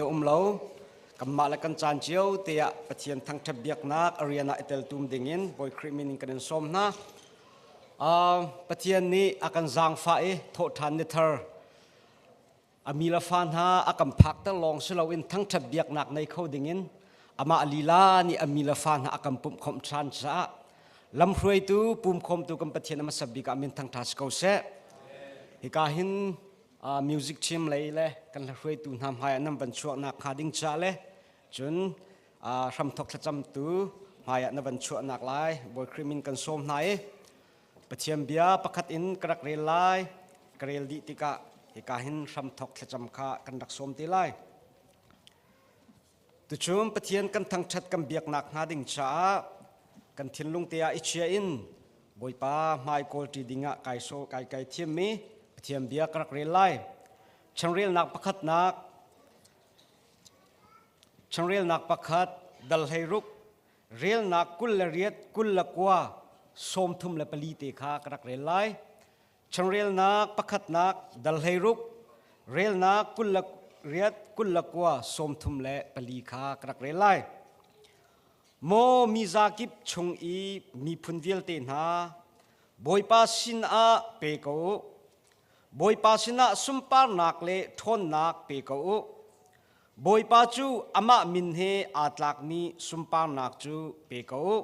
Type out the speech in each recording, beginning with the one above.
Um lo. Kanmah le kan caan cio te ah Pathian thangṭhat biaknak a rian ah i teltum dingin Bawi Khrih min in kan in sawm hna. Pathian nih a kan zaangfah i thawhṭhan ni thar a mi le fa hna a kan phakter lawng si loin thangṭhat biaknak nei kho dingin amah lila nih a mi le fa hna a kan pumhkhawmh ṭhan caah lamhruaitu pumkhawmtu kan Pathian a hmasa bik ah min thangṭha si ko seh. Hika hin music team lei le kan hlahruaitu hna hmai ah nan van chuahnak hnga ding ca le cun hramthok thlacamtu hmai ah na van chuahnak lai Bawi Khrih min kan sawm hna i Pathian bia pakhat in ka rak rel lai. Ka rel dih tikah hika hin hramthok thlacam kha kan rak sawm te lai. Tuchun Pathian kan thangṭhat kan biaknak hnga ding caah kan thinlung te ah i chia in Bawipa hmai kawlṭi dingah kai so kai kai thiammi Pathian bia ka rak rel lai. Changrelnak pakhatnak Changrelnak pakhat dal 16 relnak 28 29 34 te kha ka rak rel lai. Changrelnak pakhatnak dal 16 relnak 28 29 34 kha ka rak rel lai. Maw mi zakip chung i miphun vialte hna, Bawipa sinah pe ko u. Bawipa sinah sunparnak le ṭhawnnak pe ko u. Bawipa cu amah min he aa tlakmi sunparnak cu pe ko u.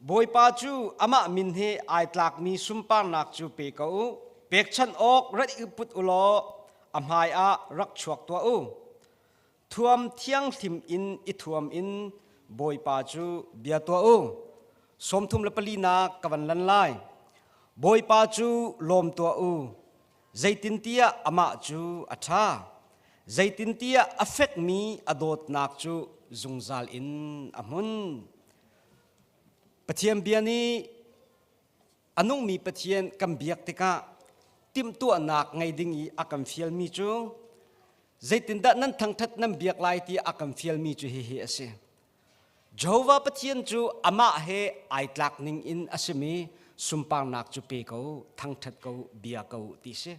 Bawipa cu amah min he ai tlakmi sunparnak cu pe ko u. Pekchanh awk rat i put u law a hmaiah rak chuak tuah u. Thuam thianghlim in i thuam in Bawipa cu bia tuah u. 34nak ka van lan lai. Bawipa cu lawm tuah u. Zeitintiah amah cu a ṭha. Zeitintiah a fekmi a dawtnak cu zungzal in a hmun. Pathian bia nih a nungmi Pathian kan biak tikah timhtuahnak ngei ding i a kan fialmi cu zeitindah nan thangṭhat nan biak lai ti a kan fialmi cu hihi a si. Jehovah Pathian cu amah he ai tlak ning in a simi sunparnak cu pe ko, thangṭhat ko, bia ko ti si.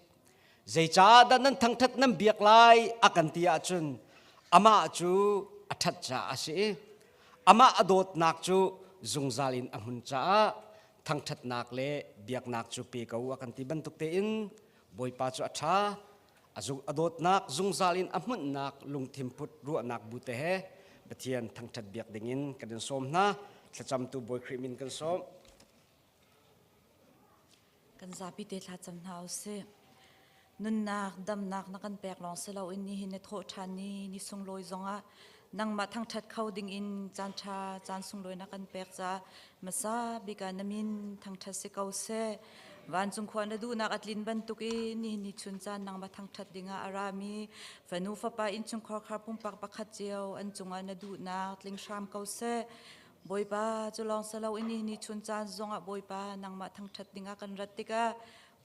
Zeicah dah nan thangṭhat nan biak lai a kan ti ahcun amah cu a ṭhat caah a si i amah a dawtnak cu zungzal in a hmun caah thangṭhatnak le biaknak cu pe ko a kan ti bantuk tein Bawipa cu a ṭha a dawtnak zungzal in a hmunhnak lungthin put ruahnak bu te he Pathian thangṭhat biak dingin kan in sawm hna. Thlacamtu Bawi Khrih min kan sawm. Kan zapi te thlacam hna usih. Nunnak, damnak na kan pek lawng si loin nihin na thawh ṭhan ni ni sunglawi zongah nangmah thangṭhat kho dingin caan ṭha caan sunglawi na kan pek caah hmasa bik ah na min thangṭhat si ko seh. Vancung khua na duhnak a tlin bantuk i nihin ni chun caan nangmah thangṭhat dingah a rami fanu fapa innchungkhar khar pumpak pakhat cio an cungah na duhnak tling hram ko seh. Bawipa cu lawng si loin nihin ni chun caan zongah Bawipa nangmah thangṭhat dingah kan rat tikah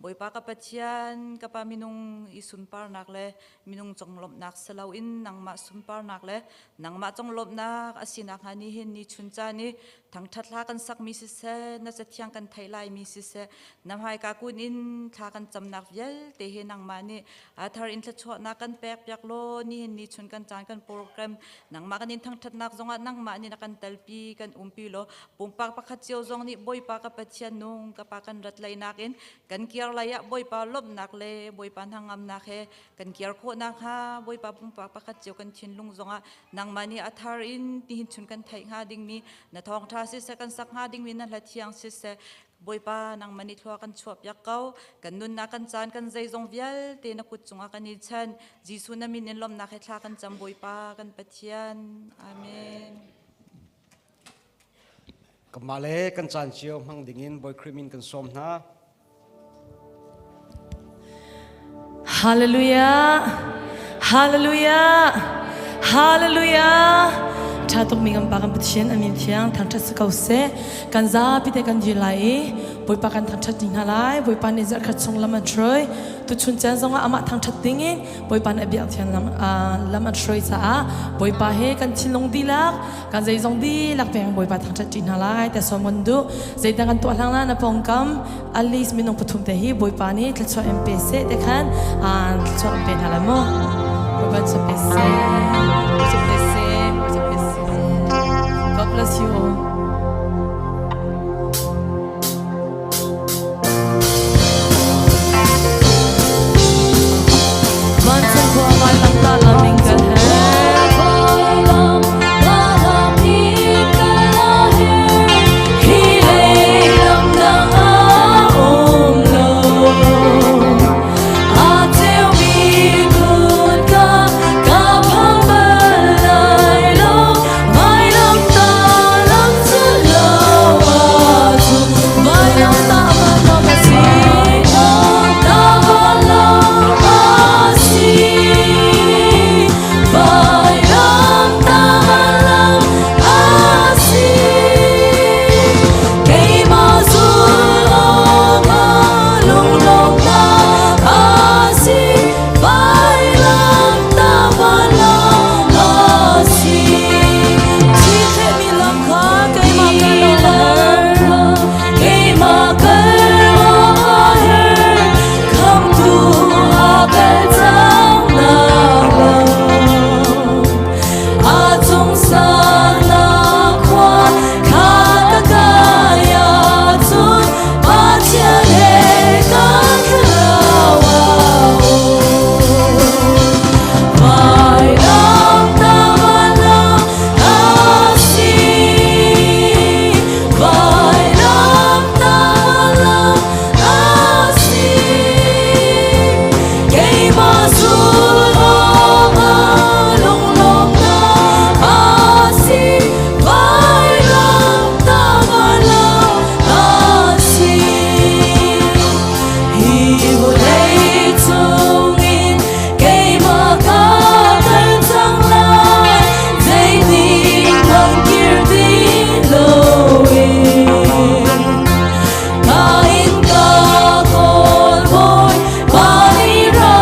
Bawipa ka Pathian ka Pa minung i sunparnak le minung conglawmhnak si loin nangmah sunparnak le nangmah conglawmhnak a si nakhnga nihin ni chun caan i thangṭhat hla kan sakmi siseh na cathiang kan theih laimi siseh na hmaika kun in thla kan camnak vialte hi nangmah nih a thar in thluachuahnak kan pek piak law nihin ni chun kan caan kan program nangmah kan in thangṭhatnak zongah nangmah nih na kan telpi kan umpi law pumpak pakhat cio zong nih Bawipa ka Pathian nung ka pa kan rat lainak in kan kiar lai ah Bawipa lawmhnak le Bawipa hnangamnak he kan kiar khawh nakhnga Bawipa pumpak pakhat cio kan thinlung zongah nangmah nih a thar in nihin chun kan theih hnga dingmi na thawngṭha siseh kan sak hnga dingmi na hla thiang siseh Bawipa nangmah nih thlua kan chuahpiak ko. Kan nunnak kan caan kan zeizong vialte na kut cungah kan i chan. Jesuh na min in lawmhnak he thla kan cam Bawipa kan Pathian. Amen. Kanmah le kan caan cio hmang dingin Bawi Khrih min kan sawm hna. Hallelujah! Hallelujah! Hallelujah! Tha tuk mi kan pa kan Pathian amin thiang thangthat si ko seh. Kan zapi te kan dir lai i Bawipa kan thangthat ding hna lai. Bawipa nih zarhkhat chung lam an hruai. Tuchun caan zongah amah thangthat ding in Bawipa nih a biak thiang lam, lam an hruai caah Bawipa he kan thinlung dihlak, kan zeizong dihlak peng Bawipa thangthat ṭi hna lai te sawm kan duh. Zeidah kan tuah hlang la na pawngkam at least minung pathum te hi Bawipa nih thluachuah in pe seh te khan thluachuah in pe hna lai mu. Bawipa thluachuah pe seh. Bawipa pe seh. Bawipa pe seh. God bless you all. Vancung khua vailam ta lam in kan he. Hi lei lam dang a um lo. A ceumi khun ka ka phang bal lai lo. Vailam ta lam cu lo a cu. Vailam ta van a si. Ta van lo a si. Vailam ta lam a si. Keimah zul awkah lunglawmhnak a si. Vailam ta van lam a si. Thihmi lam kha keimah kal a har. Keimah kal a her. Khamhtu a kal cang nak lam. A cung sannak khua kha ka kai ahcun Pathian he kan thlarau a um. Vailam ta lam a si. Vailam ta lam a si. Keimah zul awkah lunglawmhnak a si. Vailam ta lam a si. Hi vawlei cungin keimah ka kal cang lai. Zeitik hmanh kir ti loin. Ka in ka kawl bawi pa nih ra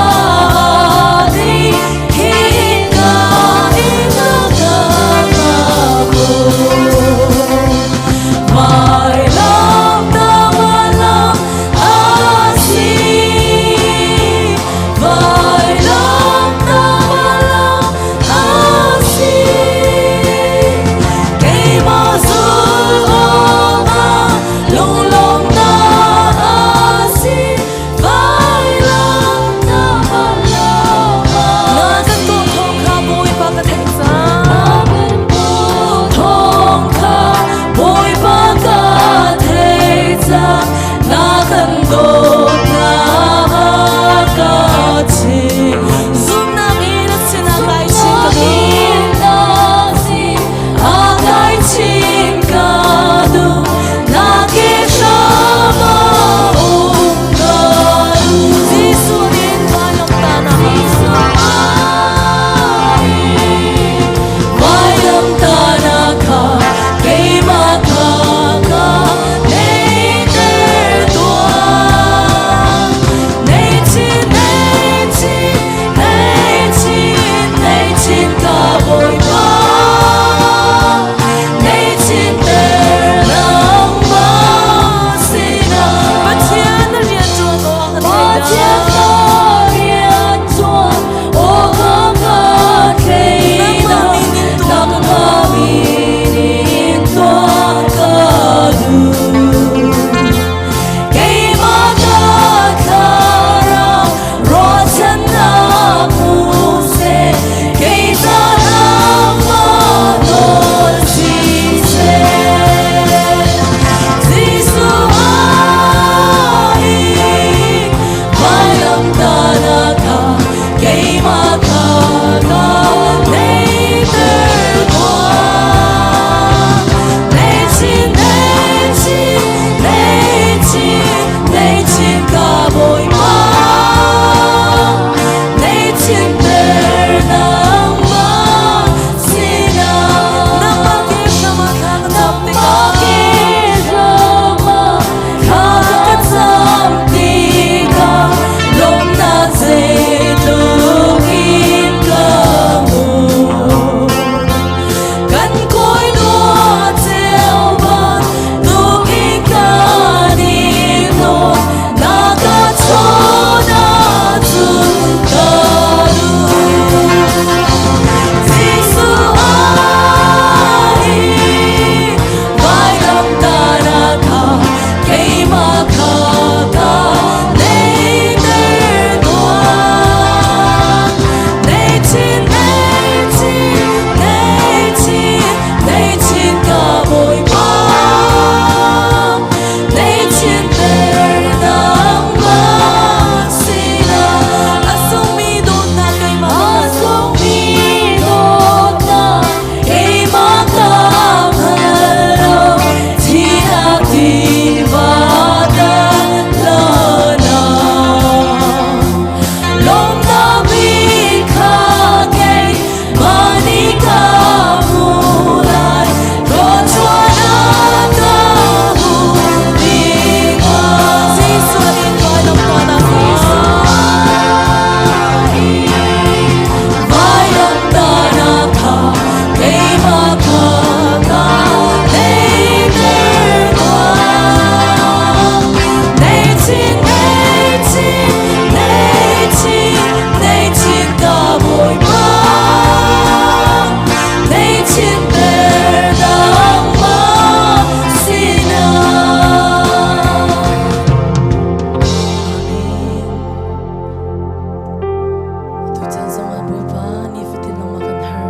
Bawipa, nifatin nangmah kan har.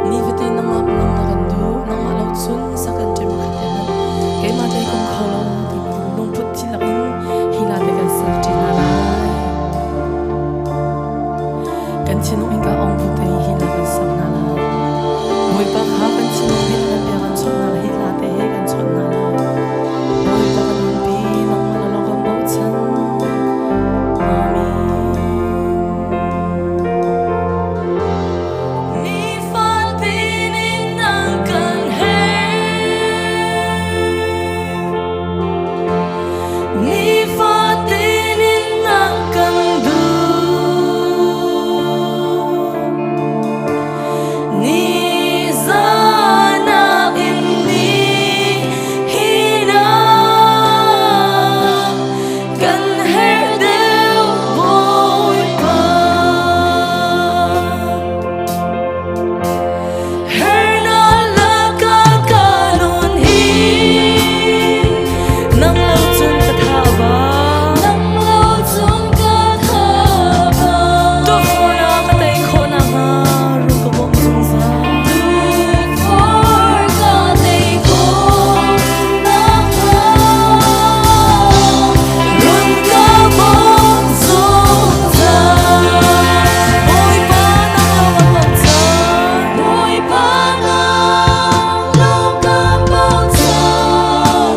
Nifatin nangmah nangmah kan duh. Nangmah lo cun sak kan ṭem khat te hmanh. Keimah te kum kho lo timi lungput dihlak in hi hla te kan sak ṭi hna lai. Kan thinlung innka ong bu te hi hla kan sak hna lai. Bawipa kha kan thinlung bia kan bia kan chawnh hna lai. Hi hla te he kan chawnh hna lai. Bawipa kan umpi, nangmah lawnglawng kan bochan. Amen. Nifatin in nang kan he Nifatin in nang kan duh Ni zanak in ni hina Kan herh deuh Bawipa Hernak lakah ka nun hi Nang lo cun ka tha ba Nang lo cun ka tha ba Tuahfornak ka tei khawh nakhnga rung ka bawmh zungzal Tuahfor ka tei khawh nakhnga Run ka bawmh zungzal Bawipa nang lo ka bochan Bawipa nang lo ka bochan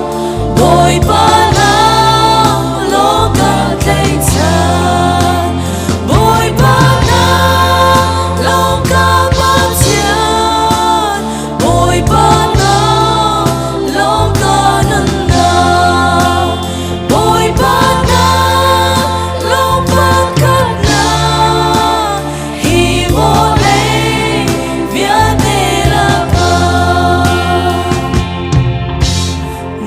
Bawipa nang lo ka tlaihchan Bawipa nang lo ka bochan Bawipa nang lo ka nunnak Bawipa nang lo pakhatnak hi vawlei vialte lakah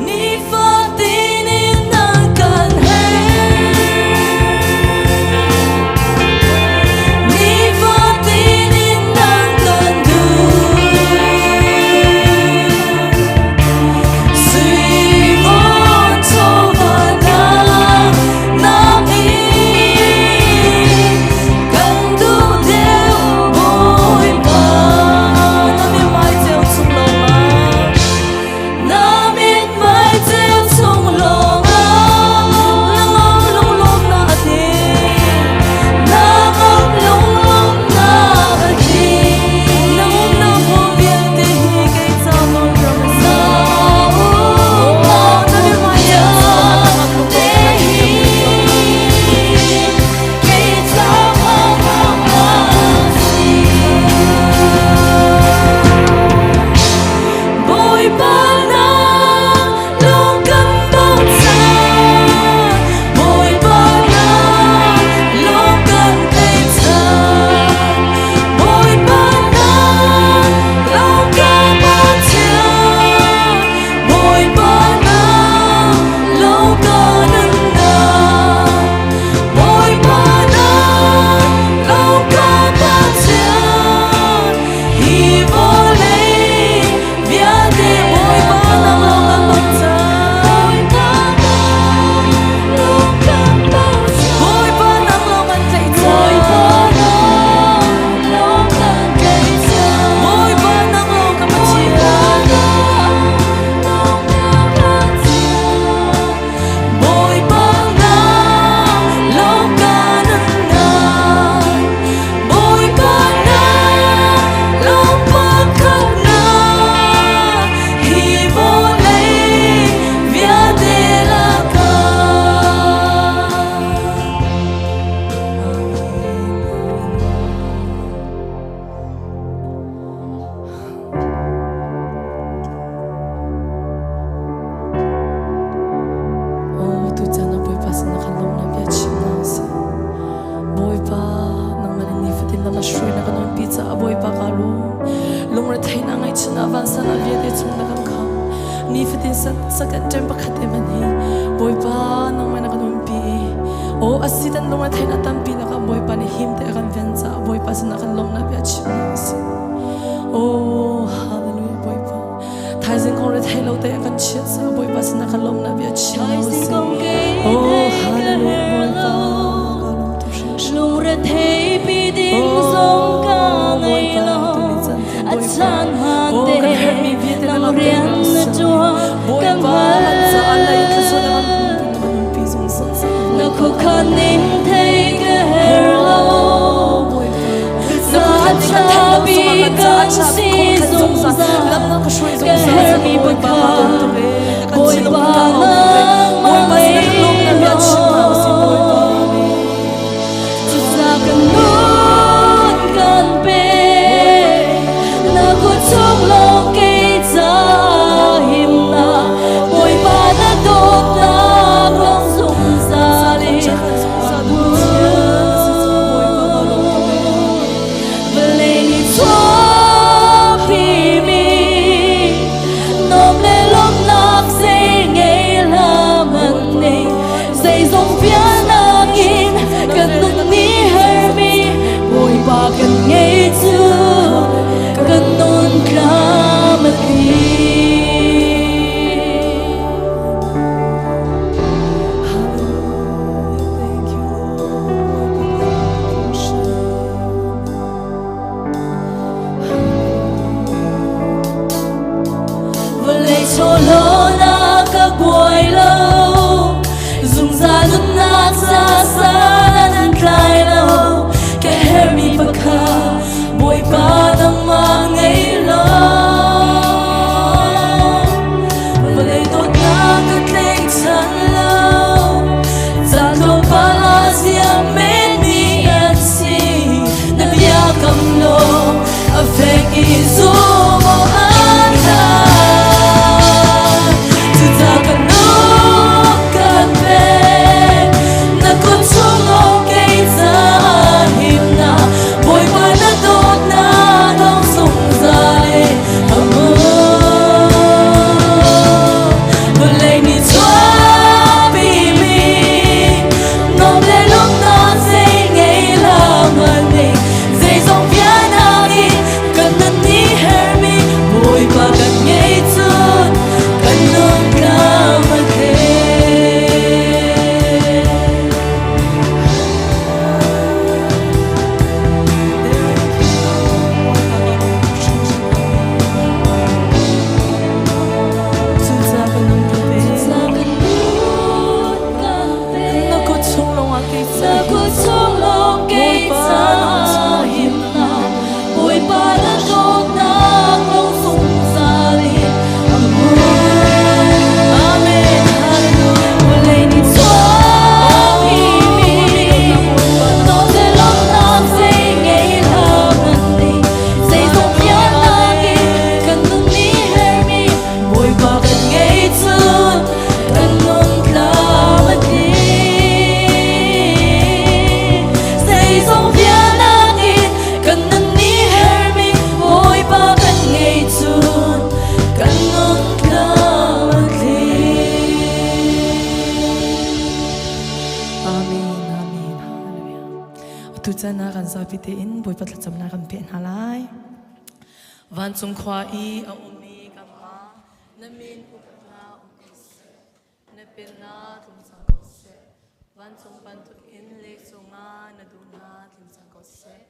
Nifatin in nang kan herh Nifatin in nang kan duh Sui von chawva nak in kan duh deuh Bawipa Na mithmai ceu chung lawngah Na mithmai ceu chung lawngah Langam lunglawmnak a tling Langam lunglawmnak a tling Na umnak hmun vialte hi kei ca nawn ram a si Na mithmai ceu chungah langam lunglawmnak a tling Kei ca ram a si Bawipa nang lung kan bochan Bawipa nang lung kan tlaihchan Bawipa nang lung kan bochan Bawipa nang lung kan nunnak Bawipa nang lung kan bochan Hi vawlei vialte Bawipa nang lawng kan bochan Bawipa nang lawng kan bochan Bawipa nang lawng kan tlaihchan Bawipa nang lawng kan tlaihchan Bawipa nang lawng kan Pathian Bawipa nang lawng kan nunnak Bawipa nang lawng pakhatnak hi vawlei vialte lakah. Oh, tuchan ah Bawipa sin ah khan lawmnak bia chim hna usih. Bawipa, nangmah nih nifatin lam a hruai na kan umpi caah Bawipa kaa lawm. Lungretheihnak ngaihchiatnak vansannak vialte chung na kan khamh. Nifatin second ṭem pakhat te hmanh hi Bawipa nangmah na kan umpi i aw a si tan lungretheihnak tampi lakah Bawipa nih him te a kan ven caah Bawipa sinah kan lawmhnak bia chim hna usih. Oh, hallelujah Bawipa. Thaizing kong rethei lo te a kan chiah caah Bawipa sinah kan lawmhnak bia chim hna Thaizing usih. kong kei Oh, theih ka hallelujah herh Bawipa. lo Ka lawm tuk hringhran. Lungre thei pi ding Oh, zong Khuakhan ning thei ka her lo. Ca bi kan si zungzal. Ka hermi pakhat Bawipa nangmah ngei law. Cucaah kan nun kan pek. Na kut chung lawng kei ca himnak. Bawipa na dawtnak lawng zungzal in a hmun. Vawlei nih chuahpimi nuam le lawmhnak zei ngei hlah hmanh nih zeizong vialnak in kan nun nih hermi Bawipa kan ngei cu kan nun tlam a tling. Thank you, Lord. Vawlei chawlawnak ka buai lo, zungzal nunnak sa san an tlai lo. Ka hermi pakhat Bawipa nangmah ngei law. Vawlei dawtnak ka tlaihchan lo, caan tlawmpal ah ziam menmi an si. Na biakam lawng a fek i zum awk an tlak. Cucaah kan nun kan pek, na kut chung lawng kei caah himnak. Bawipa na dawtnak lawng zungzal in a hmun. Vawlei nih chuahpimi nuam le lawmhnak zei ngei hlah hmanh nih zeizong vialnak i kan nun nih hermi Bawipa kan ngei cun kan nun tlam a tling. Cucaah kan nun kan pek. Cucaah kan nun kan pek. Na kut chung lawngah kei Na kut chung lawng kei ca himnak. Bawipa na dawtnak lawng zungzal in a hmun. Amen. Hallelujah. Vawlei nih chuahpimi nuam le lawmhnak zei ngei hlah hmanh nih zeizong vialnak in kan nun nih hermi Bawipa kan ngei cun kan nun tlam a tling. Zeizong vialnak in kan nun nih hermi Bawipa kan ngei cun kan nun tlam a tling. Amen. Amen. Hallelujah. Atu caan ah kan zapi tein Bawipa thlacamnak kan peh hna lai. Vancung khua i a ummi kan Pa, na min upatnak um ko seh. Na pennak tlung cang ko seh. Vancung bantuk in leicung ah na duhnak tling cang ko seh.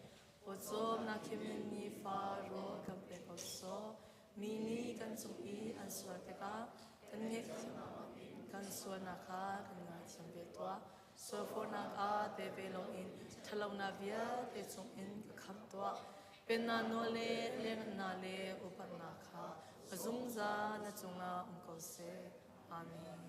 Pawcawmnak khimin nifa rawl kan pe ko sawh. Mi nih kan cung i an sual tikah kan ngaihthiam kan sualnak kha kan ngaithiam ve tuah. Sualforhnak ah te ve loin ṭhatlonak vialte chungin ka khamh tuah. Pennak nawl le lianhngannak le upatnak kha a zungzal na cungah um ko seh. Amen.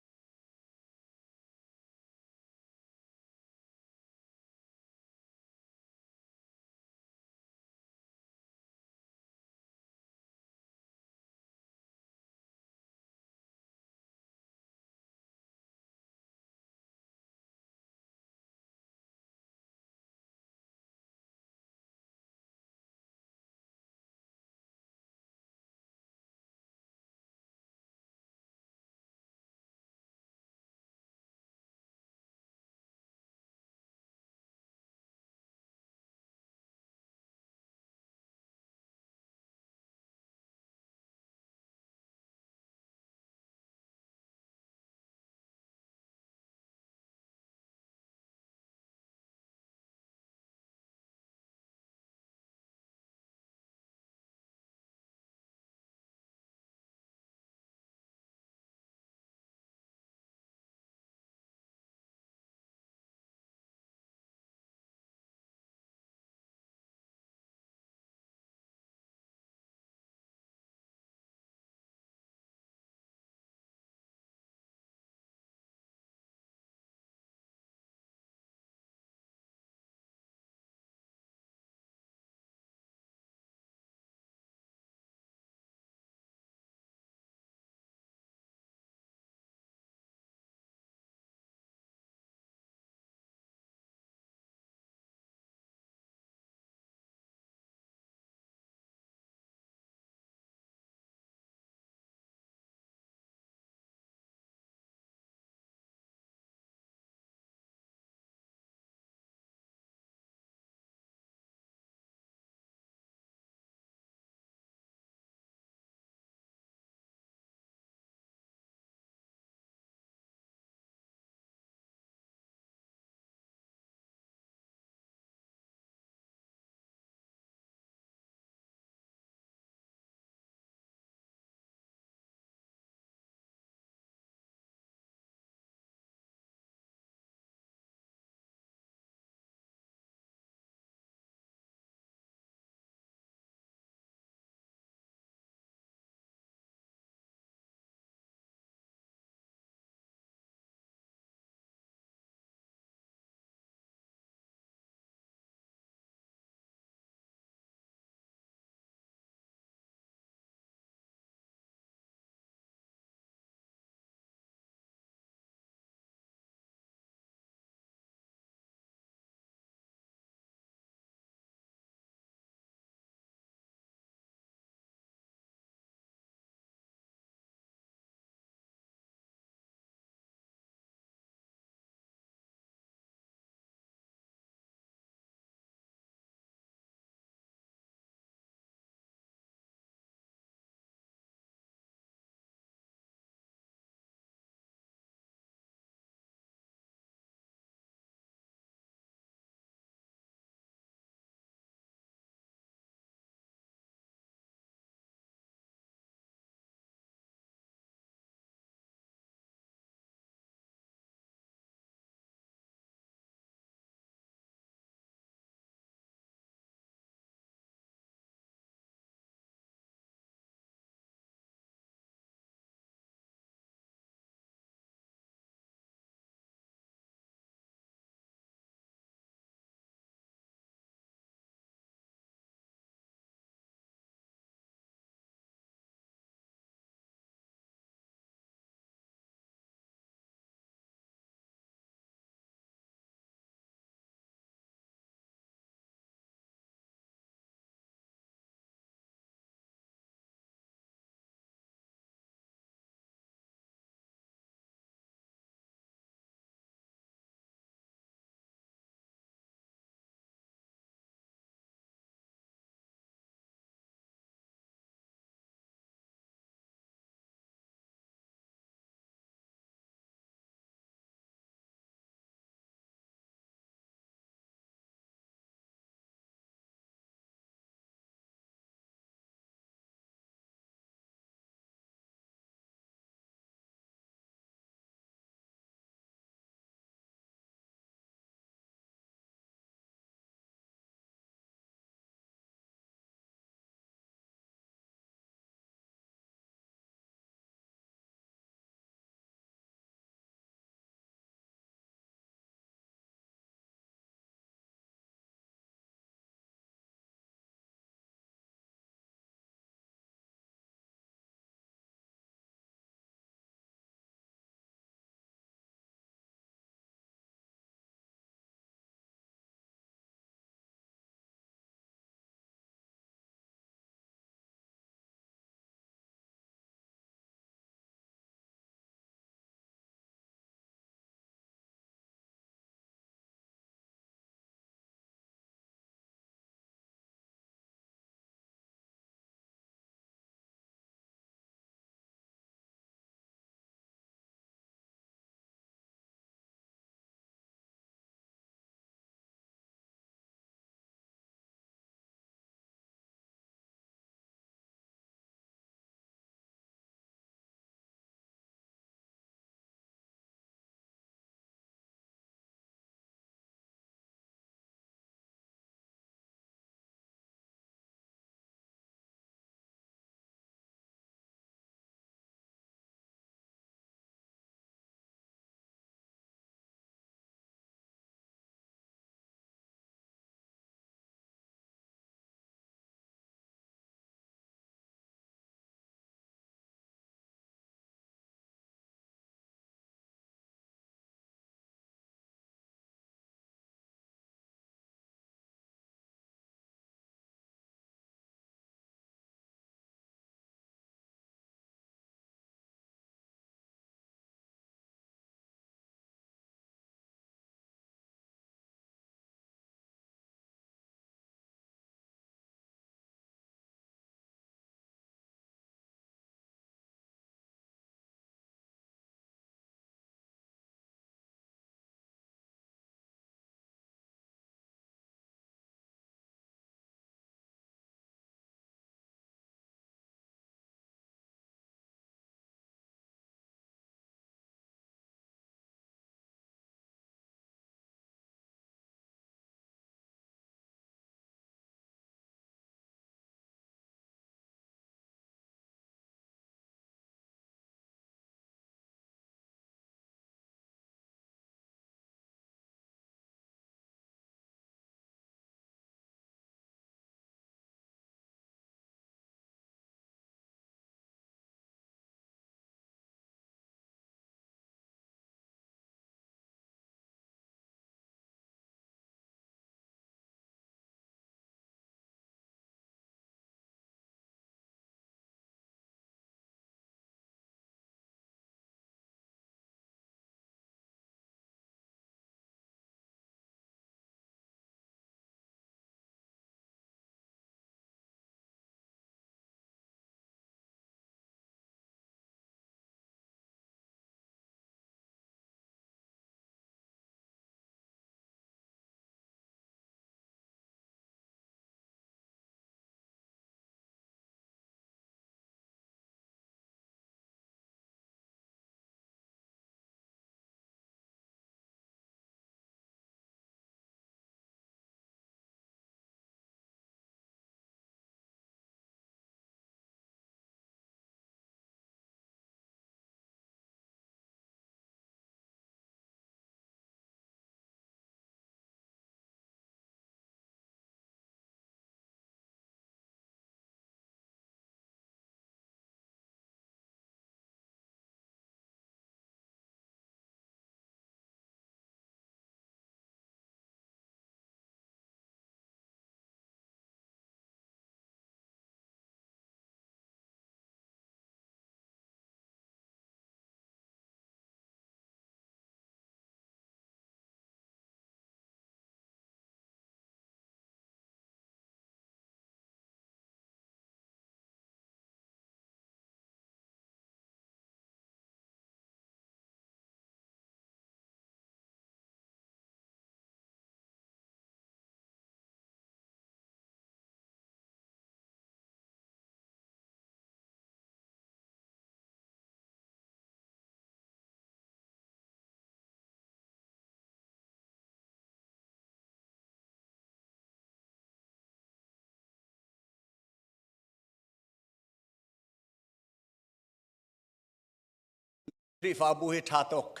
Khrihfabu hi ṭha tuk.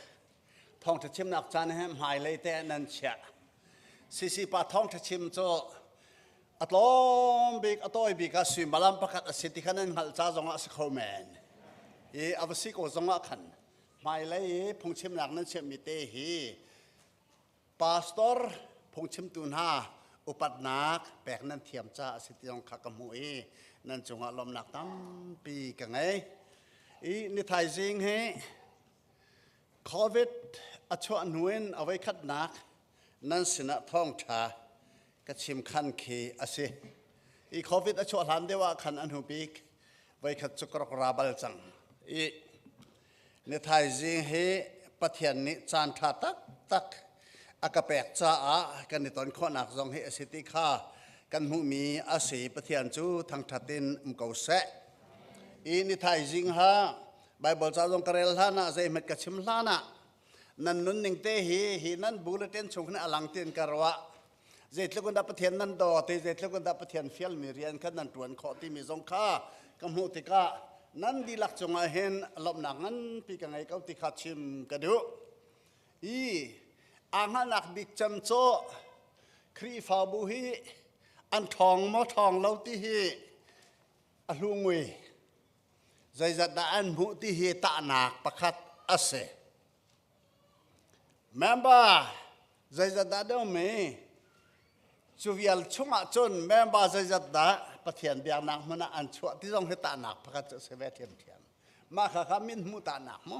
Thawngṭha chimnak caan he hmailei te nan chiah. CC pa thawngṭha chim cu a tlawm bik, a tawi bik ah suimilam pakhat a si ti kha nan hngalh ca zongah a si kho men. I a va si ko zongah khan hmailei i phungchimnak nan chiahmi te hi pastor phungchimtu hna upatnak pek nan thiam caah a si ti zong kha ka hmuh i nan cungah lawmnak tampi ka ngei. I ni thaizing hi COVID a chuah hnu in a voikhatnak nan sinah thawngṭha ka chim khan khi a si. I COVID a chuah hlan deuh ah khan a hnu bik voikhat cu ka rak ra bal cang. I Ni thaizing hi Pathian nih caan ṭha taktak a ka pek caah kan i ton khawhnak zong hi a si ti kha kan hmuhmi a si. Pathian cu thangṭhat in um ko seh. I ni thaizing ha Baibal ca zong ka rel hlan ah zeihmet ka chim hlan ah nan nunning te hi hi nan bulletin chung hin a lang tiin ka ruah. Zeitluk in dah Pathian nan daw ti, zeitluk in dah Pathian fialmi rian kha nan ṭuan khawh timi zong kha ka hmuh tikah nan dihlak cungah hin lawmhnak nganpi ka ngei ko ti kha chim ka duh. I aa hngalhnak bik cem cu Khrihfabu hi an ṭhawng maw ṭhawng lo ti hi a hlu ngui. Zeizat dah an hmuh ti hi tahnak pakhat a si. Member zeizat dah deuhmi cu vial chungah cun member zeizat dah Pathian biaknak hmun ah an chuah ti zong hi tahnak pakhat cu a si ve ṭhiamṭhiam. Mah kha kha min hmuh tahnak mu.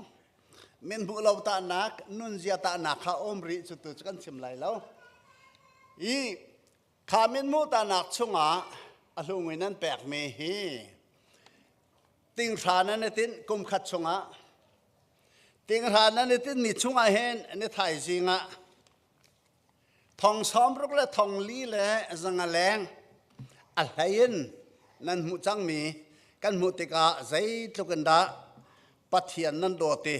Min hmuh lo tahnak, nunzia tahnak kha um rih cu tu cu kan chim lai lo. I kha min hmuh tahnak chungah a hlung in an pekmi hi tinghra nan i tinh kum khat chungah Tinghra nan i tinhmi chungah hin ni thaizing ah thong 60 le thong li le zanga leng a hlei in nan hmuh cangmi kan hmuh tikah zeitluk in dah Pathian nan dawt i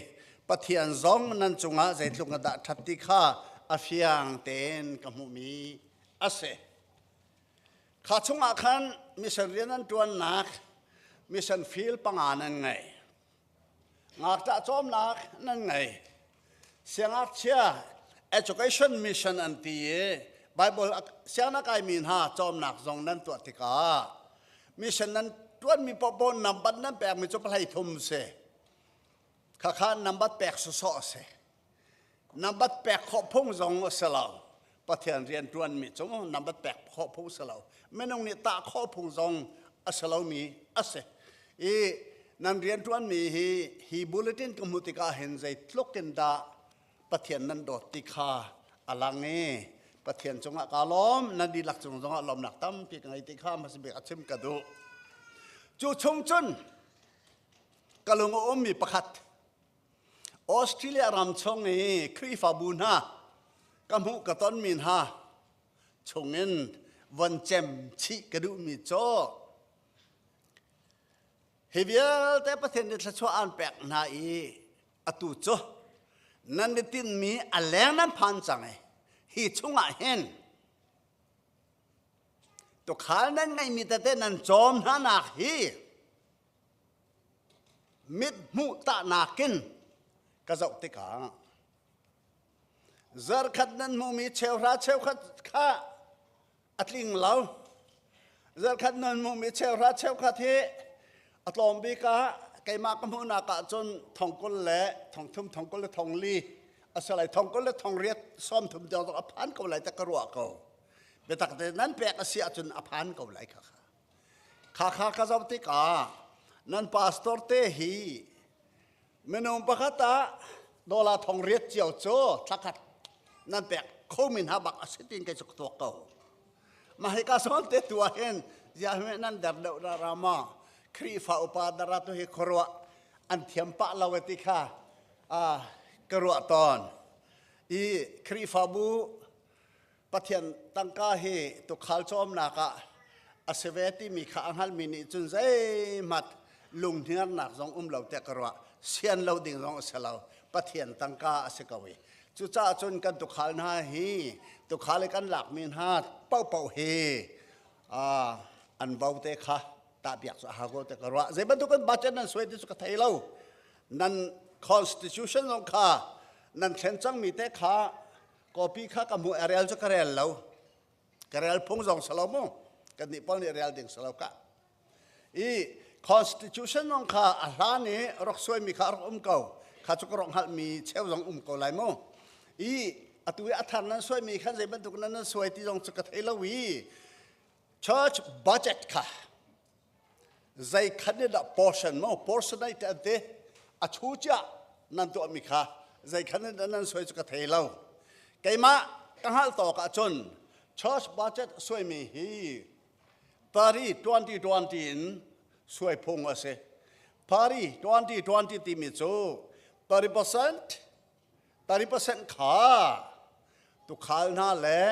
Pathian zong nan cungah zeitluk in dah ṭhat ti kha a fiang tein ka hmuhmi a si. Kha chungah khan mission rian an ṭuannak mission field panga nan ngei. Ngakṭah cawmnak nan ngei. Siangngakchia education mission an ti i Bible sianginn a kaimi hna cawmnak zong nan tuah tikah mission nan ṭuanmi paohpaoh nambat nan pekmi cu pahlei thum si. Khakha nambat pek sawsawh a si. Nambat pek khawh phung zong a si lo. Pathian rian ṭuanmi cu nambat pek khawh phung si lo. Minung nih tah khawh phung zong a si lomi a si. I nan rian ṭuanmi hi hi bulletin ka hmuh tikah hin zeitluk in dah Pathian nan dawt ti kha a lang i Pathian cungah kaa lawm, nan dihlak cung zongah lawmnak tampi ka ngei ti kha hmasa bik a chim ka duh. Cu chung cun ka lung a ummi pakhat Australia ram chung i Khrihfabu hna ka hmuh ka tonmi hna chungin von cem chih ka duhmi cu hi vialte Pathian nih thluachuah aan pek hna i atu cu nan i tinhmi a leng nan phan cang i hi chungah hin tukhal nan ngeihmi tete nan cawm hna nak hi Mit hmuh tahnak in ka zoh tikah zarkhat nan hmuhmi cheuhra cheukhat kha a tling lo. Zarkhat nan hmuhmi cheuhra cheukhat hi a tlawm bik ah keimah ka hmuhnak ah cun thongkul le thongthum thongkul le thongli a si lai thongkul le thongriat sawmthum tiang zong a phan ko lai te ka ruah ko. Biatak te nan pek a si ahcun a phan ko lai kha kha. Khakha ka zoh tikah nan pastor te hi minung pakhat ah dollar thong riat cio cu thlakhat nan pek khomi hna bak a si tiin kei cu ka tuak ko. Mah hi ka zawn te tu ah hin ziah nan der deuh ra ma Khrihfa upa dara tu hi khuaruah an thiam pah lo ti kha ka ruah tawn. I Khrihfabu Pathian tangka hi tukhal cawmnak ah a si ve timi kha a hngalmi nih cun zeihmat lunghniarnak zong um lo tiah ka ruah. Sian lo ding zong a si lo. Pathian tangka a si ko i. Cucaah cun kan tukhal hna hi tukhal i kan lakmi hna paohpaoh hi an vo te kha tahpiak cu a hau ko tiah ka ruah. Zei bantuk in budget nan suai ti cu ka thei lo. Nan Constitution zong kha nan thlen cangmi te kha copy kha ka hmuh a rel cu ka rel lo. Ka rel phung zong si lo mu. Kan nih pawl nih rel ding si lo ka. I Constitution zong kha a hlan i rak suaimi kha a rak um ko. Kha cu ka rak hngalhmi cheu zong um ko lai mu. I atu i a thar nan suaimi khan zei bantuk nan nan suai ti zong cu ka thei lo i church budget kha zei khat nih dah portion mo portion ai te an ti a chu cia nan tuahmi kha zei khat nih dah nan suai cu ka thei lo keimah ka hngalh tawk ahcun church budget suaimi hi pari 2020 in suai phung a si pari 2020 timi cu 30% 30% kha tukhal hna le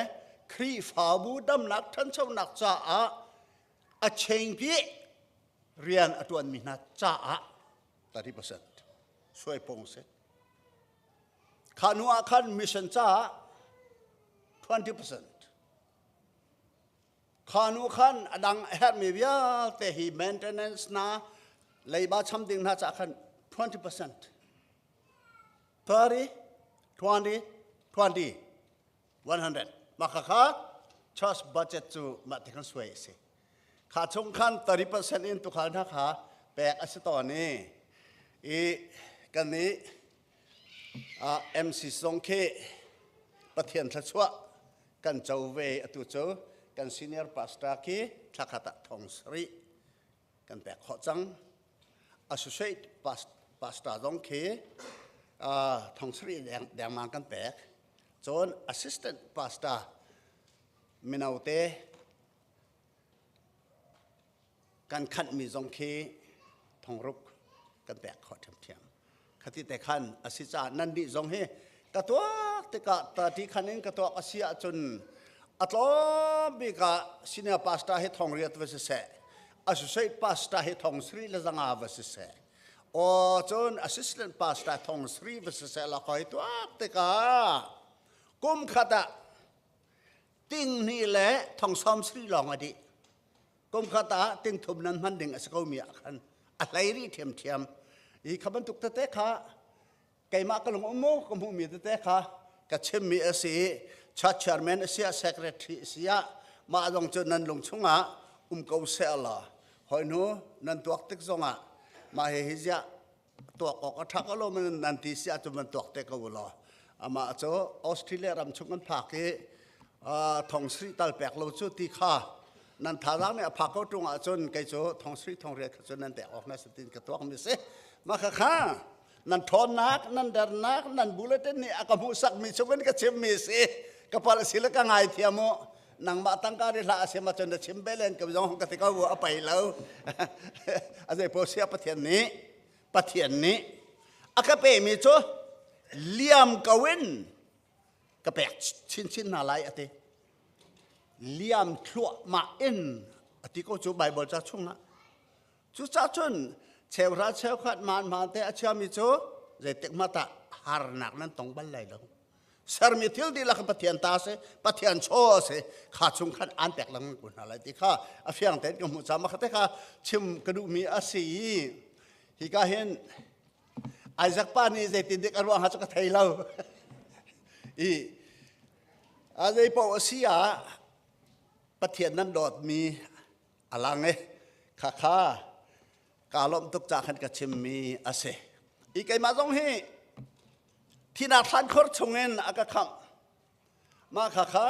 Khrihfabu damnak ṭhanchonak caah a chengpi rian a ṭuanmi hna caah 30% suai phung a si. Kha hnu ah khan mission caah 20%. Kha hnu khan a dang a herhmi vialte hi maintenance hna leiba cham ding hna caah khan 20%. 30, 20, 20, 100. Mah kha church budget cu mah ti khan suai a si. Kha chung khan 30% in tukhal hna kha pek a si tawn i i kan nih MC zong khi Pathian thluachuah kan co ve atu cu kan senior pastor khi thlakhat ah thong sarih kan pek khawh cang. Associate pastor zong khi thong sarih dengmang kan pek. Cun assistant pastor mino te kan khanhmi zong khi thongruk kan pek khawh ṭhiamṭhiam. Khati te khan a si caah nan nih zong hi ka tuak tikah tati khan in ka tuak a si ahcun a tlawm bik ah senior pastor hi thong riat va si seh associate pastor hi thong sri le zanga va si seh o cun assistant pastor thong sri va si seh la koi tuak tikah kum khat ah ting hnih le thong sawm sri lawng a dih kum khat ah ting thum nan hman ding a si ko mi ah khan a hlei rih ṭhiamṭhiam i kha bantuk tete kha keimah ka lung um mu ka hmuhmi tete kha ka chimmi a si i church chairman a si ah secretary a si ah mah zong cu nan lung chungah um ko seh law hoi hnu nan tuak tik zongah mah hi hi ziah tuak awk a ṭha ko lo nan ti si ahcun van tuak te ko u law amah cu Australia ram chung kan phak i thong sri tal pek lo cu ti kha nan thazaang nih a phak ko ṭung ahcun kei cu thong sri thong riat kha cu nan pek awk na si tin ka tuak mi si mah kha kha nan ṭhawnnak nan dernak nan bulletin nih a ka hmuhsak mi chung in ka chim mi si ka palh si le ka ngai thiam u nangmah tangka ri hlah a si ma cun na chim belen ka zong ka ti ko a pai lo a zei po sia pathian nih pathian nih a ka pe mi cu liam ko in ka pek chinchin hna lai ati liam thluahmah in ati ko cu bible ca chungah Cucaah cun cheuhra cheukhat hmaanhmaan te a chiami cu zeitik hmanh ah harnak nan tong bal lai lo. Sermi thil dihlak Pathian ta a si, Pathian chaw a si, kha chung khan aan pek lengmang ko hna lai ti kha a fiang tein ka hmuh caah mah te kha chim ka duhmi a si i hika hin Isaac pa nih zeitin dik a ruang ha cu ka thei lo. I a zei paoh a si ah Pathian nan dawtmi a lang i khakha kaa lawmh tuk ca khan ka chimmi a si. I keimah zong hi thinak thlankhor chungin a ka khamh. Mah khakha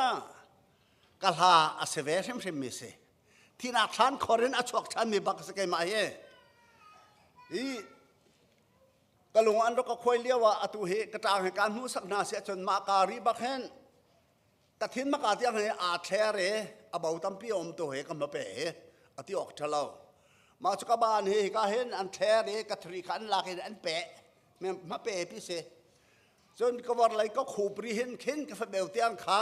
ka hla a si ve hrimhrim mi si. Thinak thlankhor in a chuak ṭhanmi bak a si keimah hi. I ka lung an rak ka khuai lio ah atu hi ka ṭang hi kaan hmuhsak hna si ahcun mah kaa ri bak hin ka thin maka tiang hi aa thler i a bo tampi a um tu hi ka ma pe i a ti awk ṭha lo mah cu ka ban hi hika hin an thler i ka thri kha an lak in an peh ma pe pi si cun ka vor lei ka khup ri hin khin ka fabeu tiang kha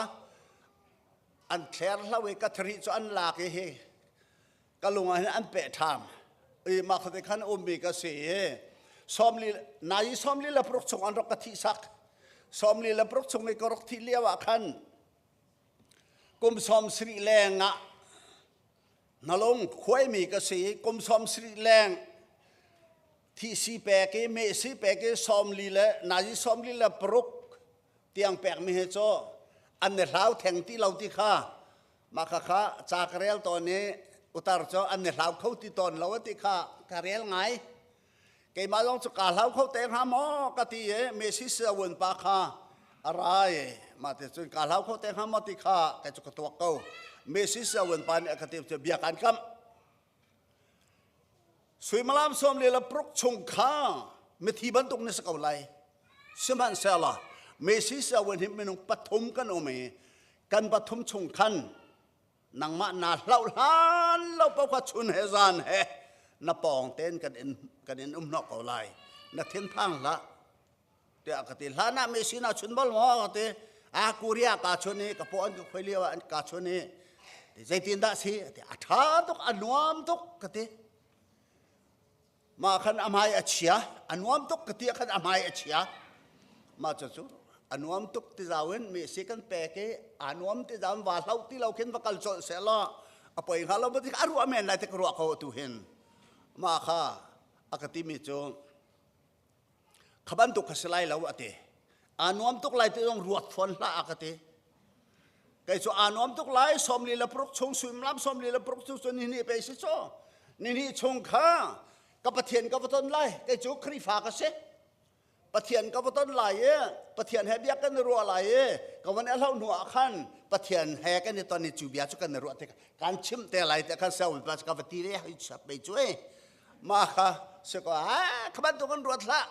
an thler hlo i ka thri cu an lak i hi ka lung ah hin an peh ṭhan i mah kha te khan ummi ka si i sawmli nai sawmli le paruk chung an rak ka thih sak sawmli le paruk chung i ka rak thih lio ah khan kum sawm sarih leng ah nalung khuaimi ka si kum sawm sarih leng. Thihsi pek i mehsi pek i 40 le nazi 46 tiang pekmi he cu an i hlau theng ti lo ti kha mah kha kha ca ka rel tawn i utar cu an i hlau kho ti tawn lo ti kha ka rel ngai. Keimah zong cu kaa hlau kho te hnga maw ka ti i Messi siaun pa kha a ra i mah ti cun kaa hlau kho te hnga maw ti kha kei cu ka tuak ko. Messi siaun pa nih a ka ti cu bia kaan kamh. Suimilam 46 chung kha mithi bantuk na si ko lai. Sihmanhsehlaw Messi siaun hi minung pathum kan um i kan pathum chung khan nangmah naa hlauh hlan lo paoh kha chun he zan he na pawng tein kan in kan in um hnawh ko lai na thinphang hlah tiah ka ti hlan ah mi sinah chun bal maw ka ti a Korea ka chun i ka paw an ka khoi lio ah an ka chun i zeitin dah si ti a tha tuk a nuam tuk ka ti Mah khan a hmai a chia, a nuam tuk ka ti ah khan a hmai a chia. Mah cu cu a nuam tuk ti zau in mi si kan pek i a nuam ti zau in va hloh ti lo khin va kal colh seh law a poi hnga lo ti a ruah men lai ti ka ruah ko tu hin. Mah kha a ka timi cu kha bantuk kha si lai lo a ti. Aa nuam tuk lai ti zong ruat fawn hlah a ka ti. Kei cu aa nuam tuk lai 46 chung suimilam 46 chung cu nihnih pe si cu. Nihnih chung kha ka Pathian ka va ton lai. Kei cu Khrihfa ka si. Pathian ka va ton lai i Pathian he bia kan i ruah lai i ka van i hlo hnu ah khan Pathian he kan i ton i cu bia cu kan i ruah tik kan chimh te lai te khan seu pa ka va ti le hei sap pe cu e ma kha si ko a kha bantuk kan ruat hlah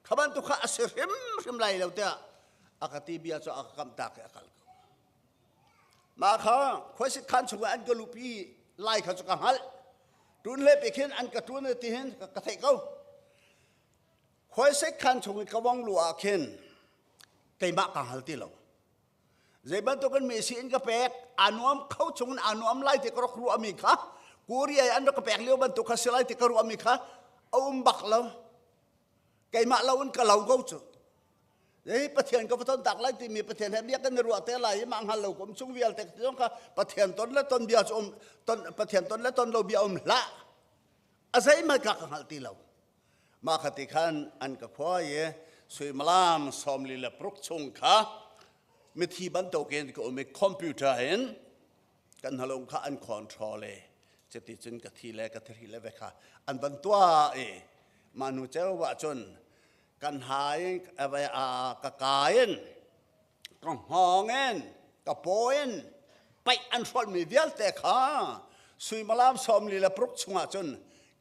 Kha bantuk kha a si hrimhrim lai lo tiah a ka ti bia cu a ka kamh tak i a kal ko. Mah kha khuaisik khaan chungah an ka luhpi lai kha cu ka hngalh. Ṭun le pe khin an ka ṭun ti hin ka theih ko. Khuaisik khaan chung i ka vong luh ah khin keimah ka hngal ti lo. Zei bantukin mi si in ka pek, aa nuam kho chungin aa nuam lai ti ka rak ruahmi kha Korea i an rak ka pek lio bantuk kha si lai ti ka ruahmi kha a um bak lo. Keimah lo in ka lo ko cu. Hei Pathian ka va ton tak lai timi Pathian he bia kan i ruah te lai i mah hngal lo kum chung vialte zong kha Pathian ton le ton bia cu um ton Pathian ton le ton lo bia um hlah. A zeihmanh ka ka hngalh ti lo. Mah kha ti khan an ka khuai i suimilam 46 chung kha mithi bantukin ka um i computer in kan hnalung kha an control i cuti cun ka thi le ka thiri le ve kha an van tuah i mah nu ceu ah cun kan hai ka ka in ka hngawng in ka paw in paih an hrolhmi vialte kha suimilam 46 chungah cun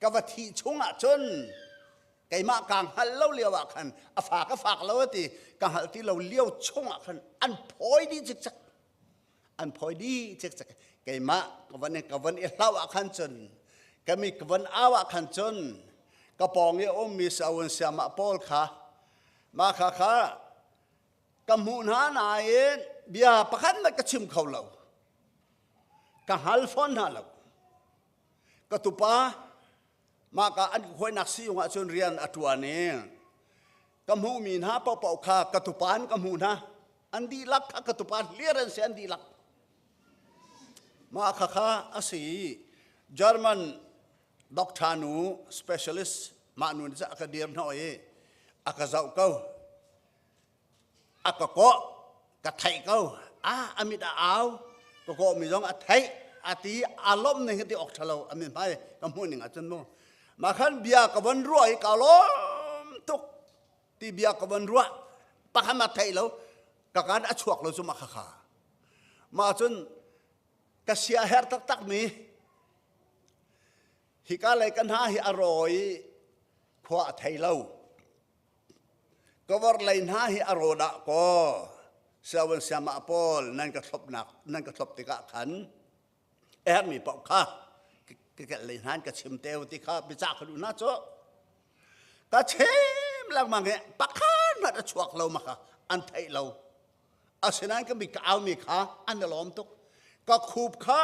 ka va thih chungah cun keimah kaa hngalh lo lio ah khan a fak a fak lo ti ka hngalh ti lo lio chungah khan an phawi dih cikcek an phawi dih cikcek keimah ka van ka van i hlau ah khan cun ka mi ka van au ah khan cun ka pawng i a ummi saun siamah pawl kha mah kha kha Ka hmuh hna nain bia pakhat hmanh ka chim kho lo. Ka hngal fawn hna lo. Ka tupa mahka an khuainak siung ah cun rian a ṭuan i ka hmuhmi hna paohpaoh kha ka tupa in ka hmuh hna. An dihlak kha ka tupa hlir an si an dihlak. Mah kha kha a si. German doctor nu specialist mah nu nih a ka dir hnawh i a ka zoh ko. A ka kawh, ka theih ko. A, a mit a au, ka kawhmi zong a theih, a ti, a lawmh ning hi ti awk ṭha lo, a mithmai ka hmuh ning ahcun mu. Mah khan bia ka von ruah i ka lawm tuk ti bia ka von ruah, pakhat ma theih lo, ka kaan a chuak lo cu mah khakha. Mah cun ka sia herh taktak mi hika lei ka hna hi a rawi i khua a thei lo. Ka vorlei hna hi a raw dah kaw siawan siamah pawl nan ka thlopnak nan ka thlop tikah khan herhmi paoh kha ka kelh lei hna in ka chim te ti kha biacah ka duh hna cu ka chim lengmang i pakhat hmanh a chuak lo ma kha an theih lo asinain ka mit ka aumi kha an i lawm tuk ka khup kha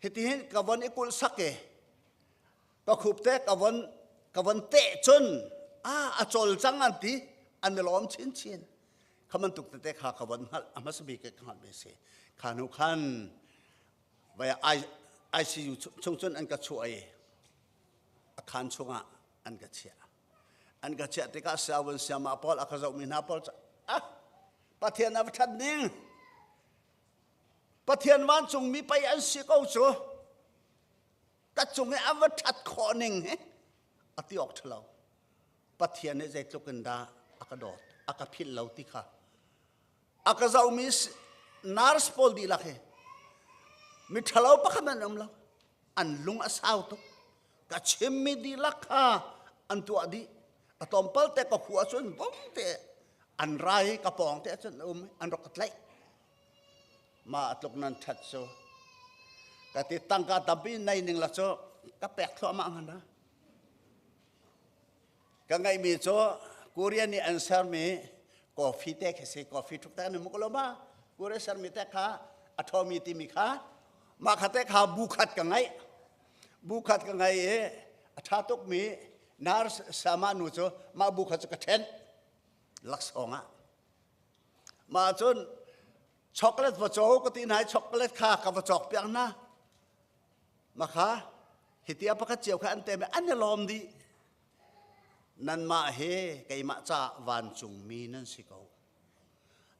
hitihin ka von i kulh sak i ka khup te ka von ka von teh cun a a col cang an ti an i lawm chinchin kha bantuk tete kha ka von hngalh a hmasa bik ka hngalh mi si kha hnu khan vai ICU chung cun an ka chuah i a khaan chungah. An ka chiah. An ka chiah tikah siawin siama pawl a ka zohmi hna pawl cu ah Pathian a va ṭhat ning. Pathian vancungmi pei an si ko cu. Ka cung i a va ṭhat khawh ning hi a ti awk ṭhalo. Pathian nih zeitluk in dah a ka dawt, a ka philh lo ti kha. A ka zohmi nurse pawl dihlak hi miṭhalo pakhat an um lo. An lung a sau tuk. Ka chimmi dihlak kha an tuah dih. A tlawmpal te ka hu ahcun bom te an rai ka pawng te ahcun um an rak ka tlaih. Mah tluk nan ṭhat cu ka ti tangka tampi nei ning la cu ka pek thluahmah ngan na. Ka ngeihmi cu Korean nih an sermi coffee te khi si coffee ṭhuk te an mu ko lo ma Korean sermi te kha a ṭhawmi timi kha mah kha te kha bu khat ka ngeih bu khat ka ngei i a ṭha tukmi nurse sama nu cu mah bu khat cu ka ṭhenh laksawng ah mah cun chocolate va caw ka ti hna i chocolate kha ka va cawk piak hna mah kha hiti a pakhat cio kha an tem i an i lawm dih nanmah he keimah ca vancungmi nan si ko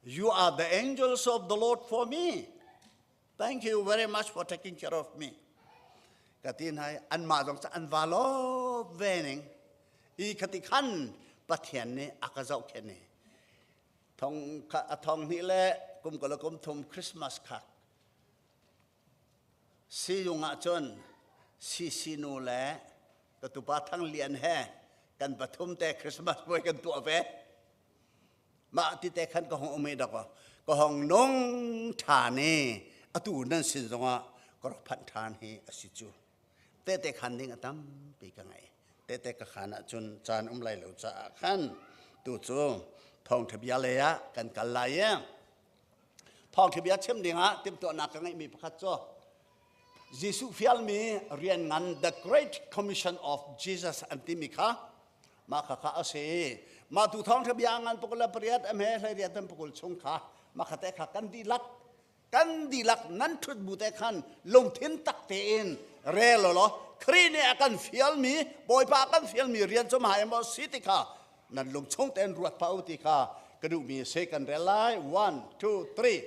you are the angels of the Lord for me thank you very much for taking care of me ka ti hna i anmah zong cu an va lawm ve ning i khati khan Pathian nih a ka zohkhenh i thong a thong hnih le kum kul le kum thum Christmas kha Siyung ah cun Sisi nu le ka tupa Thang Lian he kan pathum te Christmas puai kan tuah ve. Mah ti te khan ka hong um i dok ka hong nung ṭhan i atu nan sin zongah ka rak phanh ṭhan hi a si cu. Tehte khan ding a tampi ka ngei. Tehte ka khan ahcun caan um lai lo caah khan tu cu thawngṭha bia lei ah kan kal lai i Thawngṭha bia chim dingah timhtuahnak ka ngeihmi pakhat cu Jesuh fialmi rian ngan The Great Commission of Jesus an timi kha mah kha kha a si. Mah tu thawngṭha bia ngan pakul le pariat a hme hlei riat an pakul chung kha mah kha te kha kan dihlak kan dihlak nan ṭhut bu te khan lungthin tak tein rel law Khrih nih a kan fialmi Bawipa a kan fialmi rian cu mah emaw si ti kha nan lungchung tein ruat pah u ti kha ka duhmi a si kan rel lai one two three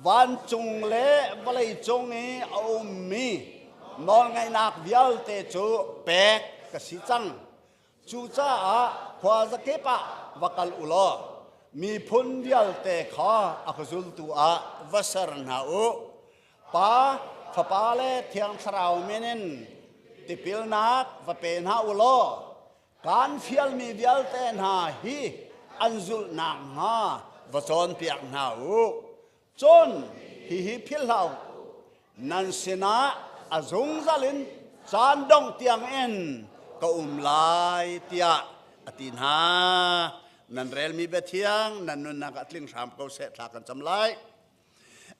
vancung le vawlei cung i a ummi nawlngaihnak vialte cu pek ka si cang cucaah khua zakip ah va kal u law miphun vialte kha a ka zultu ah va ser hna u Pa, Fapa le Thiang Thlarau min in tipilnak va pe hna u law Kan fialmi vialte hna hi an zulh nakhnga va cawnpiak hna u. Cun hihi philh hlah u, nan sinah a zungzal in caan dongh tiangin ka um lai tiah a ti hna. Nan relmi biathiang nan nunnak ah tling hram ko seh thla kan cam lai.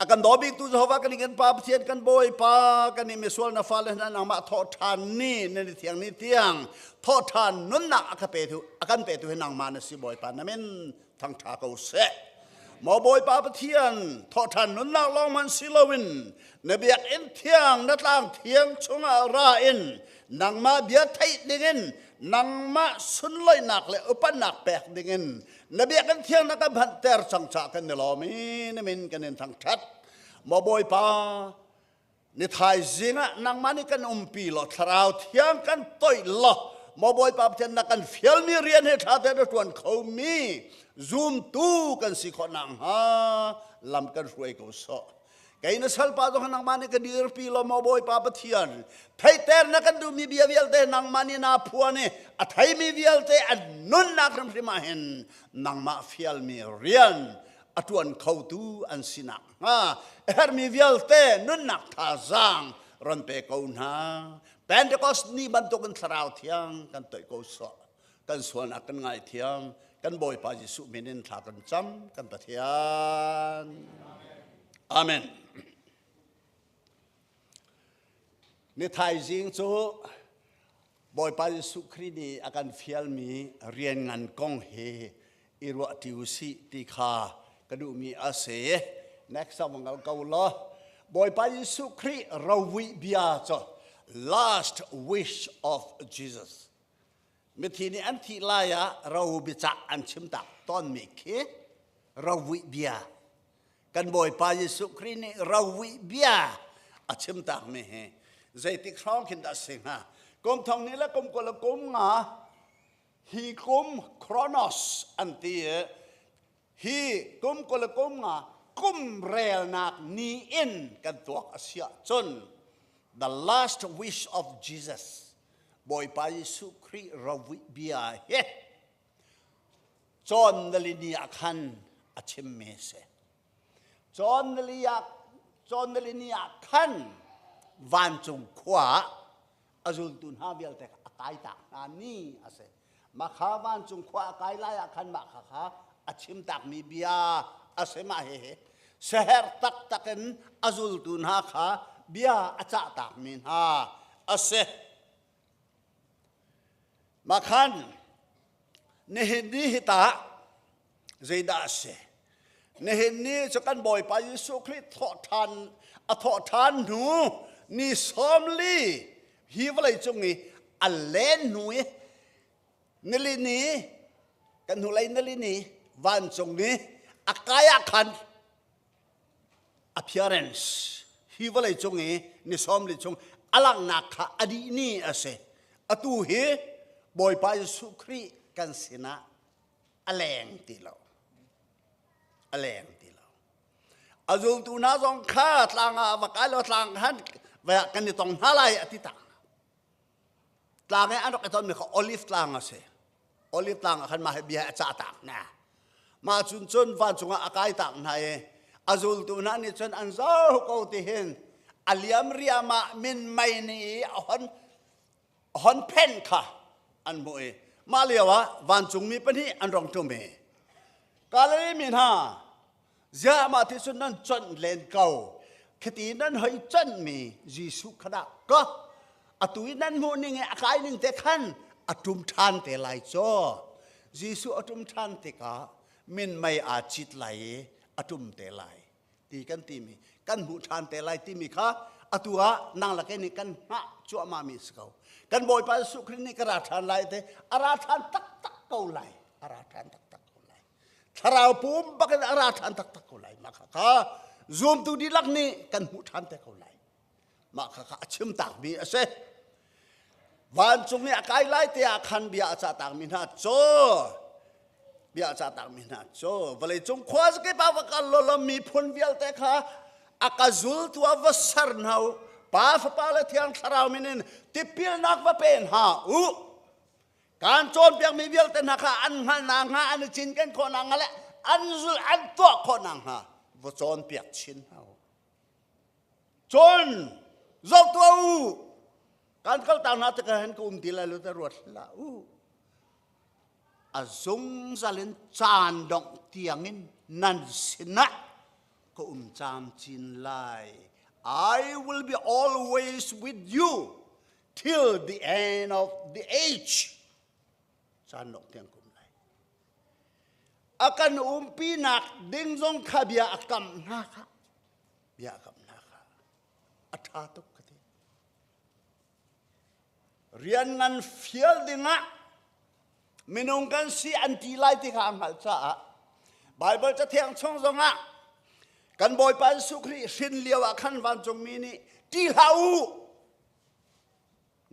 A kan daw biktu Jehovah kan kan Pa Pathian kan Bawipa kan i misual na fale hna nangmah thawh ṭhan ni nan i thiang ni tiang thawh ṭhan nunnak a ka petu a kan petu hi nangmah na si Bawipa na min thangṭha ko seh. Maw Bawipa Pathian thawh ṭhan nunnak lawng man si loin na biakinn thiang na tlang thiang chungah ra in nangmah bia theih dingin nangmah sunloihnak le upatnak pek dingin Na biakinn thiang na kan phanhter cang caah kan i lawm i na min kan in thangṭhat. Maw Bawipa, ni thaizing ah nangmah nih kan umpi law thlarau thiang kan toih law maw Bawipa Pathian na kan fialmi rian hi ṭha tein a ṭuan khomi zumtu kan si khawh nakhnga lam kan hruai ko sawh. Kei na salpa zong nangmah nih ka dirpi law maw Bawipa Pathian theihter na kan duhmi bia vialte nangmah nih naa phuan i a theimi vialte an nunnak hrimhrim ah hin nangmah fialmi rian a ṭuan khotu an si nakhnga a herhmi vialte nunnak thazaang ron pe ko hna. Pentecost ni bantukin Thlarau Thiang kan toih ko sawh. Kan sualnak kan ngaithiam kan Bawipa Jesuh min in thla kan cam kan Pathian. Amen. Ni thaizing cu Bawipa Jesuh Khrih nih a kan fialmi rian ngan kong hi i ruah ṭi u sih ti kha ka duhmi a si. Next song ngal ko law. Bawipa Jesuh Khrih rovuih bia cu last wish of Jesus. Mithi nih an thih lai ah ro biacah an chim tak tawnmi khi rovuih bia. Kan Bawipa Jesuh Khrih nih rovuih bia a chim takmi hi zeitik hrawng khin dah si hnga? Kum thong ni le kum 20 le kum nga hi kum Chronos an ti i hi kum 20 le kum nga kum relnak ni in kan tuak a si ahcun the last wish of Jesus Bawipa Jesuh Khrih rovuih bia hi cawn nali ni ah khan a chimmi a si. Cawn nali ah cawn nali ni ah khan vancung khua ah a zultu hna vialte a kai tak hna ni a si. Mah kha vancung khua a kai lai ah khan mah kha kha a chim takmi bia a si mah hihi. Seher taktak in a zultu hna kha bia a cah takmi hna a si. Mah khan nihin ni hi tah zeidah a si? Nihin ni cu kan Bawipa Jesuh Khrih thawhṭhan a thawhṭhan hnu ni 40 hi vawlei cung i a len hnu i nili ni kan hnulei nili ni vancung i a kai ah khan appearance hi vawlei cung i ni 40 chung a langhnak kha a dih ni a si. Atu hi Bawipa Jesuh Khrih kan sinah a leng ti lo. A leng ti lo. A zultu hna zong kha tlang ah va kai lo tlang khan kan i tong hna lai a ti tak. Tlang i an rak i tonmi kha olive tlang a si. Olive tlang ah khan mah hi bia a cah tak hna. Mah cun cun vancung ah a kai tak hna i a zultu hna nih cun an zoh ko ti hin a liam riahmah min mei nih a hon hon phen kha an hmuh i mah lio ah vancungmi pahnih an rong ṭum i Galilee mi hna ziah mah ti cun nan conh len ko khiti nan hoi conhmi Jesuh kha dah ka atu i nan hmuh ning i a kai ning te khan a ṭum ṭhan te lai caw Jesuh a ṭum ṭhan tikah minmei aa cit lai i a ṭum te lai ti kan timi kan hmuh ṭhan te lai timi kha atu ah nang le kei nih kan hngah cuahmah mi si ko kan Bawipa Jesuh Khrih nih ka ra ṭhan lai te a ra ṭhan taktak ko lai a ra ṭhan taktak ko lai thlarau pum bakin a ra ṭhan taktak ko lai mah kha kha zumtu dihlak nih kan hmuh ṭhan te ko lai mah kha kha a chim takmi a si vancung i a kai lai te ah khan bia a cah takmi hna cu bia a cah takmi hna cu vawleicung khua zakip ah va kal law miphun vialte kha a ka zultu ah va ser hna u pa fapa le thiang thlarau min in tipilnak va pe hna u kan cawnpiakmi vialte hna kha an hngalhnak hnga an i cinken khawh nakhnga le an zul an tuah khawh nakhnga va cawnpiak chin hna u Cun zoh tuah u, kan kaltak hna tikah hin ka um ti lai lo te ruat hlah u. A zungzal in caan dongh tiangin nan sinah ka um camcin lai. I will be always with you till the end of the age. Caan dongh tiang ka um lai. A kan umpinak ding zong kha bia a kam hna kha. Bia a kam hna kha. A ṭha tuk ka ti. Rian ngan fial dingah minung kan si an ti lai ti kha a hngalh caah Baibal cathiang chung zongah kan Bawipa Jesuh Khrih hrin lio ah khan vancungmi nih ṭih hlah u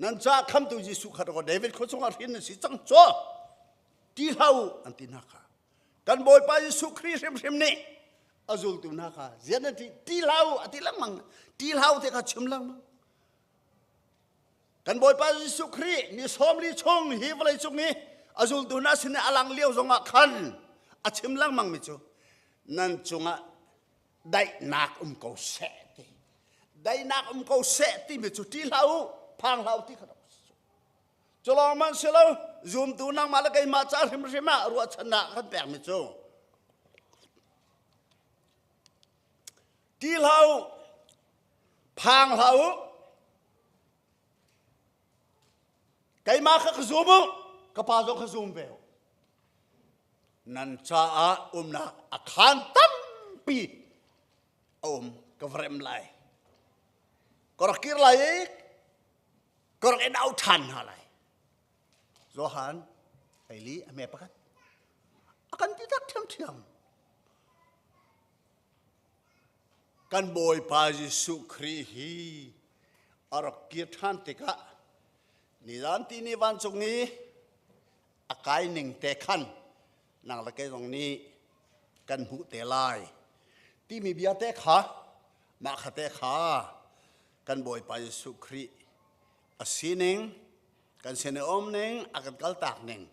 nan caah khamtu Jesuh kha David khua chungah hrin na si cang caw ti hlah u an ti hna kha kan Bawipa Jesuh Khrih hrimhrim nih a zultu hna kha zian an ti ti hlah u a ti lengmang ti hlah u ti kha chim lengmang kan Bawipa Jesuh Khrih ni 40 chung hi vawlei cung i a zultu hna sin a lang lio zongah khan a chim lengmang mi cu nan cungah daihnak um ko seh ti daihnak um ko seh timi cu ṭih hlah u phang hlah u ti kha cu lawng man si lo zumtu nangmah le keimah ca hrimhrim ah ruahchannak kan pekmi cu ṭih hlah u phang hlah u keimah kha ka zum u ka pa zong kha zum ve u Nan caah umnak a khaan tampi a um ka va rem lai. Ka rak kir lai i ka rak in au ṭhan hna lai. Johan 14 a hme pakhat. A kan ti tak ṭhiamṭhiam. Kan Bawipa Jesuh Khrih hi a rak kir ṭhan tikah nizan ti ni vancung i a kai ning te khan nang le kei zong nih kan hmuh te lai timi bia te kha mah kha te kha kan Bawipa Jesuh Khrih a sining kan sin i um ning a kan kaltak ning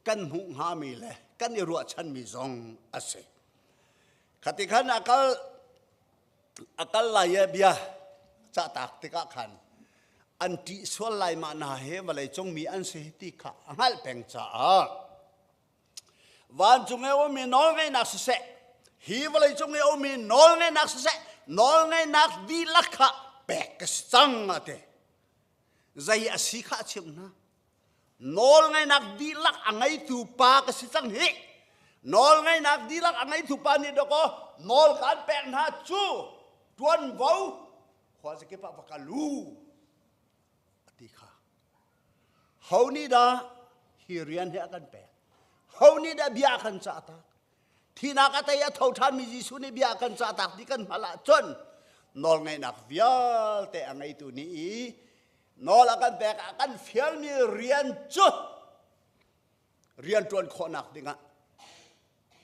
kan hmuh hngami le kan i ruahchanmi zong a si. Khati khan a kal a kal lai i bia cahtak tikah khan an ṭih sual lai mah hna he vawlei cung mi an si ti kha a hngalh peng caah vancung i a ummi nawlngeihnak siseh hi vawlei cung i a ummi nawlngeihnak siseh nawlngeihnak dihlak kha pek ka si cang a ti zei a si kha a chimh hna Nawlngeihnak dihlak a ngeitu pa ka si cang hi. Nawlngeihnak dihlak a ngeitu pa nih dawkaw nawl kaan pek hna cu ṭuanvo khuazakip ah va kal u a ti kha. Ho nih dah hi rian hi a kan pek? Ho nih dah bia a kan cah tak? Thihnak a tei a tho ṭhanmi Jesuh nih bia a kan cah tak ti kan hngalh ahcun nawlngeihnak vialte a ngeitu nih i Nawl a kan pek a kan fialmi rian cu rian ṭuan khawhnak dingah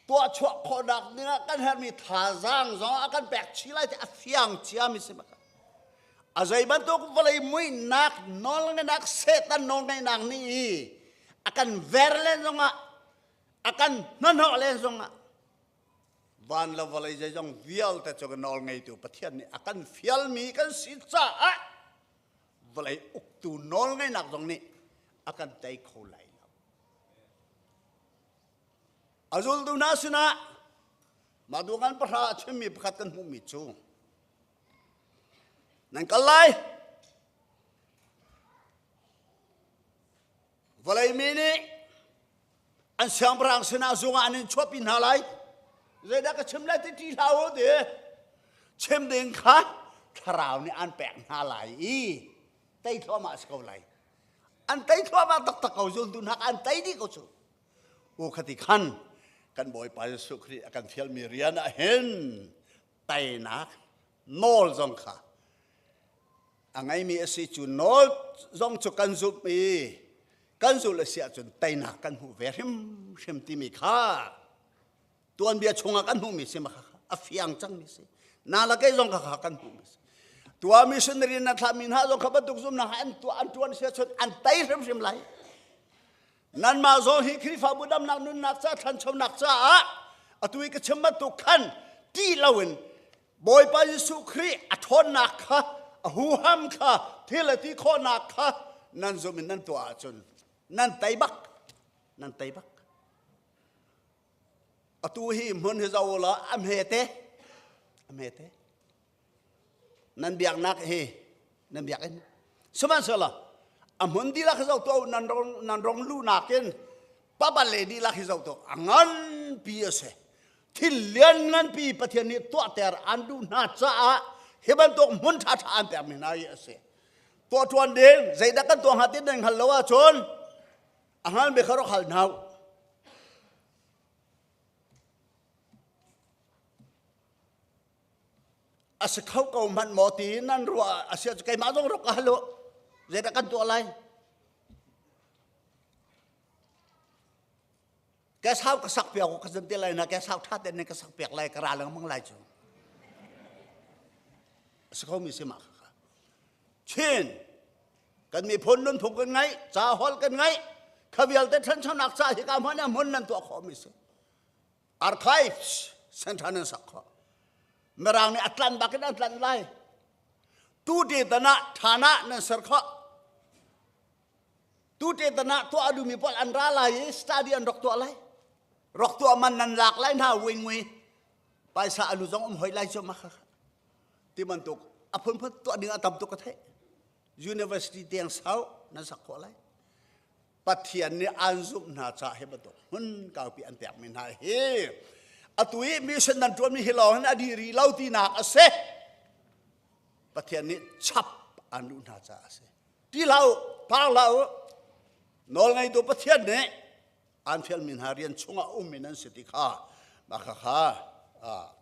tuahchuah khawhnak dingah kan herhmi thazaang zong a kan pek chih lai ti a fiang ciami si bak. A zei bantuk vawlei muihnak nawlngeihnak Satan nawlngeihnak nih i a kan ver len zongah a kan hnahnawh len zongah van le vawlei zeizong vialte cu nawl ngeitu Pathian nih a kan fialmi kan si caah vawlei uktu nawlngeihnak zong nih a kan tei kho lai lo. A zultu hna sinah mah duangan pahra a chimmi pakhat kan hmuhmi cu nan kal lai vawlei mi nih an siangpahrang sinah zung ah an in chuahpi hna lai zeidah ka chim lai ti ṭih hlah u ti chim ding kha thlarau nih an pek hna lai i tei thluahmah a si ko lai an tei thluahmah taktak ko zultu hna an tei dih ko cu u khati khan kan bawipa Jesuh Khrih a kan fialmi rian ah hin teinak nawl zong kha a ngeimi a si cu nawl zong cu kan zumh i kan zulh a si ahcun teinak kan hmuh ve hrimhrim timi kha tuanbia chungah kan hmuhmi si ma a fiang cangmi si na la kei zong kha kha kan hmuhmi si tua missionary na thlahmi hna zong kha bantuk zumnak an tuah an tuan si ahcun an tei hrimhrim lai Nanmah zong hi Khrihfabu damnak nunnak ca ṭhanchonak caah atu i ka chim bantuk khan ṭih loin Bawipa Jesuh Khrih a ṭhawnnak kha a huham kha thil a ti khawhnak kha nan zum in nan tuah ahcun nan tei bak nan tei bak atu hi hmun hi zo law a hmete a hmete Nan biaknak hi nan biakinn. Sihmanhsehlaw a hmun dihlak hi zoh tuah u nan rong nan rong luhnak in pabal le dihlak hi zoh tuah a nganpi a si. Thil lian nganpi Pathian nih tuahter an duh hna caah hi bantuk hmun ṭhaṭha an pekmi hna hi a si. Tuah ṭuan ding zeidah kan tuah hnga ti nan hngal lo ahcun a hngalmi kha rak hal hna u. A si kho ko hmanh maw ti nan ruah a si ahcun keimah zong rak ka hal u zeidah kan tuah lai ke sau ka sak piak ka zan te lai na ke sau tha ten ne ka sak piak lai ka ra lengmang lai cu a si kho mi si ma kha chin kan miphun nunphung kan ngai ca hol kan ngai kha vialte ṭhanchonak ca hi ka hmun hmun nan tuah khawh mi si Archives center nan sak khawh. Mirang nih a tlan bak in an tlanh lai. Tu te tan ah thana nan ser khawh. Tu te tan ah tuah a duhmi pawl an ra lai i study an rak tuah lai. Rak tuah man nan lak lai hna wing ngui. Paisa alu zong um hoi lai cu ma kha. Ti bantuk a phunphun tuah ding a tam tuk ka theih. University tiang sau nan sak khawh lai. Pathian nih an zumh hna caah hi bantuk hmun kaupi an pekmi hna hi atu i mission nan ṭuanmi hi lawng hin a dih rih lo tinak a si. Pathian nih chap an duh hna caah a si. Ti hlah u, phang hlah u. Nawlngeitu Pathian nih an fialmi hna rian chungah ummi nan si ti kha mah kha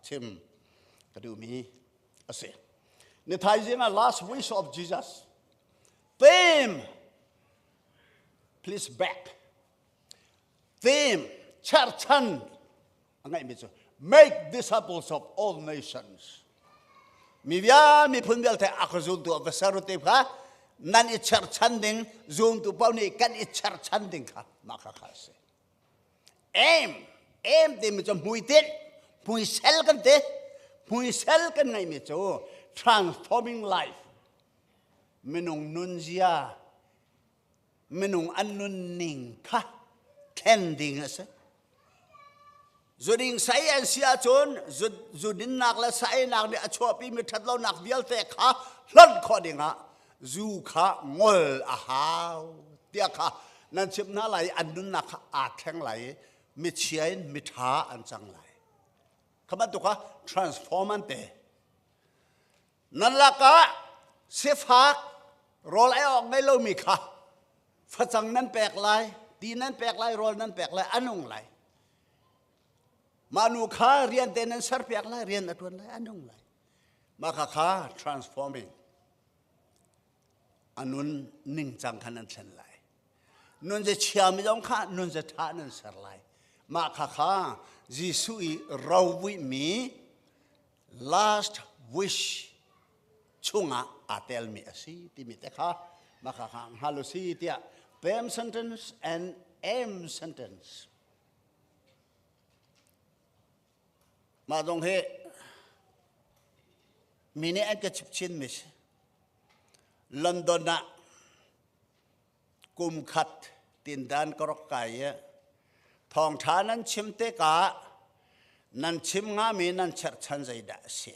chim ka duhmi a si. Ni thaizing ah last wish of Jesus. Theme, please back. Theme, cherchan a ngeihmi cu make disciples of all nations. Mi vial miphun vialte a ka zultu a va ser te kha nan i cherchan ding zumtu paoh nih kan i cherchan ding kha mah kha kha a si. Aim, aim timi cu hmuitinh, hmuisel kan ti. Hmuisel kan ngeihmi cu transforming life. Minung nunzia, minung an nunning kha thlen ding a si. Zuding sai an si ahcun zudinnak le sainak nih a chuahpimi ṭhatlonak vialte kha hlonh khawh dingah zu kha ngol a hau tiah kha nan chimh hna lai i an nunnak kha aa thleng lai i michia in miṭha an cang lai. Kha bantuk kha transform an te. Nan lakah sifak rawl ei awk ngei lomi kha facang nan pek lai, ti nan pek lai, rawl nan pek lai, a nung lai. Mah nu kha rian te nan serpiak lai, rian a ṭuan lai, a nung lai. Mah kha kha transforming a nun ningcang kha nan thlen lai. Nun ze chiami zong kha nun ze ṭha nan ser lai. Mah kha kha Jesuh i rovuihmi last wish chungah aa telmi a si timi te kha mah kha kha hngal u si tiah pem sentence and M sentence mah zong hi mi nih an ka chip chin mi si London ah kum khat tindan ka rak kai i thawngṭha nan chim tikah nan chim ngami nan cherhchan zeidah a si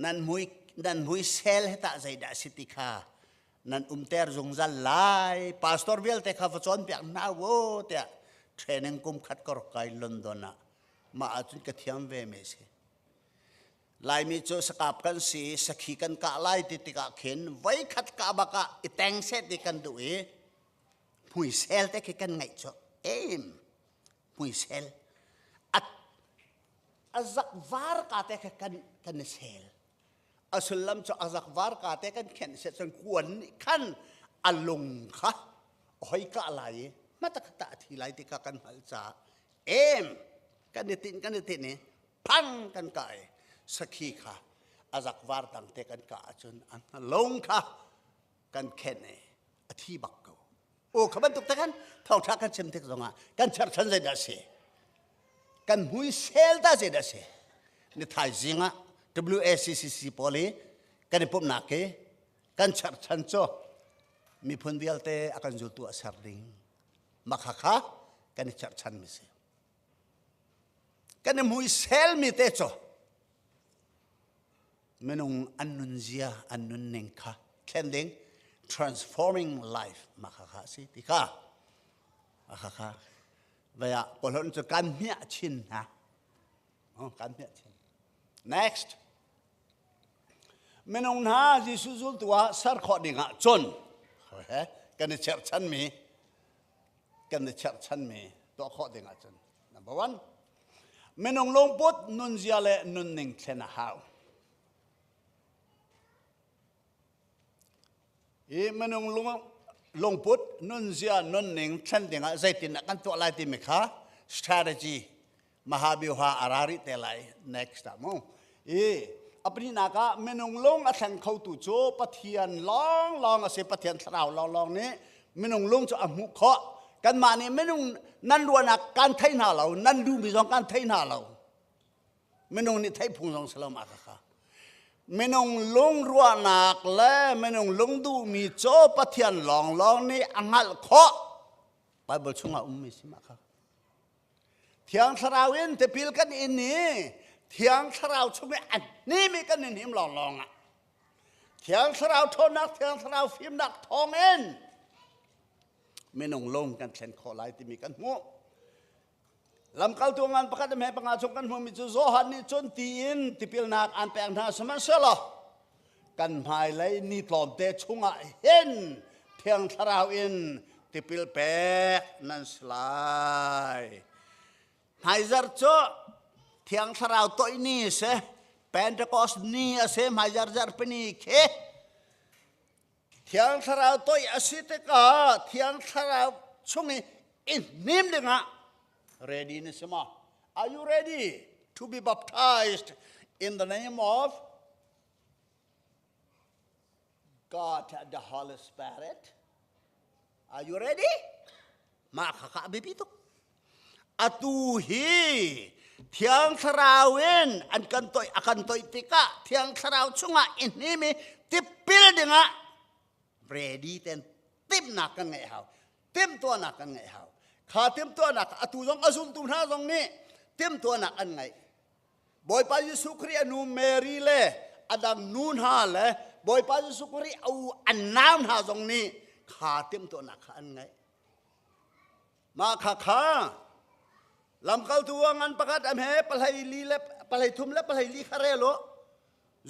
nan mui nan mui sel he tah zeidah a si ti kha nan umter zungzal lai pastor vialte kha va cawnpiak hna u tiah training kum khat ka rak kai London ah mah ahcun ka thiam ve mi si Laimi cu sakap kan si, sakhi kan kah lai ti tikah khin voikhat kah bak ah i teng seh ti kan duh i hmuisel te khi kan ngaih cu em hmuisel a a zak var ka te kha kan kan i sel a sullam cu a zak var ka te kan khenh se cun kuan nih khan a lung kha hoi kah lai i hmatakhat a thi lai ti kha kan hngalh caah em kan i tinh kan i tinh i phang kan kah i sakhi kha a zakvar tang te kan kah ahcun a lung kha kan khenh i a thi bak ko o kha bantuk te kan thawngtha kan chim tik zongah kan cherchan zeidah si kan hmui sel ta zeidah si ni thaizing ah WACCC pawl i kan i pumhnak i kan cherchan cu miphun vialte a kan zultu a ser ding makha kha kan i cherchan mi si Kan i muiselmi te cu minung an nunzia an nunning kha thlen ding transforming life mah kha kha si ti kha kha kha vaya kawlhon cu kan hmiah chin hna oh, kan hmiah chin next minung hna Jesuh zultu ah ser khawh ding ah cun kan i cherchanmi kan i cherhchanmi tuah khawh ding ahcun number one minung lungput nunzia le nunning thlen a hau hi minung lung lungput nunzia nunning thlen ding ah zeitin kan tuah lai timi kha strategy Mahabyuha a ra rih te lai next ah mu i a pahnihnak ah minung lung a thleng khotu cu Pathian lawnglawng a si Pathian thlarau lawnglawng nih minung lung cu a hmuh khawh kanmah nih minung nan ruahnak kan thei hna lo nan duhmi zong kan thei hna lo minung nih theih phung zong si lo mah kha minung lung ruahnak le minung lung duhmi cu Pathian lawnglawng nih a hngalh khawh Bible chungah ummi si mah kha Thiang Thlarau in tipil kan in i Thiang Thlarau chung i a hnimi kan in him lawnglawng ah Thiang Thlarau ṭhawnnak, Thiang Thlarau fimnak thawngin minung lung kan thlen khawh lai timi kan hmuh. Lamkaltu ngan pakhat le panga chung kan hmuhmi cu Johan nih cun tiin tipilnak an pek hna sihmanhsehlaw kan hmailei ni tlawmte chungah hin Thiang Thlarau in Tipil pek nan si lai. Hmaizarh cu Thiang Thlarau toih ni a si. Pentecost ni a si hmaizarh zarhpini khi. Thiang Thlarau toih a si tikah Thiang Thlarau chung i i hnim dingah ready na si ma? Are you ready to be baptized in the name of God the Holy Spirit? Are you ready? Mah kha kha a biapi tuk. Atu hi Thiang Thlarau in an kan toih a kan toih tikah Thiang Thlarau chungah i hnim i tipil dingah ready ten timhnak kan ngeih hau. Timhtuahnak kan ngeih hau. Kha timhtuahnak atu zong a zultu hna zong nih timhtuahnak an ngeih. Bawipa Jesuh Khrih a nu Mary le a dang nu hna le Bawipa Jesuh Khrih a u an nau hna zong nih kha timhtuahnak kha an ngeih. Mah kha kha lamkaltu a ngan pakhat am he palhei li le palhei thum le palhei li kha rel u.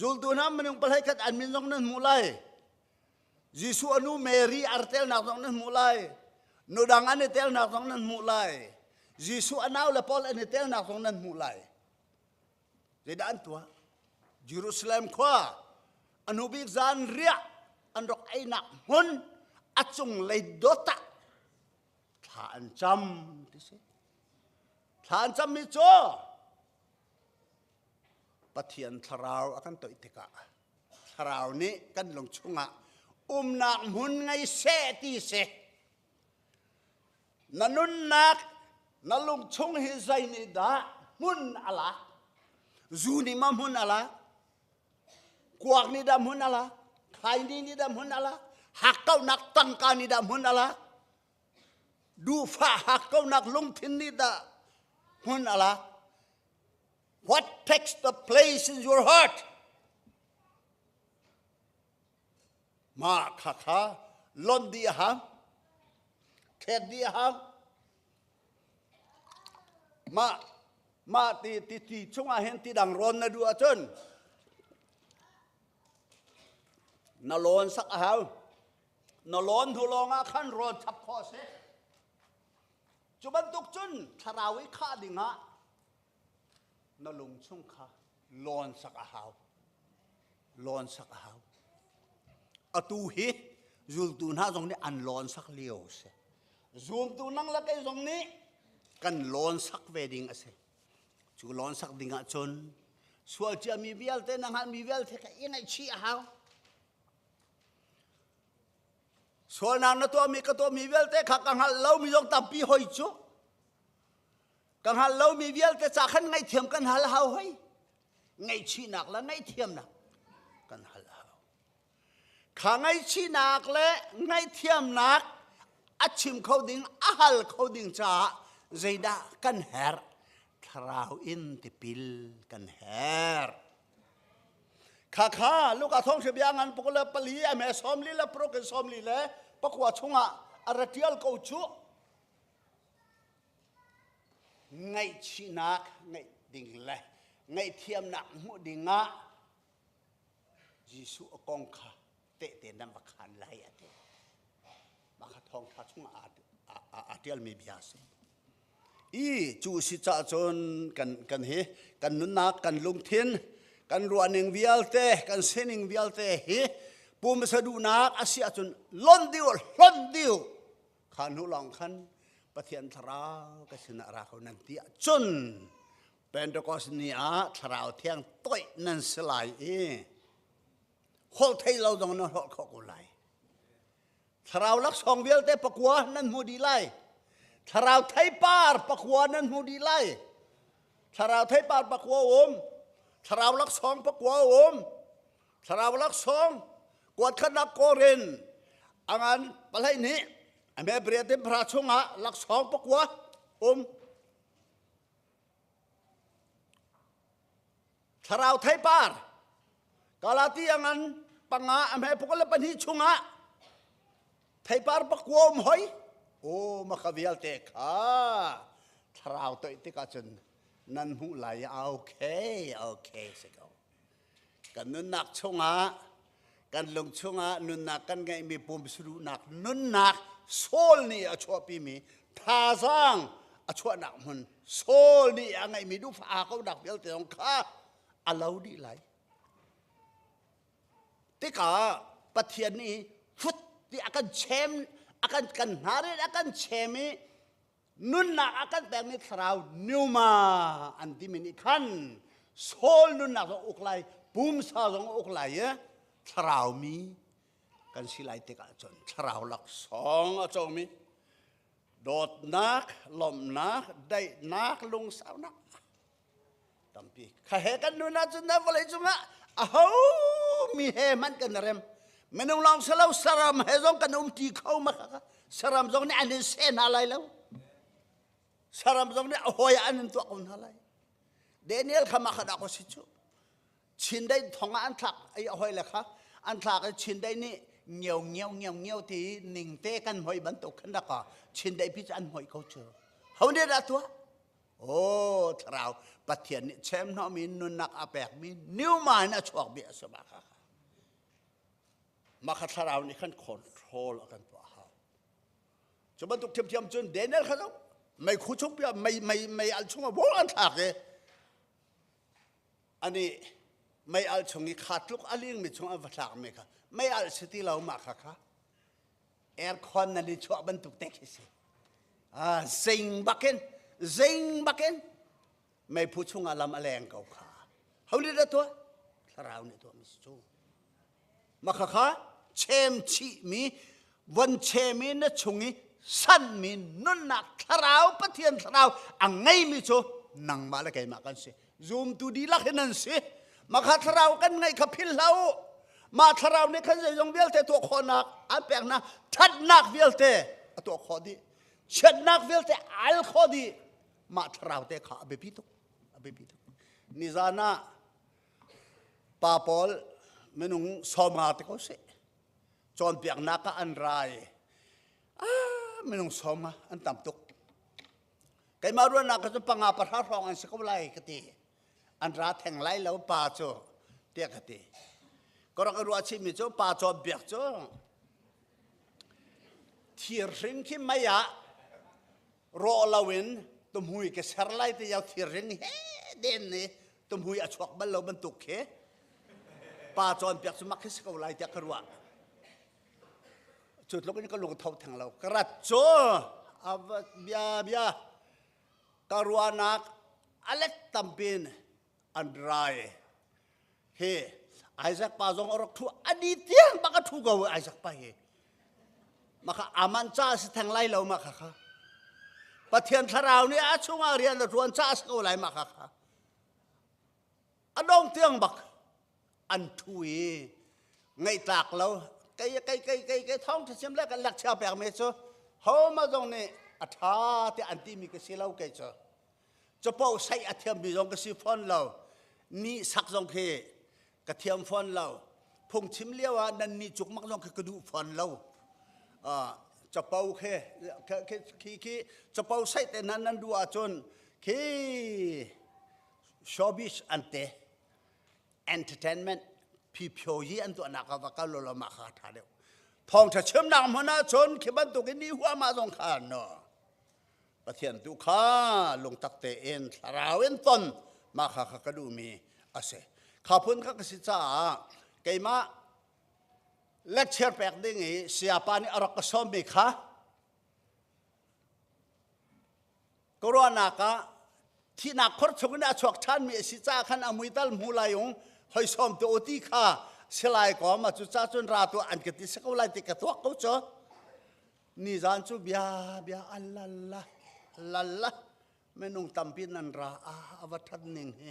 Zultu hna minung palhei khat an min zong nan hmuh lai. Jesuh a nu Mary ar telnak zong nan hmuh lai. Nu dang an i telnak zong nan hmuh lai. Jesuh a nau le Paul an i telnak zong nan hmuh lai. Zeidah an tuah? Jerusalem khua a hnu bik zan riah an rak einak hmun a cunglei dot ah thla an cam ti si. Thla an cammi cu Pathian thlarau a kan toih tikah thlarau nih kan lung chungah umnak hmun ngei seh ti si. Na nunnak na lung chung hi zei nih dah hmun a lak? Zu nih ma hmun a lak? Kuak nih dah hmun a lak? Khaini nih dah hmun a lak? Hakkauhnak tangka nih dah hmun a lak? Duhfah hakkauhnak lungthin nih dah hmun a lak? What takes the place in your heart? Mah kha kha lon dih a hau. Thlet dih a hau. Mah mah ti ti ti chungah hin ti dang rawn na duh ahcun na lawn sak a hau. Na lawn hnu lawngah khan rawn chap khawh a si. Cu bantuk cun thlarau i khah dingah na lung chung kha lawn sak a hau. Lawn sak a hau. Atu hi zultu hna zong nih an lawn sak lio a si. Zumtu nang le kei zong nih kan lawn sak ve ding a si. Cu lawn sak ding ahcun sual ciami vialte na hngalhmi vialte kha i ngaihchih a hau. Sualnak na tuahmi ka tuahmi vialte kha ka hngalh lomi zong tampi hoi cu. Ka hngalh lomi vialte ca khan ngaihthiam kan hal hau hoi. Ngaihchihnak le ngaihthiamnak kan hal hau. Kha ngaihchihnak le ngaihthiamnak a chim kho ding, a hal kho ding caah zeidah kan herh? Thlarau in tipil kan herh. Khakha Luka thawngṭha bia ngan puk le pali a me 40 le paruk in 44 chungah a ra ṭial ko cu. Ngaihchihnak ngeih ding le ngaihthiamnak hmuh dingah Jesuh a kong kha tehte nan va khaan lai a ti. Mah kha thawngṭha chungah aa ṭialmi bia a si. I cu si cah cun kan kan hi kan nunnak kan lungthin kan ruahning vialte kan sining vialte hi pumsa duhnak a si ahcun lon diu hlon diu kha hnu lawng khan Pathian thlarau ka sinah ra ko nan ti ahcun Pentecost ni ah thlarau thiang toih nan si lai i holh thei lo zong nan holh khawh ko lai. Thlarau laksawng vialte pakua nan hmu dih lai. Thlarau theipar pakua nan hmu dih lai. Thlarau theipar pakua um. Thlarau laksawng pakua um. Thlarau laksawng kuat khatnak korin angan palai nih ame briatin phra chungah laksawng pakua um. Thlarau theipar Galati a ngan panga a hme pukul le pahnih chungah theipar pakua um hoi o maka vialte kha thlarau toih tikah cun nan hmuh lai okay okay si ko kan nunnak chungah kan lung chungah nunnak kan ngeihmi pumsaduhnak nunnak. Saul nih a chuahpimi thazaang a chuahnak hmun Saul nih a ngeihmi duhfah aa konak vialte zong kha a lo dih lai. Tikah Pathian nih fut ti a kan chem a kan kan hnar in a kan chem i nunnak a kan pekmi thlarau pneuma an timi nih khan Saul nunnak zong uk lai pumsa zong uk lai i thlarau mi kan si lai tikah cun thlarau laksawng a comi dawtnak lawmhnak daihnak lungsaunak tampi kha he kan nun ahcun na vawlei cungah aho mi he hmanh kan rem minung lawng si lo saram he zong kan um ti kho ma kha saram zong nih an in seh hna lai lo saram zong nih a hawi ah an in tuah ko hna lai Daniel kha mah kha dah ko si cu Chindeih thong ah an thlak i a hoi le kha an thlak i Chindeih nih ngio ngio ngio ngio ti ningte kan hoi bantuk khan rak Chindeih pi cu an hoi ko cu ho nih dah tuah Oh thlarau Pathian nih chem hnawhmi nunnak a pekmi pneuma in a chuak mi a si ma kha mah kha thlarau nih khan control a kan tuah hau cu bantuk thiamthiam cun Daniel kha zong mei khu chung pia mei mei mei al chungah bol an thlak i ani mei al chung i kha tluk a ling mi chung an va thlak mi kha mei al si ti lo mah kha kha aircon nan i chuah bantuk te khi si ah zing bakin zing bakin meiphu chungah lam a leng ko kha ho nih dah tuah thlarau nih tuah mi si cu mah kha chem chih mi von chem i na chung i sanmi nunnak thlarau pathian thlarau a ngeimi cu nangmah le keimah kan si zumtu dihlak hin an si makha thlarau kan ngeih kha phil hlah u mah thlarau nih khan zeizong vialte tuah khawhnak an peknak thatnak vialte a tuah khawh dih chiatnak vialte al khawh dih mah thlarau te kha a biapi tuk a biapi tuk nizan ah pa pawl minung sawmnga te ko seh cawnpiaknak ah an rai ah minung sawmnga an tam tuk keimah ruahnak ka cu panga pahra hrawng an si ko lai ka ti an ra theng lai lo pa cu tiah ka ti ka rak i ruah chihmi cu pa cawnpiak cu thir hring khi mei ah rawh loin tumhui ka ser lai ti yau thir hring he den ni tumhui a chuak bal lo bantuk khi pa cawnpiak cu mak khi si ko lai tiah ka ruah cu tluk in ka lung tho theng lo ka rat cu bia bia ka ruahnak a let tampin an rai he Isaac pa zong a rak thu ani tiang bak a thu ko Isaac pa hi maka aman cha si theng lai lo ma kha kha Pathian thlarau nih a chungah rian a tuan cha si ko lai ma kha kha a dong tiang bak an thu i ngaihtlak lo kei kei kei kei kei thong ṭha le kan lek chia pek mi cu ho ma zong nih a ṭha ti an ti mi ka si lo kei cu capo saih a thiam mi zong ka si fawn lo ni sak zong khi ka thiam fawn lo phungchim lio ah nan ni cuk mak zong khi ka duh fawn lo capo khi khi khi capo saih te nan nan duh ahcun khi showbiz an te entertainment phiphiawi an tuahnak ah va kal law mah kha ṭha deuh thawngṭha chimnak hmun ah cun khi bantuk in ni huahmah zong kha no Pathian tu kha lungtak tein thlarau in ton mah kha kha ka duhmi a si kha phun kha ka si caah keimah lecture pek ding i sayapa nih a rak ka sawmmi kha Ka ruahnak ah thihnak khor chung in a chuak ṭhanmi a si caah khan a muital hmu lai ung hoi sawm te u ti kha silai kom a cu ca cun ra tuah an ka ti si ko lai ti ka tuak ko cu nizan cu bia bia alala lala minung tampi nan ra a a va ṭhat ning hi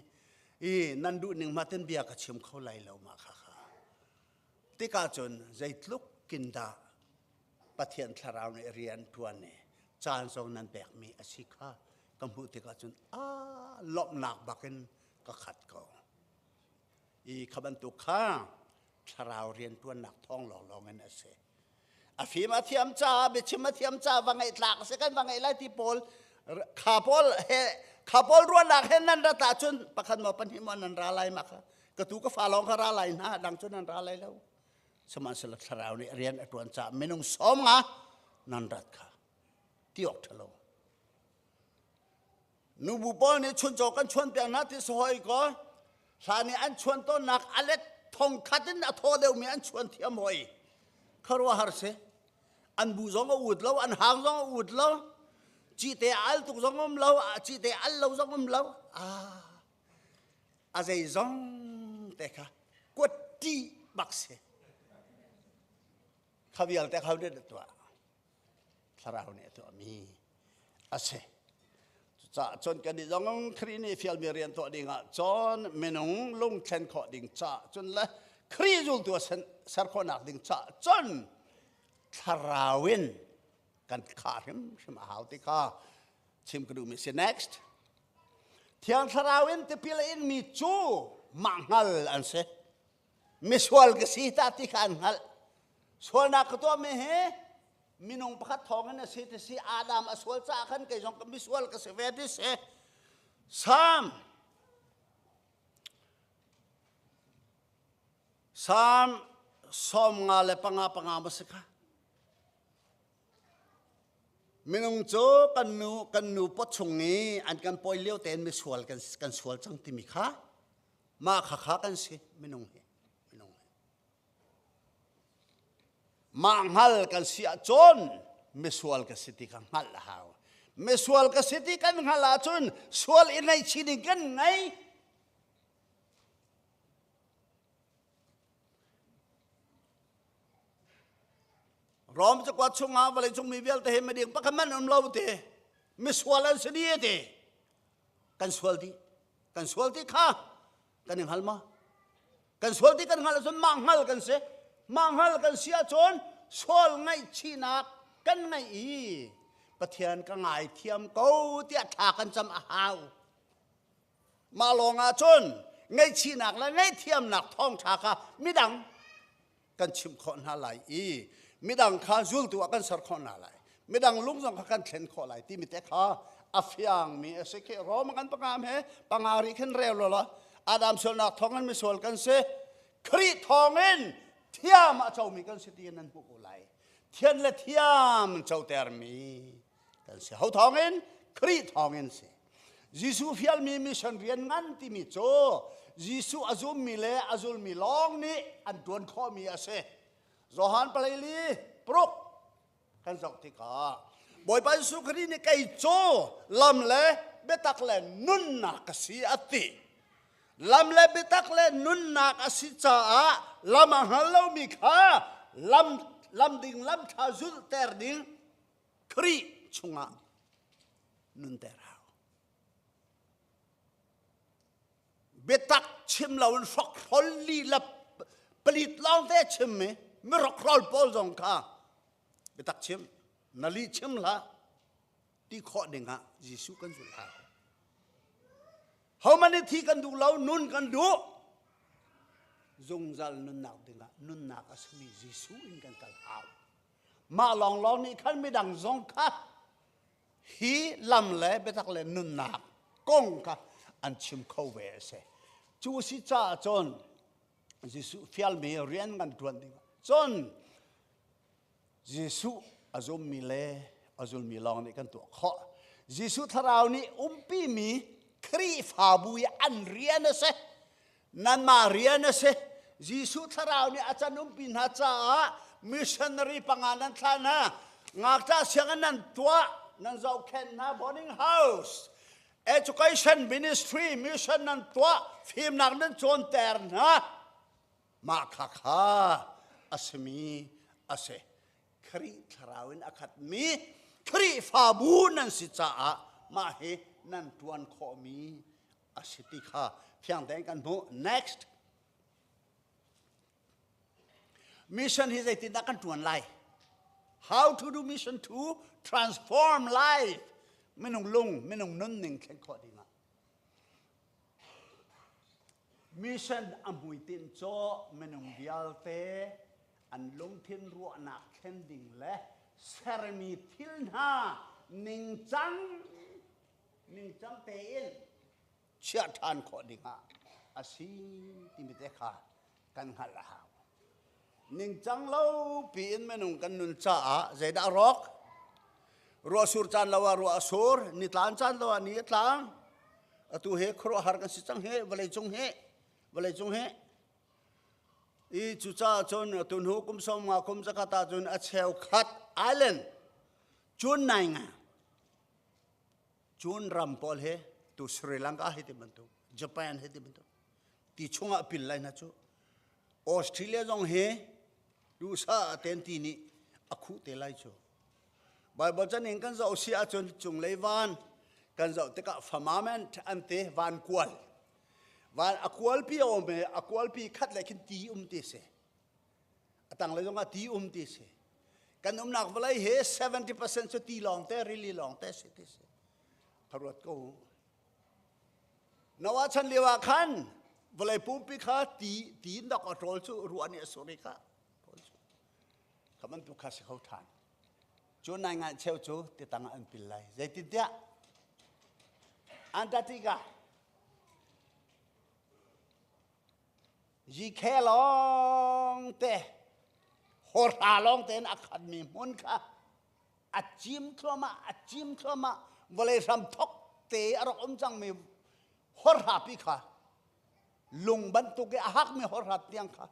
i nan duh ning ma ten bia ka chim kho lai lo ma kha kha tikah cun zeitluk kin dah Pathian thlarau nih rian ṭuan i caan zong nan pekmi a si kha ka hmuh tikah cun a lawmhnak bakin ka khat ko. I kha bantuk kha thlarau rian ṭuannak thawng lawnglawng in a si. A fim a thiam caah biachim a thiam caah va ngeih tlak a si kan va ngeih lai ti pawl kha pawl he kha pawl ruahnak he nan rat ahcun pakhat maw pahnih maw nan ra lai ma kha ka tu ka fa lawng kha ra lai hna dang cu nan ra lai lo sihmanhsehlaw thlarau nih rian a ṭuan caah minung 50. Nan rat kha ti awk ṭha lo. Nubu pawl nih chuncaw kan chuan piak hna ti sahoi ko hlan i an chuan tawnnak a let thong khat in a thaw deuhmi an chuan thiam hoi. Khuaruahhar si. An bu zong a ut lo, an hang zong a ut lo, cite al tuk zong um lo, cite al lo zong um lo. Ah, a zeizong te kha kuat ṭih bak si. Kha vialte kha nih tuah. Thlarau nih a tuahmi a si. Cucaah cun kan nih zong Khrih nih fialmi rian tuah ding ah cun minung lungthlen khawh ding caah cun le Khrih zultu a ser khawhnak ding caah cun thlarau in kan khah hrimhrim a hau ti kha chim ka duhmi si. Next. Thiang Thlarau in tipil a inmi cu mah hngal an si. Misual ka si ta ti kha an hngalh. Sualnak ka tuahmi hi minung pakhat thawng in a si ti si Adam a sual caah khan kei zong ka misual ka si ve ti si. Psalm Psalm 55 ma si kha. Minung cu kan nu kan nu pot chung i an kan pawi lio tein misual kan kan sual cang timi kha mah kha kha kan si minung hi minung hi. Mah hngal kan si ahcun misual ka si ti kha hngalh a hau. Misual ka si ti kan hngalh ahcun sual i ngaihchih ding kan ngei. Rom cakuat chungah vawleicung mi vialte hi miding pakhat hmanh um lo ti misual an si dih ti kan sual dih kan sual ti kha kan i hngal ma kan sual ti kan hngalh ahcun mah hngal kan si mah hngal kan si ahcun sual ngaihchihnak kan ngeih i Pathian ka ngaithiam ko tiah thla kan cam a hau Mah lawng ah cun ngaihchihnak le ngaihthiamnak thawngṭha kha midang kan chimh khawh hna lai i midang kha zultu ah kan ser khawh hna lai. Midang lung zong kha kan thlen khawh lai timi te kha a fiangmi a si khi Rome kan pangam he panga ri khin rel lo la Adam sualnak thawngin misual kan si Khrih thawngin thiam a comi kan si ti nan hmuh ko lai thian le thiam cotermi kan si ho thawngin Khrih thawngin si Jesuh fialmi mission rian ngan timi cu Jesuh a zummi le a zulmi lawng nih an ṭuan khawhmi a si. Johan paleili paruk kan zoh tikah Bawipa Jesuh Khrih nih kei cu lam le biatak le nunnak ka si a ti. Lam le biatak le nunnak a si caah lam a hngal lomi kha lam lam ding lam ṭha zulhter ding Khrih chungah nunter hau. Biatak chim loin hrokhrol lila palit lawng te chim mi mi hrokhrol pawl zong kha biatak chim na li chim hlah ti khawh ding ah Jesuh kan zulh hau. Ho thi kan duh lo nun kan duh zungzal nunnak dingah nunnak a simi Jesuh in kan kal hau. Mah lawnglawng nih khan midang zong kha hi lam le biatak le nunnak kong kha an chim kho ve a si. Cu si caah cun Jesuh fialmi rian kan ṭuan ding cun Jesuh a zummi le a zulmi lawng nih kan tuah khawh. Jesuh thlarau nih umpimi Khrihfabu i an rian a si. Nanmah rian a si. Jesuh thlarau nih a can umpi hna caah missionary panga nan thlah hna. Ngakṭah sianginn nan tuah, nan zohkhenh hna boarding house, education ministry mission nan tuah, fimnak nan cawnter hna. Mah kha kha a simi a si. Khrih thlarau in a khatmi Khrihfabu nan si caah mah hi nan ṭuan khawhmi a si ti kha fiang tein kan hmuh. Next. Mission hi zeitindah kan ṭuan lai? How to do mission to transform life. Minung lung, minung nunning thlen khawh dingah. Mission a hmuitinh cu minung vialte an lungthin ruahnak thlen ding le sermi thil hna ningcang ningcang tein chiah ṭhan khawh dingah a si timi te kha kan hngalh a hau. Ningcang lo piin minung kan nun caah zeidah a rawk? Ruah sur caan lo ah ruah a sur, ni tlan caan lo ah ni a tlang. Atu he khuaruahhar kan si cang he, vawlei cung he, vawlei cung he. I cucaah cun tunhu kum som nga kum zakhat ah cun a cheukhat island cun nai nga cun ram pawl he tu Sri Lanka hi ti bantuk Japan hi ti bantuk ti chungah pil lai na cu Australia zong hi duhsah ten ti nih a khuh te lai cu Bible chan in kan zoh si ahcun cunglei van kan zoh tikah firmament an ti van kual van a kualpi a um i a kualpi khat le khin ti um ti si a tanglei zongah ti um ti si kan umnak vawlei he 70% cu ti lawng te rili lawng te si ti si ka ruat ko Noah chan lio ah khan vawlei pumpi kha ti ti in dok a ṭawl cu ruah nih a sur i kha ṭawl cu kha bantuk kha si kho ṭhan cu nai ngai cheu cu titang ah an pil lai zeitintiah Antarctica Zikhe lawng te hawrha lawng tein a khatmi hmun kha a cim thluahmah a cim thluahmah vawlei hram thok te a rak um cangmi hawrha pi kha lung bantuk i a hakmi hawrha tiang kha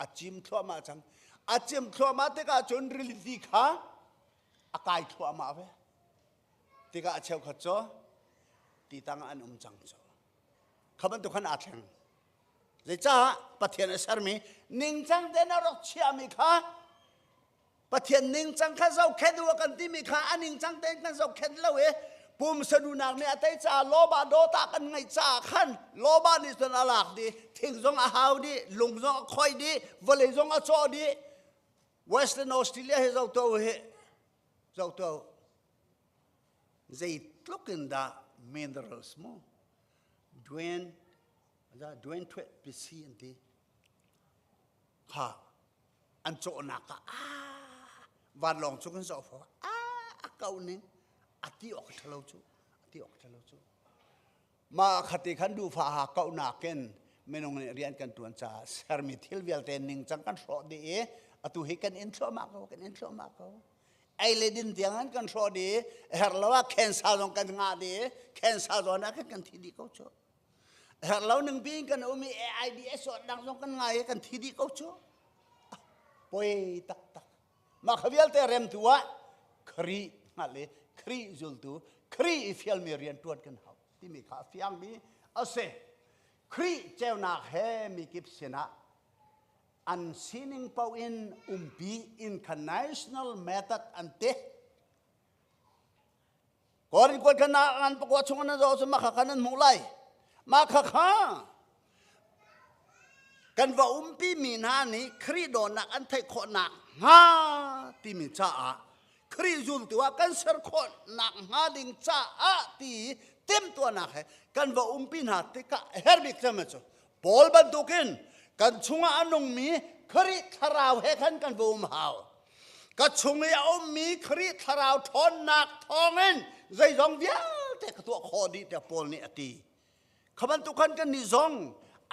a cim thluahmah cang a cim thluahmah tikah cun rili kha a kai thluahmah ve tikah a cheukhat cu ti tang an um cang cu kha bantuk khan aa thleng zeicah Pathian a sermi ningcang tein a rak chiahmi kha Pathian ningcang kha zohkhenh u a kan timi kha a ningcang tein kan zohkhenh lo i pumsadunak nih a tei caah lawba dawta kan ngeih caah khan lawba nih cun a lak dih thing zong a hau dih lung zong a khoi dih vawlei zong a cawh dih Western Australia hi zoh to hi zoh to zeitluk in dah minerals mu Dwayne Dwayne Thwet pisi an ti kha an cawhnak ah ah vanlawng cu kan zoh fo ah a kau ning a ti awk ṭhalo cu a ti awk ṭhalo cu mah khati khan duhfa ha kauhnak in minung nih rian kan ṭuan caah sermi thil vialte ningcang kan hrawh dih i atu hi kan in thluahmah ko kan in thluahmah ko ei le din tiang an kan hrawh dih herh lo ah cancer zong kan ngah dih cancer zawn ah khan kan thi dih ko cu herh lo ning piin kan um i AIDS dang zong kan ngai i kan thi dih ko cu poi taktak mah kha vialte remtu ah Khrih hngalh i Khrih zultu Khrih i fialmi rian ṭuan kan hau timi kha a fiangmi a si Khrih ceunak he mikip sinah an sining paoh in umpi incarnational method an ti Korin kuat khan an pakua chung an zo cu makha khan an hmuh lai makha kha kan va umpi mi hna nih Khrih dawtnak an theih khawhnak hnga timi caah Khrih zultu ah kan ser khawhnak hnga ding caah ti timhtuahnak he kan va umpi hna tikah her bik cem cu Paul bantukin kan chungah a nungmi Khrih thlarau he khan kan va um hau ka chung i a ummi Khrih thlarau ṭhawnnak thawngin zeizong vialte ka tuah khawh dih tiah Paul nih a ti Kha bantuk khan kan nih zong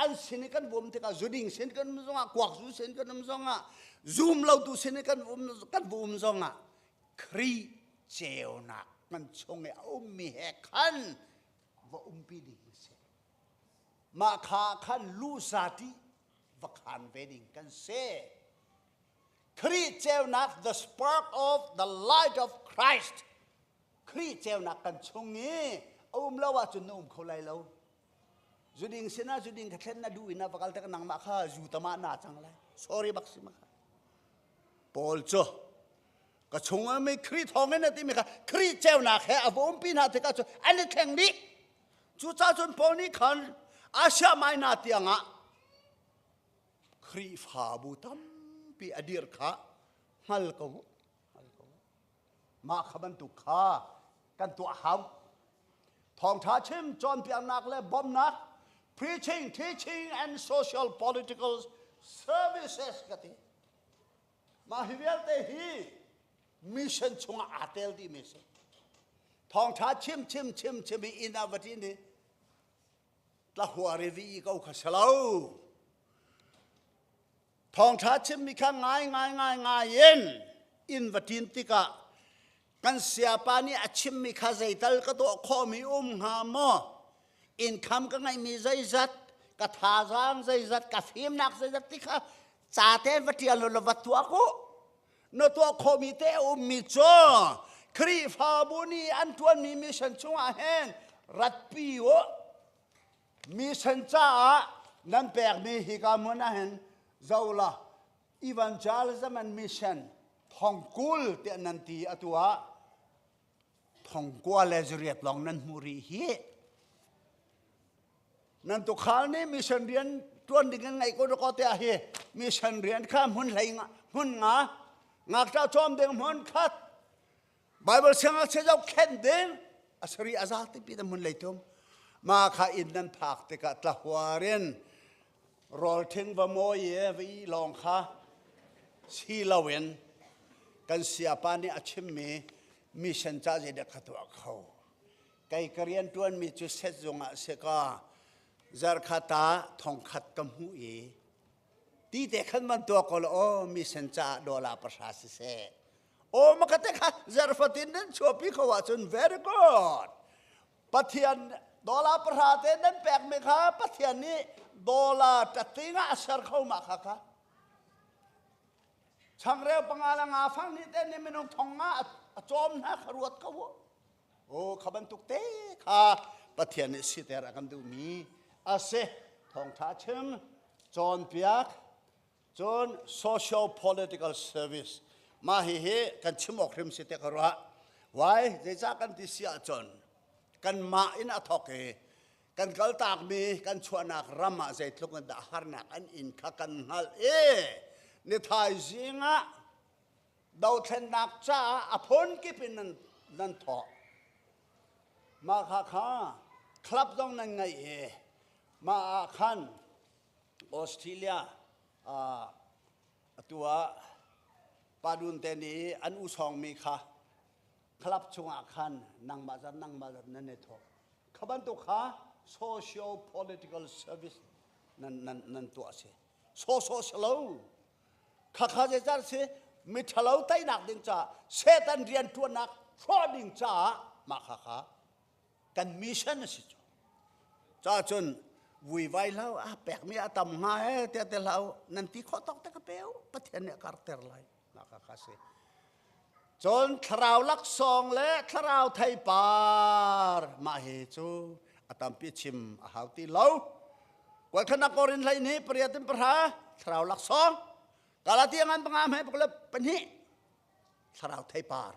an sin i kan um tikah zuding sin kan um zongah kuak zu sin kan um zongah zum lotu sin i kan um kan va um zongah Khrih ceunak kan chung i a ummi he khan va umpi ding a si. Mah kha khan lusa ti va khan ve ding kan si. Khrih ceunak the spark of the light of Christ Khrih ceunak kan chung i a um lo ahcun na um kho lai lo. Zuding sinah zuding kha thlen na duh in na va kal tak nangmah kha zu tama na cang lai. Sorry bak si ma kha. Paul cu ka chung ah mi Khrih thawng in a timi kha Khrih ceunak he a va umpi hna tikah cu an i thleng dih. Cucaah cun Paul nih khan Asia Minor tiangah Khrihfabu tampi a dir kha hngal ko hngal ko Mah kha bantuk kha kan tuah hau. Thawngṭha chim, cawnpiaknak le bawmhnak, preaching, teaching and social political services ka ti. Mah hi vialte hi mission chungah aa tel dihmi a si. Thawngṭha chim, chim, chim, chim i inn ah va ṭin i tlahuar i vi ko kha si lo. Thawngṭha chimmi kha ngai ngai ngai ngai in inn va ṭin tikah Kan siapa nih a chimmi kha zeital ka tuah khawhmi um hnga maw? Income ka ngeihmi zeizat, ka thazaang zeizat, ka fimnak zeizat ti kha ca tein va ṭial law va tuak u. Na tuah khawhmi te a ummi cu Khrihfabu nih an ṭuanmi mission chungah hin ratpi u. Mission caah nan pekmi hika hmun ah hin zoh law evangelism and mission thongkul tiah nan ti atu ah thongkua le zuriat lawng nan hmu rih hi. Nan tukhal nih mission rian tuan ding in ngaih ko ko te hi mission rian kha hmun hlei nga hmun nga ngakṭah cawm ding hmun khat Bible siangngakchia zohkhenh ding a sari a za ti pi hmun lei tum ma kha inn nan phak tikah tlahuar in rawl thing va mawi i va i lawng kha si loin kan siapa nih a chimmi mission ca zeidah kha tuah kho Kei ka rianṭuanmi cu setzung ah si ka zarkhat ah thongkhat ka hmuh i ti te khan van tuah ko law aw mission caah dollar pahra siseh. Aw maka te kha zarfatin nan chuahpi kho ahcun very good. Pathian dollar pahra te nan pekmi kha Pathian nih dollar tating ah a ser kho ma kha kha. Changreu panga le nga fang nih te nih minung thong nga a cawm hna kha ruat ko u. Aw kha bantuk te kha Pathian nih siter a kan duhmi a si. Thawngṭha chim, cawnpiak, cun social political service mah hihi kan chim awk hrim si te ka ruah. Why? Zeicah kan ti si ahcun kanmah in a thawk i kan kaltakmi kan chuahnak ram ah zeitluk in dah harnak an in kha kan hngalh i ni thaizing ah dothlennak caah a phunkip in nan, nan thawh. Mah kha kha club zong nan ngeih i mah ah khan Australia uh, atu ah padun te nih an usawngmi kha club chungah khan nangmah zat nangmah zat nan i thawk. Kha bantuk kha socio political service nan, nan, nan tuah si. Sawsawh si lo. Khakha zeizat si miṭhalo teinak ding caah Satan rianṭuannak hrawh ding caah mah khakha kan mission a si cu. Caah cun vuivai hlah a pekmi a tam hnga he tiah te hlah nan ti khawh tawk te ka pe u Pathian nih a karter lai mah khakha si. Cun thlarau laksawng le thlarau theipar mah hi cu a tampi chim a hau ti lo. Kualkhanak Korin hlei nih pariat in pahra thlarau laksawng Galatia ngan panga hmai pakul pahnih thlarau theipar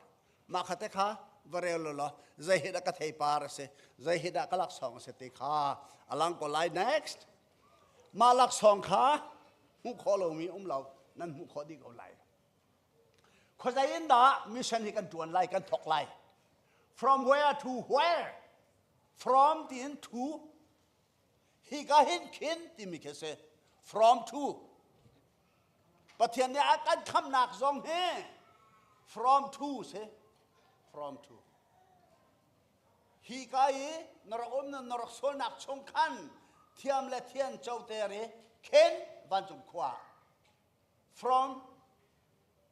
mah kha te kha va rel law zei hi dah ka theipar a si zei hi dah ka laksawng a si ti kha a lang ko lai next mah laksawng kha hmuh khawh lomi um lo nan hmuh khawh dih ko lai Khuazei in dah mission hi kan ṭuan lai, kan thawk lai? From where to where? From tiin to. Hika hin khin timi khi si. From to. Pathian nih a kan khamnak zong hi from to si. From to. Hika i na rak um na rak sualnak chung khan thiam le thian coter i khin vancung khua from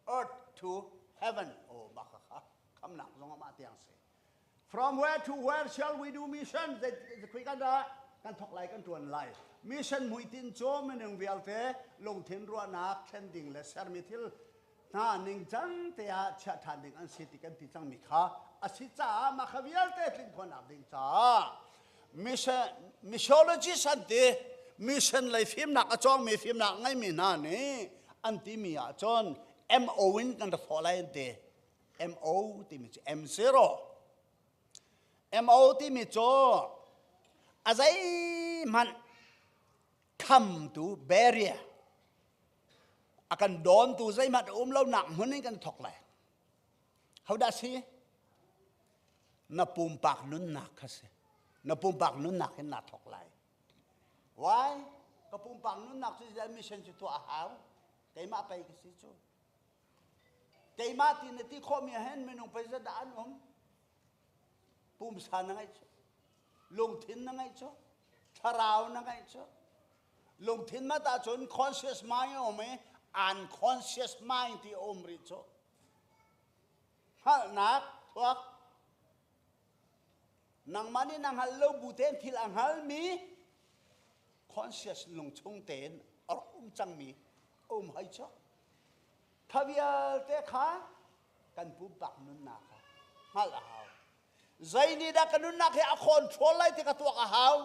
earth to heaven oh mah kha khamnak zong amah tiang si from where to where shall we do mission zei kan dah kan thok lai kan tuan lai mission muitin cu minung vialte lungthin ruahnak thlen ding le sermi thil hna ningcang te ah chiah ṭhan ding an si ti kan ti cangmi kha a si caah mah kha vialte tlin khawhnak ding caah mission missiologist an ti mission lei fimnak a cawngmi fimnak ngeimi hna nih an timi ahcun MO in kan ra thawh lai an ti MO timi cu M0 MO timi cu a zeihmanh khamtu barrier a kan dawntu zeihmanh a um lonak hmun in kan thawk lai hodah si na pumpak nunnak kha si na pumpak nunnak hin naa thawk lai why ka pumpak nunnak cu mission cu tuah a hau keimah pei ka si cu keimah ti na ti khawhmi hin minung pei zat dah an um pumsa na ngeih cu lungthin na ngeih cu thlarau na ngeih cu lungthin mat ahcun conscious mind a um i unconscious mind ti a um rih cu hngalhnak. chuak. Nangmah nih na hngal lo bu tein thil a hngalmi conscious lungchung tein a rak um cangmi a um hoi cu. Kha vialte kha kan pumpak nunnak kha hngalh a hau. Zei nih dah ka nunnak hi a control lai ti ka tuak a hau.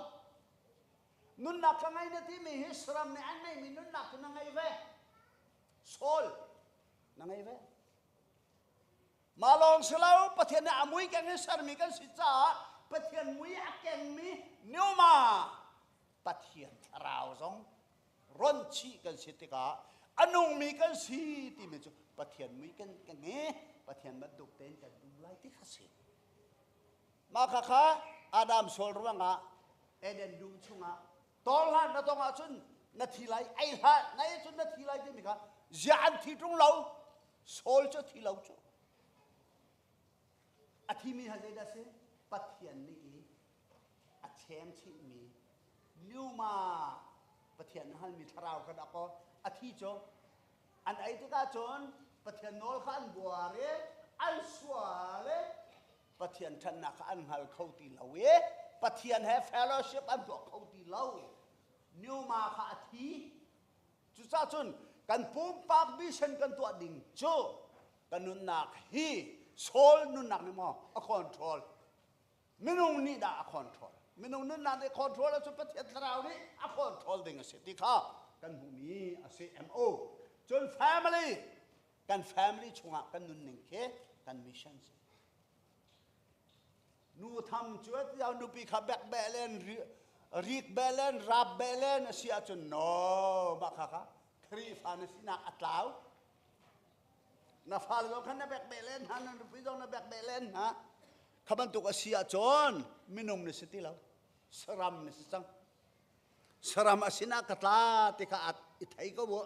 Nunnak ka ngei na timi hi saram nih an ngeimi nunnak cu na ngei ve. Soul na ngei ve. Mah lawng si lo, Pathian nih a mui keng in sermi kan si caah Pathian mui a kengmi pneuma Pathian thlarau zong ron chih kan si tikah a nungmi kan si timi cu Pathian mui kan keng i Pathian bantuk tein kan um lai ti kha si. Mah kha kha Adam sual ruangah Eden dum chungah tawng hlah na tong ahcun na thi lai ei hlah na ei cun na thi lai timi kha zia an thi ṭung lo Saul cu thi lo cu a thimi ha zeidah si Pathian nih i a chem chihmi pneuma Pathian halmi thlarau kha dakaw a thi cu an ei tikah cun Pathian nawl kha an buar i an sual i Pathian ṭhatnak kha an hngal kho ti lo i Pathian he fellowship an tuah kho ti lo pneuma kha a thi Cucaah cun kan pumpak mission kan tuah ding cu kan nunnak hi soul nunnak nih maw a control minung nih dah a control minung nunnak nih control ahcun Pathian thlarau nih a control ding a si ti kha kan hmuhmi a si MO cun family kan family chungah kan nunning khi kan mission si Nu tham cu tiang nupi kha bek beh len rik beh len rap beh len a si ahcun no mah kha kha Khrihfa na sinak a tlau. Na fale zong kha na bek beh len hna, na nupi zong na bek beh len hna. Kha bantuk a si ahcun minung na si ti lo. Saram na si cang. Saram a sinah ka tla ti kha i thei ko bu.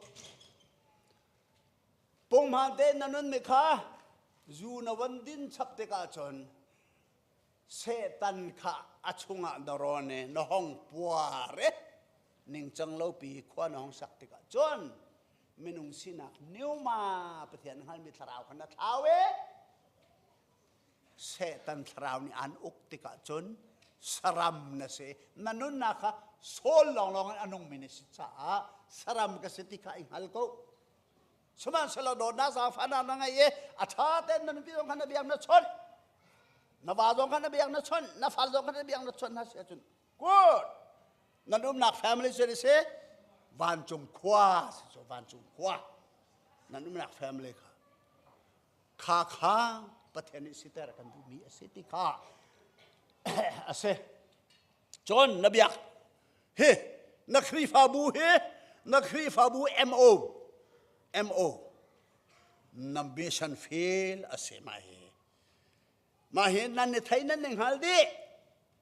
Punghman tein na nun mi kha zu na von din chap tikah cun Satan kha a chungah na rawn i na hong puar i ningcang lopi khua na hong sak tikah cun minung sinak pneuma Pathian hngalmi thlarau kha na thlau i Satan thlarau nih aan uk tikah cun saram na si. Na nunnak kha sawl lawnglawng in a nungmi na si caah saram ka si ti kha i hngal ko. Sihmanhsehlaw dawtnak zaangfahnak na ngei i a ṭha tein na nupi zong kha na biak na chawnh. Na va zong kha na biak na chawnh. Na fal zong kha na biak na chawnh hna si ahcun good. Nan umnak family cu si vancung khua si cu vancung khua. Nan umnak family kha kha kha Pathian nih siter kan duhmi a si ti kha a si. Cun na biak hi na Khrihfabu hi na Khrihfabu MO MO na mission field a si mah hi mah hi nan i thei nan i hngal dih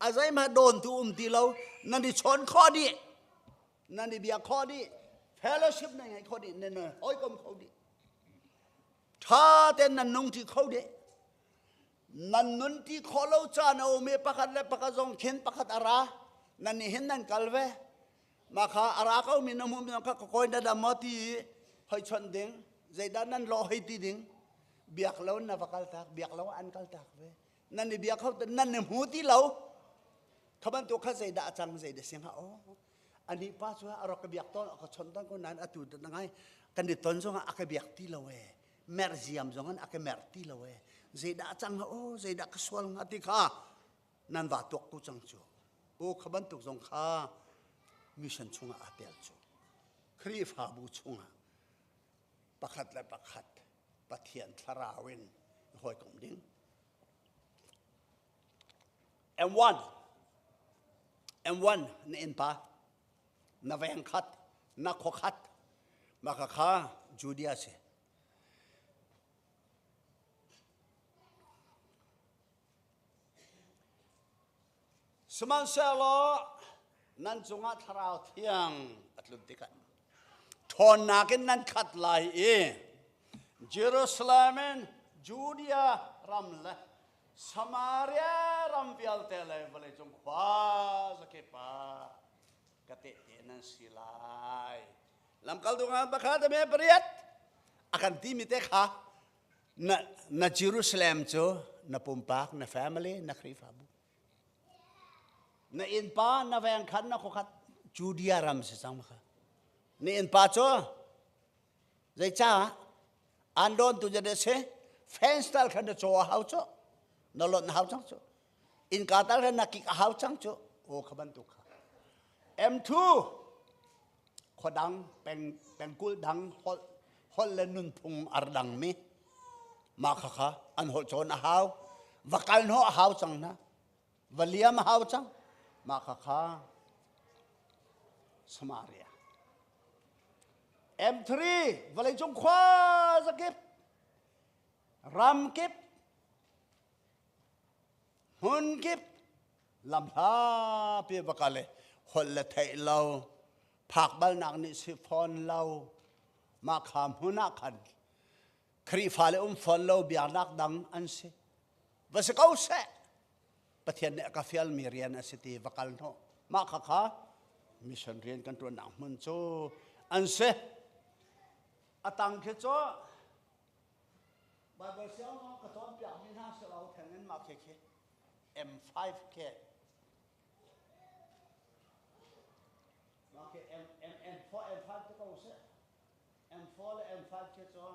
a zeihmah dawntu um ti lo nan i chawn khawh dih nan i bia khawh dih fellowship nan ngei khawh dih nan hawikom kho dih Ṭha tein nan nung ṭi kho dih. Nan nun ṭi khawh lo caan a um i pakhat le pakhat zong khin pakhat a ra. Nan nih hin nan kal ve. Mah kha a ra ko mi na hmuh mi kha ka kawi na dam maw ti i hoi chawnh ding. Zeidah nan lawh hei ti ding. Biak lo na va kal tak, biak lo an kal tak ve. Nan i biak kho nan i hmu ti lo. Kha bantuk kha zeidah a cang zeidah si hnga aw. Anih pa cu a rak ka biak tawn a ka chawnh tawn ko nain atu na ngai kan i ton zongah a ka biak ti lo ee merh ziam zong in a ka merh ti lo ee zeidah a cang hnga aw zeidah ka sual hnga ti kha nan va tuak ko cang cu aw kha bantuk zong kha mission chungah aa tel cu Khrihfabu chungah pakhat le pakhat Pathian thlarau in hawikom ding M1 M1 na innpa na veng khat na khua khat mah kha kha Judea si Sihmanhsehlaw nan cungah Thlarau Thiang a tlun tikah ṭhawnnak in nan khat lai i Jerusalem in Judea ram le Samaria ram vialte le vawleicung khua zakip ah ka tehte nan si lai. Lamkaltu ngan pakhat a me pariat a kan timi te kha na, na Jerusalem cu na pumpak, na family, na Khrihfabu. Na innpa, na vengkhat, na khuakhat Judea ram si cang kha. Na innpa cu zeicah an dawn tu jade se fence tal khan na caw a hau cu na lonh hau cang cu innka tal khan na kik a hau cang cu o kha bantuk kha M2 khuadang peng pengkulh dang holh holh le nunphung ar dang mi mah kha kha an holh cawn a hau va kal hnawh a hau cang na va liam a hau cang mah kha kha Samaria M3 vawleicung khua zakip ram kip hmun kip lamhlapi va kal i holh le theih lo phak balnak nih si fawn lo mah kha hmun ah khan Khrihfa le um fawn lo biaknak dang an si va si ko seh Pathian nih a ka fialmi rian a si ti va kal hnawh mah kha kha mission rian kan ṭuannak hmun cu an si a tang khi cu Bible siang ka cawnpiakmi hna si lo theng in mah khi khi M5 khi mah khi M, M, M4 M5 te ko seh M4 le M5 khi cu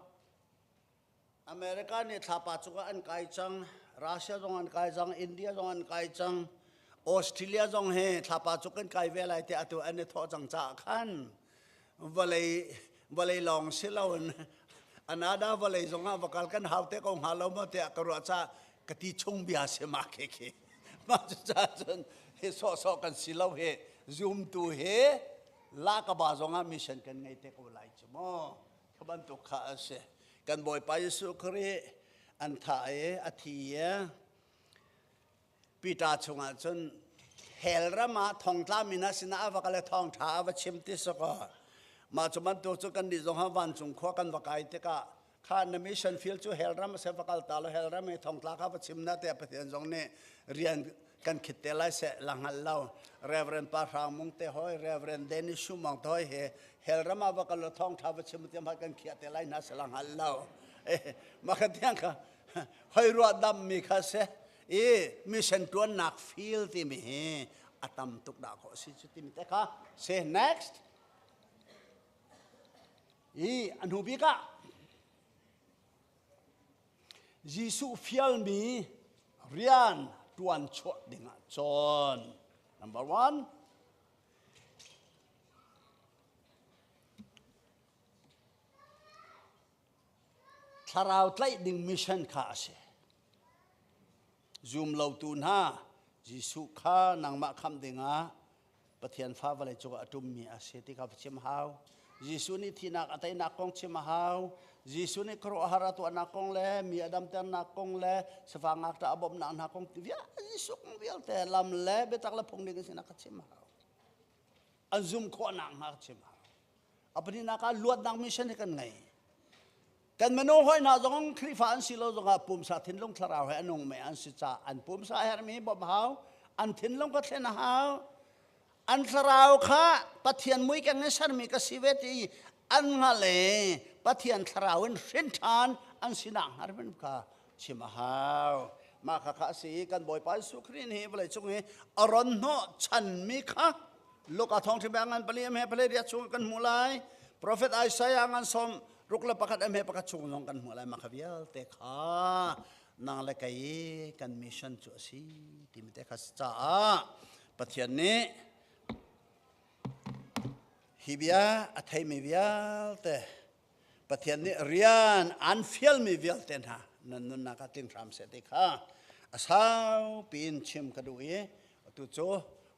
America nih thlapa cungah an kai cang Russia zong an kai cang India zong an kai cang Australia zong he thlapa cu kan kai ve lai tiah atu an i thawh cang caah khan vawlei vawlei lawng si loin anada vawlei zongah va kal kan hau te ko hnga lo maw tiah ka ruah caah ka ti chung bia si ma khi khi mah cucaah cun hi sawhsawh kan si lo hi zumtu hi lakaba zongah mission kan ngei te ko lai cu maw kha bantuk kha a si kan bawipa Jesuh Khrih an thah i a thi i Peter chungah cun hell ram ah thongtla mi hna sinah a va kal i thawngṭha a va chim ti sakaw mah cu bantuk cu kan nih zong ah vancung khua kan va kai tikah kha na mission field cu hell ram a si va kal ta lo hell ram i thongtla kha va chim na tiah Pathian zong nih rian kan khit te lai seh la hngal lo Reverend Pa Hrang Mung te hoi Reverend Dennis Shumang te hoi he hell ram ah va kal lo thawngṭha va chim tiam kan khiah te lai hna se la hngal lo eh mah kha tiang kha hoi ruah dam mi kha se i mission tuannak field timi hi a tam tuk dah khawh si cu timi te kha se next i a hnu bik ah Jesuh fialmi rian tuan chuah dingah cawn number one Thlarau tlaih ding mission kha a si. Zum lotu hna Jesuh kha nangmah khamh dingah Pathian fa vawlei cungah a ṭummi a si ti kha va chim hau. Jesuh nih thihnak a teinak kong chim a hau. Jesuh nih khuaruahhar a tuahnak kong le mi a damternak kong le sifak ngakṭah a bawmhnak hna kong Jesuh kong vialte lam le biatak le phung ding a sinak kha chim a hau. An zum khawhnak hnga kha chim a hau. A pahnihnak ah luatnak mission hi kan ngei. Kan minung hawi hna zong Khrihfa an si lo zongah pumsa thinlung thlarau he a nungmi an si caah an pumsa herhmi bawmh hau, an thinlung kha thlen a hau, an thlarau kha Pathian mui keng in sermi ka si ve ti an hngalh i Pathian thlarau in hrin ṭhan an sinak hngar hrim kha chim a hau. Mah kha kha a si i kan Bawipa Jesuh Khrih nih vawleicung i a ron hnawh chanmi kha Luka thawngṭha bia ngan pali he pali riat chung kan hmuh lai. Prophet Isaiah ngan som ruk le pakhat he pakhat chung zong kan hmuh lai. Mah kha vialte kha nang le kei kan mission cu a si timi te kha caah Pathian nih hi bia a theimi vialte Pathian nih rian an fialmi vialte hna nan nunnak ah tling hram seh ti kha a sau piin chim ka duh i atu cu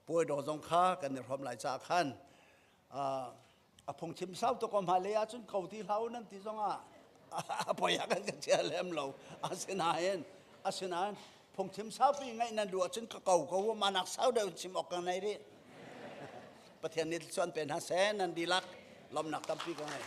puai dawh zong kha kan i hrawm lai caah khan a phungchim sau tuk ko hmailei ahcun ko ti hlah u nan ti zongah a poi ah kan ka chia lem lo asinain asinain phungchim saupi ngaih nan duh ahcun ka ko ko u manak sau deuh chim awk ka nei rih Pathian nih thluachuah an pe hna seh nan dihlak lawmhnak tampi ka ngei.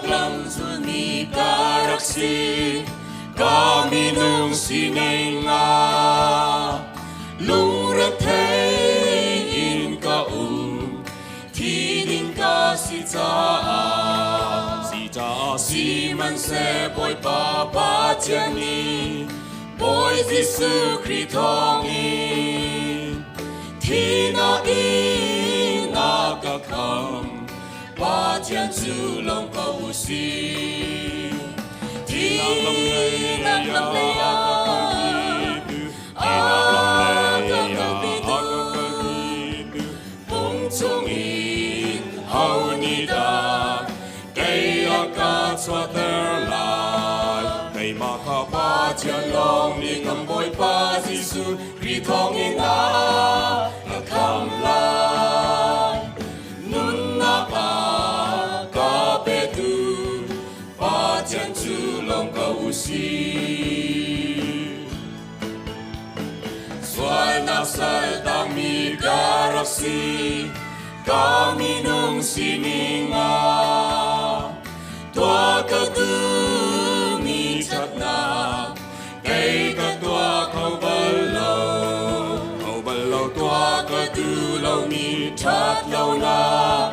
Sualnak lam zulmi ka rak si, ka minung sining ah lungrethei in ka um, thi ding ka si caah. Si caah sihmanhseh Bawipa Pathian nih Bawi Jesuh Khrih thawngin thinak in a ka khamh. Pathian cu lawm ko u sih. Thinak lam lei ah a ka kalpitu pum chungin ho nih dah kei a ka chuahter lai? Keimah kha Pathian lawng nih kan Bawipa Jesuh Khrih thawngin a ka khamh lai. Nunnak a ka petu Pathian cu lawm ko u sih. Sualnak sal tangmi ka rak si, ka minung sining ah tuah ka duhmi ṭhatnak kei ka tuah kho bal lo. Kho bal lo tuah ka duh lomi ṭhat lonak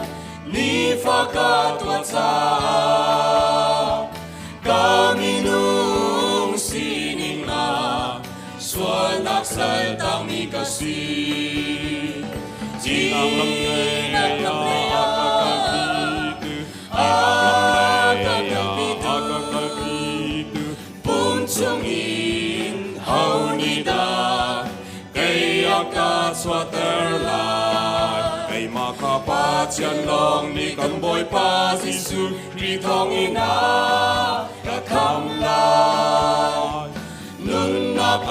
nifa ka tuah caah ka minung sining ah sualnak sal tangmi ka si. Thinak lam lei ah a ka kalpitu pum chungin ho nih dah kei a ka chuahter lai? Keimah kha Pathian lawng nih kan Bawipa Jesuh Khrih thawngin a ka khamh lai. Nunnak a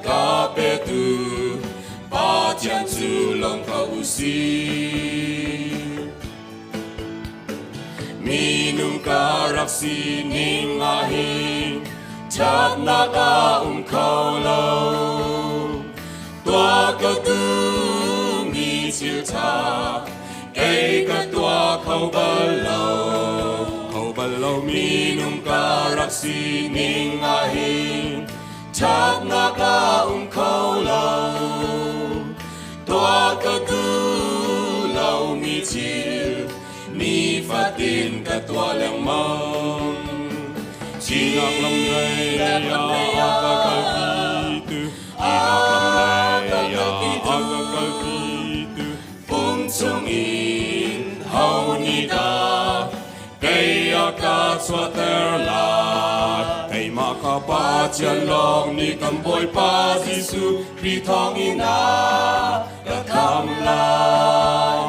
ka petu Pathian cu lawm ko u sih. Minung ka rak sining ah hin ṭhatnak a um kho lo. Tuah ka duhmi thil ṭha kei ka tuah kho bal lo. Kho bal lo minung ka rak sining ah hin ṭhatnak a um kho lo. Tuah ka duh lomi thil nifatin ka tuah lengmang. Thinak lam lei ah a ka kalpitu, thinak lam lei ah a ka kalpitu. Pum chungin ho nih dah kei a ka chuahter lai? Keimah kha Pathian lawng nih kan Bawipa Jesuh Khrih thawngin a ka khamh lai.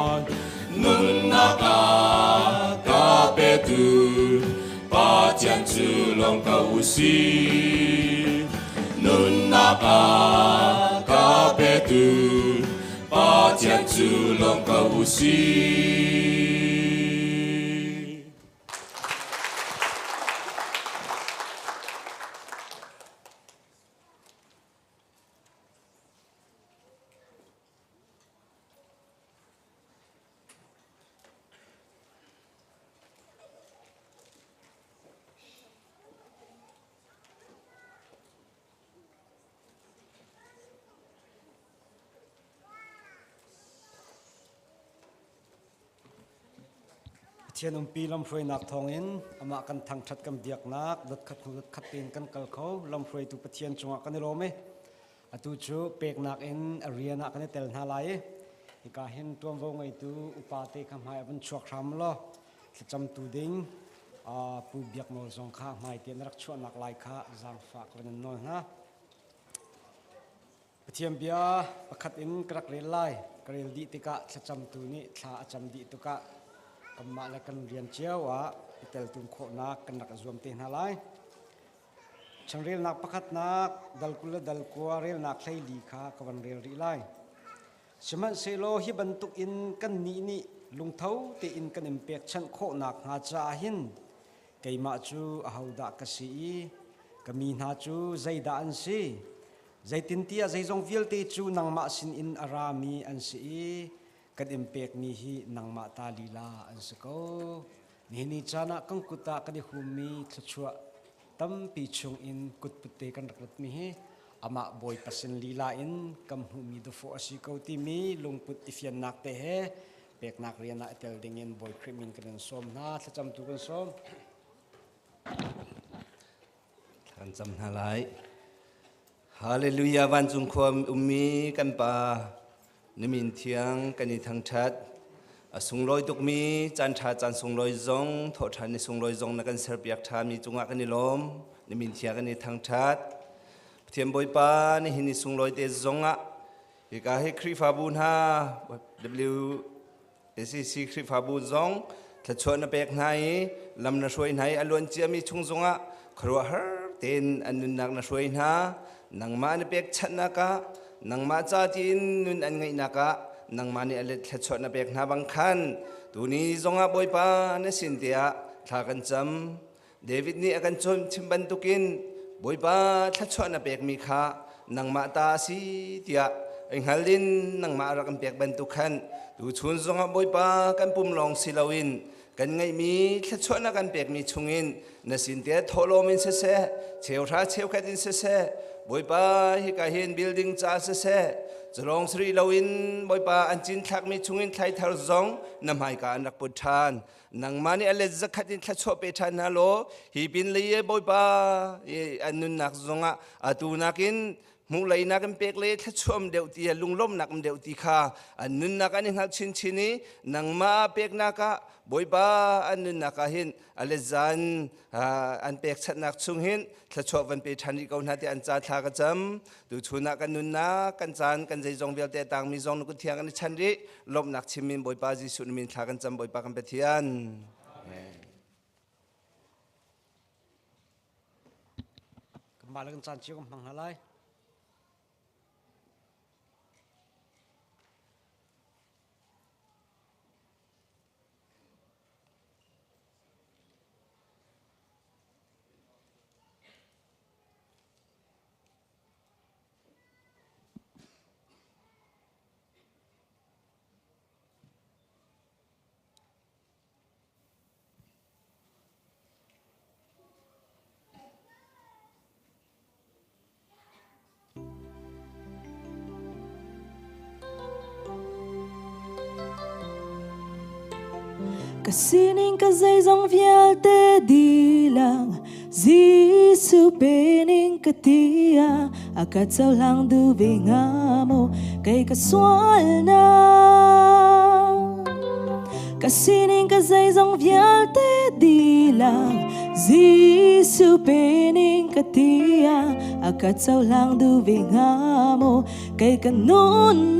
Nunnak a ka petu Pathian cu lawm ko u sih. Nunnak a ka petu Pathian cu lawm ko u sih. Pathian umpi lamhruainak thawngin amah kan thangṭhat kan biaknak dotkhat hnu dotkhat tein kan kal kho lamhruaitu Pathian cungah kan i lawm i atu cu peknak in a rian ah kan i tel hna lai i hika hin ṭuanvo ngeitu upa te kha hmai a vun chuak hram law thlacamtu ding Pu Biak Nawl zong kha hmai te na rak chuahnak lai kha zaangfah ka van in nawl hna. Pathian bia pakhat in ka rak rel lai. Ka rel dih tikah thlacamtu nih thla a cam dih tikah kanmah le kan rian cio ah i teltum khawhnak kan rak i zuam te hna lai. Changrelnak pakhatnak dal 20 le dal 9 relnak 14 kha ka van rel rih lai. Sihmanhsehlaw hi bantuk in kannih nih lungtho tein kan in pekchanh khawhnak hnga caah hin keimah cu ahodah ka si i ka mi hna cu zeidah an si? Zeitintiah zeizong vialte cu nangmah sinin a rami an si i kan in pekmi hi nangmah ta lila an si ko. Nihin ni caan ah kan kut ah kan i hummi thluachuah tampi chung in kutput te kan rak ratmi hi amah Bawipa sin lila in kan hmuhmi dawfawh a si ko timi lungput i fiannak te he peknak rian ah i tel ding in Bawi Khrih min kan in sawm hna. Thlacamtu kan sawm. Thla kan cam hna lai. Hallelujah vancung khua ummi kan pa na min thiang kan i thangṭhat. A sunglawi tukmi caan ṭha caan sunglawi zong thawhṭhan ni sunglawi zong na kan serpiak ṭhami cungah kan i lawm. Na min thiang kan i thangṭhat. Pathian Bawipa nihin ni sunglawi te zongah hika hi Khrihfabu hna W SEC Khrihfabu zong thluachuah na pek hna i lam na hruai hna i a luan ciami chung zongah khuaruahhar tein an nunnak na hruai hna. Nangmah na pekchanhnak ah nangmah ca tiin nun an ngeihnak ah nangmah nih a let thluachuah na pek hna bang khan tuni zongah Bawipa na sin tiah thla kan cam. David nih a kan chim bantukin Bawipa thluachuah na pekmi kha nangmah ta a si tiah i hngal in nangmah rak kan pek bantuk khan tuchun zongah Bawipa kan pum lawng si loin kan ngeihmi thluachuah na kan pekmi chungin na sin te thawhlawm in siseh cheuhra cheukhat in siseh Bawipa hika hin building ca siseh culawng siri loin Bawipa an cinthlakmi chungin thlaithar zong na hmaika an rak put ṭhan. Nangmah nih a let zakhat in thluachuah pe ṭhan hna law hi pin lei i Bawipa an nunnak zongah atu nakin hmuh lei nakin pek le thluachuam deuh ti lunglawmhnak um deuh ti kha an nunnak an i hngalh chinchin i nangmah peknak ah Bawipa an nunnak ah hin a let zan an pekchanhnak chung hin thluachuah van pe ṭhan rih ko hna tiah an ca thla ka cam. Tuchun ah kan nunnak, kan caan, kan zeizong vialte a tangmi zong na kut thiang kan i chan rih. Lawmhnak chim in Bawipa Jesuh na min thla kan cam Bawipa kan Pathian. Kanmah le kan caan cio kan hmang hna lai. Ka sining ka zeizong vialte dilang Jesuh pening ka tia a ka cohlang duh ve hnga maw kei ka sualnak Ka sining ka zeizong vialte dilang Jesuh pening ka tia a ka cohlang duh ve hnga maw kei ka nunnak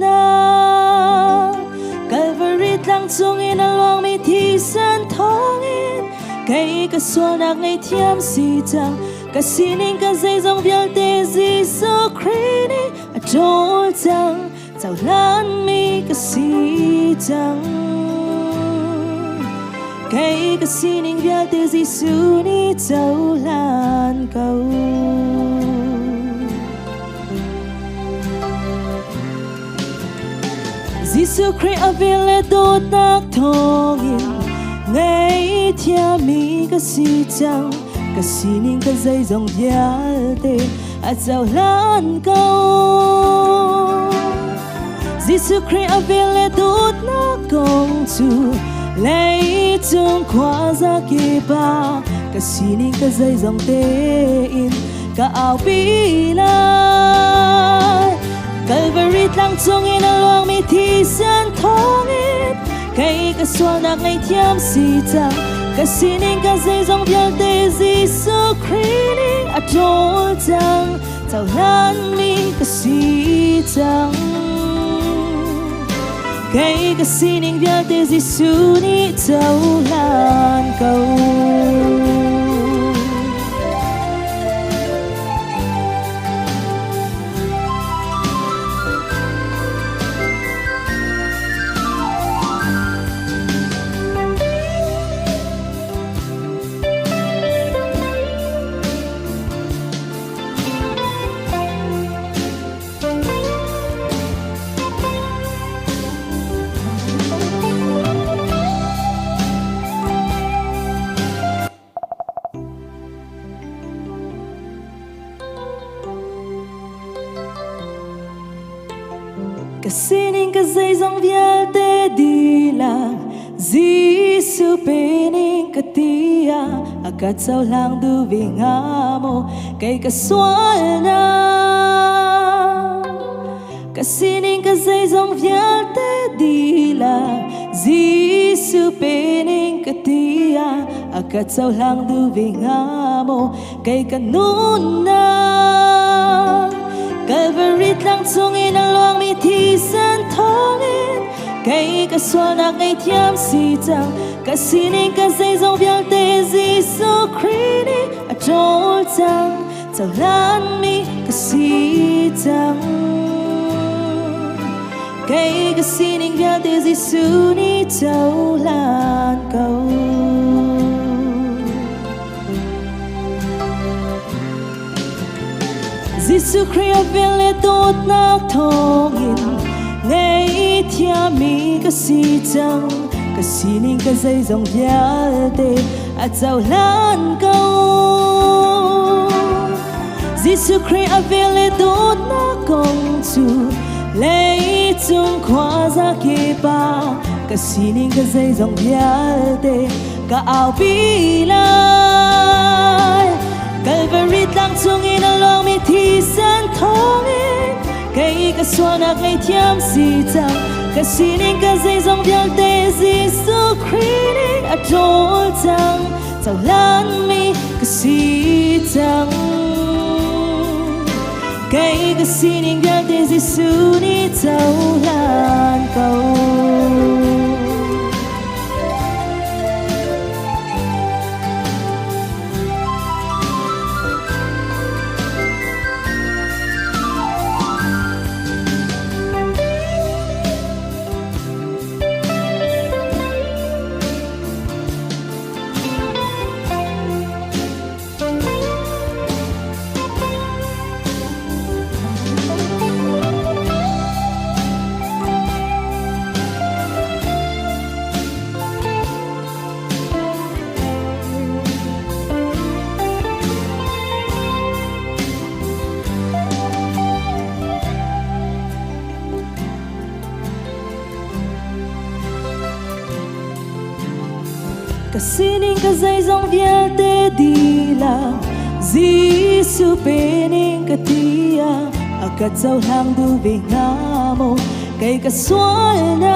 Calvary tlang cungin a luangmi thisen thawngin kei ka sualnak ngaihthiam si cang ka sining ka zeizong vialte Jesuh Khrih nih a ṭawl cang cohlanmi ka si cang kei ka sining vialte Jesuh nih cohlan ko. Jesuh Khrih a vel le dawtnak thawngin ngaihthiammi ka si cang ka sining ka zeizong vialte a cohlan ko Jesuh Khrih a vel le dawtnak kong cu leicung khuaza kip ah ka sining ka zeizong tein ka aupi lai Calvary tlang cungin a luangmi thisen thawngin kei ka sualnak ngaihthiam si cang ka sining ka zeizong vialte Jesuh Khrih nih a ṭawl cang cohlanmi ka si cang kei ka sining vialte Jesuh nih cohlan ko. sining ka zeizong vialte dihlak Jesuh pening ka tia a ka cohlang duh ve hnga maw kei ka sualnak Ka sining ka zeizong vialte dihlak Jesuh pening ka tia a ka cohlang duh ve hnga maw kei ka nunnak Calvary tlang chungin a luangmi thisen thawngin kei ka sualnak ngaihthiam si cang ka sining ka zeizong vialte Jesuh Khrih nih a ṭawl cang cohlanmi ka si cang kei ka sining vialte Jesuh nih cohlan ko Jesuh Khrih a vel le dawtnak thawngin ngaihthiammi ka si cang ka sining ka zeizong vialte a cohlan ko Jesuh Khrih a vel le dawtnak kong cu leicung khuaza kip ah ka sining ka zeizong vialte ka aupi lai Calvary tlang chungin a luangmi thisen thawngin kei ka sualnak ngaihthiam si cang ka sining ka zeizong vialte Jesuh Khrih nih a ṭawl cang cohlanmi ka si cang kei ka sining vialte Jesuh nih cohlan ko. Ka sining ka zeizong vialte dihlak Jesuh pening ka tia a ka cohlang duh ve hnga maw kei ka sualnak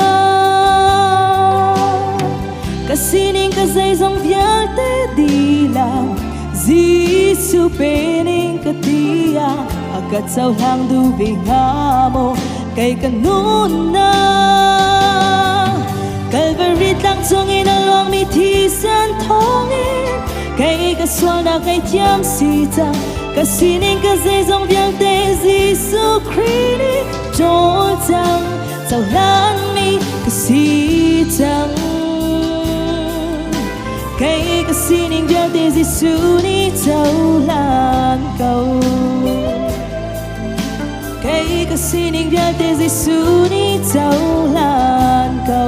Ka sining ka zeizong vialte dihlak Jesuh pening ka tia a ka cohlang duh ve hnga maw kei ka nunnak Calvary tlang chungin a luangmi thisen thawngin kei ka sualnak ngaihthiam si cang ka sining ka zeizong vialte Jesuh Khrih nih ṭawl cang cohlanmi ka si cang kei ka sining vialte Jesuh nih cohlan ko kei ka sining vialte Jesuh nih cohlan ko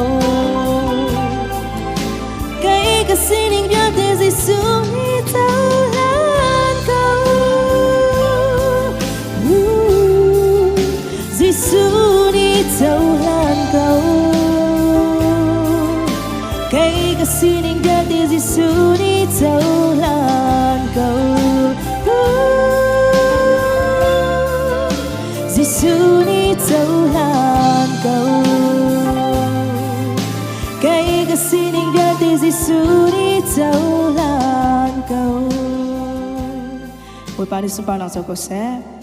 kei ka sining vialte Jesuh nih cohlan ko Jesuh nih cohlan ko kei ka sining vialte Jesuh nih cohlan ko Jesuh nih cohlan ko kei ka sining vialte Jesuh nih cohlan ko Bawipa nih sunparnak co ko seh.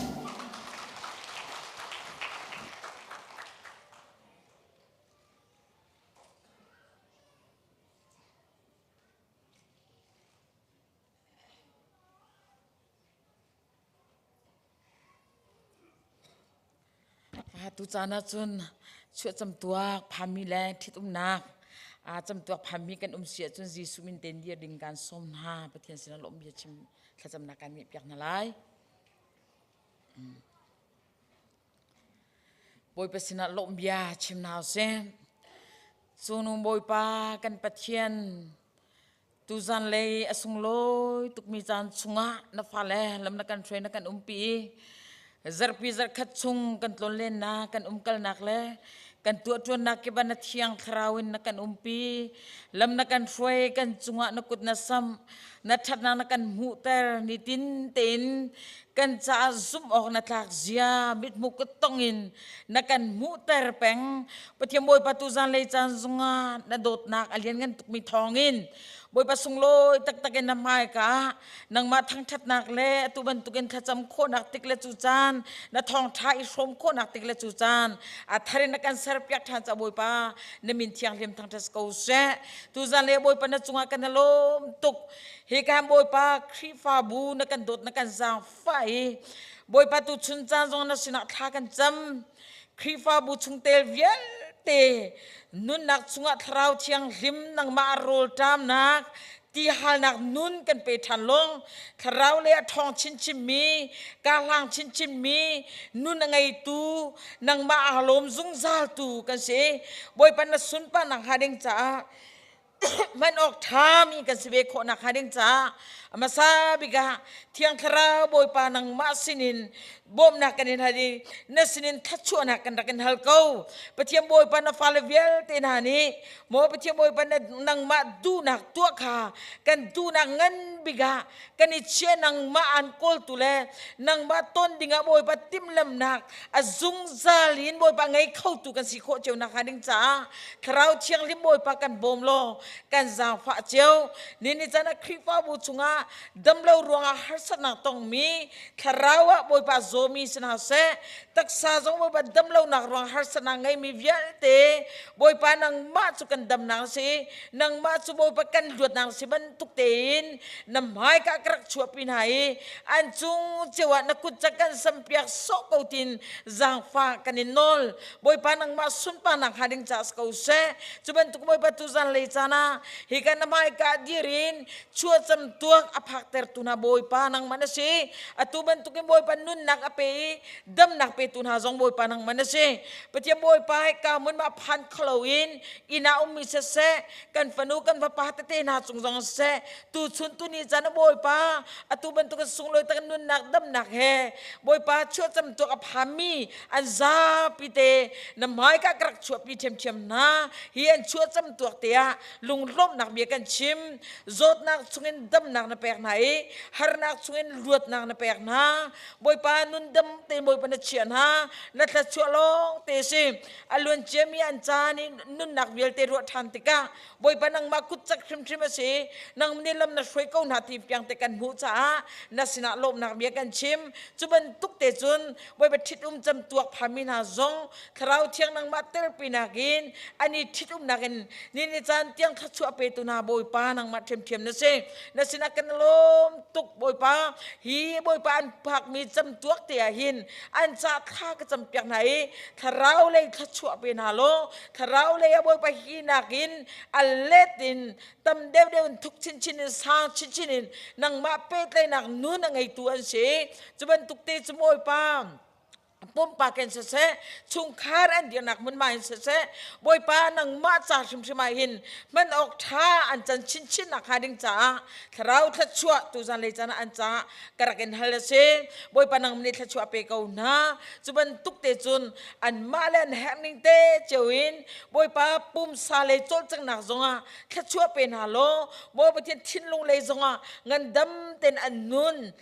Tu caan ahcun chuah camtuak phanmi le ṭhitumnak camtuak phanmi kan um si ahcun Jesuh min tein dir ding kan sawm hna. Pathian sinah lawmh bia chim thlacamnak kan ngeihpiak hna lai. Bawipa sinah lawmh bia chim hna usih. Cungnung Bawipa kan Pathian tuzan lei a sunglawi tukmi caan chungah na fale lam na kan hruai na kan umpi i zarhpi zarhkhat chung kan tlawnlennak kan umkalnak le Kan tuahṭuannak kip ah na thiang thlarau in na kan umpi. Lam na kan hruai, kan cungah na kut na samh. Na ṭhatnak na kan hmuhter. Nitin tein kan caah zumh awk na tlak zia mithmuh kuttong in na kan hmuhter peng. Pathian Bawipa tu zanlei caan zungah na dawtnak a lianngan tukmi thawngin Bawipa sunglawi taktak in na hmaika nangmah thangṭhatnak le atu bantukin thlacam khawhnak tik le cu caan na thawngṭha i hrawm khawhnak tik le cu caan a thar in na kan serpiak ṭhan ca Bawipa na min thianghlim thangṭhat ko seh. Tuzan le Bawipa na cungah kan i lawm tuk. Hi kan Bawipa Khrihfabu na kan dawt na kan zaangfah i Bawipa tu chun caan zong na sinah thla kan cam. Khrihfabu chungtel vialte nunnak chungah Thlarau Thianghlim nangmah rawlṭamnak tihalnak nun kan pe ṭhan long thlarau le a ṭhawng chinchinmi kahlang chinchinmi nun a ngeitu nangmah aa lawm zungzaltu kan si. Bawipa na sunparnak hnga ding caah hman awk ṭhami kan si ve khawh nakhnga ding caah a hmasa bik ah Thiang Thlarau Bawipa nangmah sinin bawmhnak kan in hal i na sinin thluachuahnak kan rak in hal ko. Pathian Bawipa na fale vialte hna nih maw Pathian Bawipa na nangmah duhnak tuah kha kan duhnak ngan bik ah kan i chia nangmah an kawltu le nangmah ton dingah Bawipa timhlamnak a zungzal in Bawipa ngei khotu kan si khawh cio nakhnga ding caah Thlarau Thianghlim Bawipa kan bawm law kan zaangfah cio. Ni caan ah Khrihfabu chungah damlo ruangah harsatnak tongmi thlarau ah Bawipa zawmi si hna seh, taksa zong Bawipa damlonak ruang harsatnak ngeimi vialte Bawipa nangmah cu kan damnak na si, nangmah cu Bawipa kan luatnak na si bantuk tein na hmaika ka rak chuahpi hna i an cung cio ah na kut cak kan sampiak sawh ko tin zaangfah kan in nawl. Bawipa nangmah sunparnak hnga ding caah si ko seh. Cu bantuk Bawipa tu zanlei caan ah hi kan na hmaika dir in chuahcam tuak a phaktertu hna Bawipa nangmah na si. Atu bantukin Bawipa nunnak a pe i damnak petu hna zong Bawipa nangmah na si. Pathian Bawipa hika hmun ma phan kholo in inn ah ummi siseh, kan fanu kan fapa tete hna cung zong siseh, tu chun tu ni caan ah Bawipa atu bantukin sunglawi tak nunnak damnak he Bawipa chuahcam tuak a phanmi an zapi te na hmaika ka rak chuahpi ṭhiamṭhiam hna. Hi an chuahcam tuak te ah lunglawmhnak bia kan chim. Zawtnak chungin damnak na pek hna i harnak chungin luatnak na pek hna. Bawipa nun dam te Bawipa na chiah hna. Na thluachuah lawng te si. A luan ciami an caan i nunnak vialte ruah ṭhan tikah Bawipa nangmah kutcak hrimhrim a si. Nang nih lam na hruai ko hna ti piang te kan hmuh caah na sinah lawmhnak bia kan chim. Cu bantuk te cun Bawipa ṭhitum cam tuak phami hna zong Thlarau Thiang nangmah telpi nakin an i ṭhitumnak in ni ni caan tiang thluachuah petu hna Bawipa nangmah ṭhiamṭhiam na si. Na sinah kan lawm tuk Bawipa. Hi Bawipa an phakmi camtuak te ah hin an ca thla ka campiak hna i thlarau lei thluachuah pe hna law thlarau lei ah Bawipa hi nakin a let in tam deuhdeuh in thuk chinchin in sang chinchin in nangmah pehtlaihnak nun a ngeitu an si. Cu bantuk te cu Bawipa pumpak in siseh chungkhar an dirnak hmunhma in siseh Bawipa nangmah ca hrimhrim ah hin hman awk ṭha an can chinchin nak hnga ding caah thlarau thluachuah tu zanlei caan ah an caah ka rak in hal a si. Bawipa nang nih thluachuah pe ko hna. Cu bantuk te cun anmah le an herh ning te cio in Bawipa pumsa lei cawlcanghnak zongah thluachuah pe hna law Bawipa Pathian thinlung lei zongah ngandam ten an nun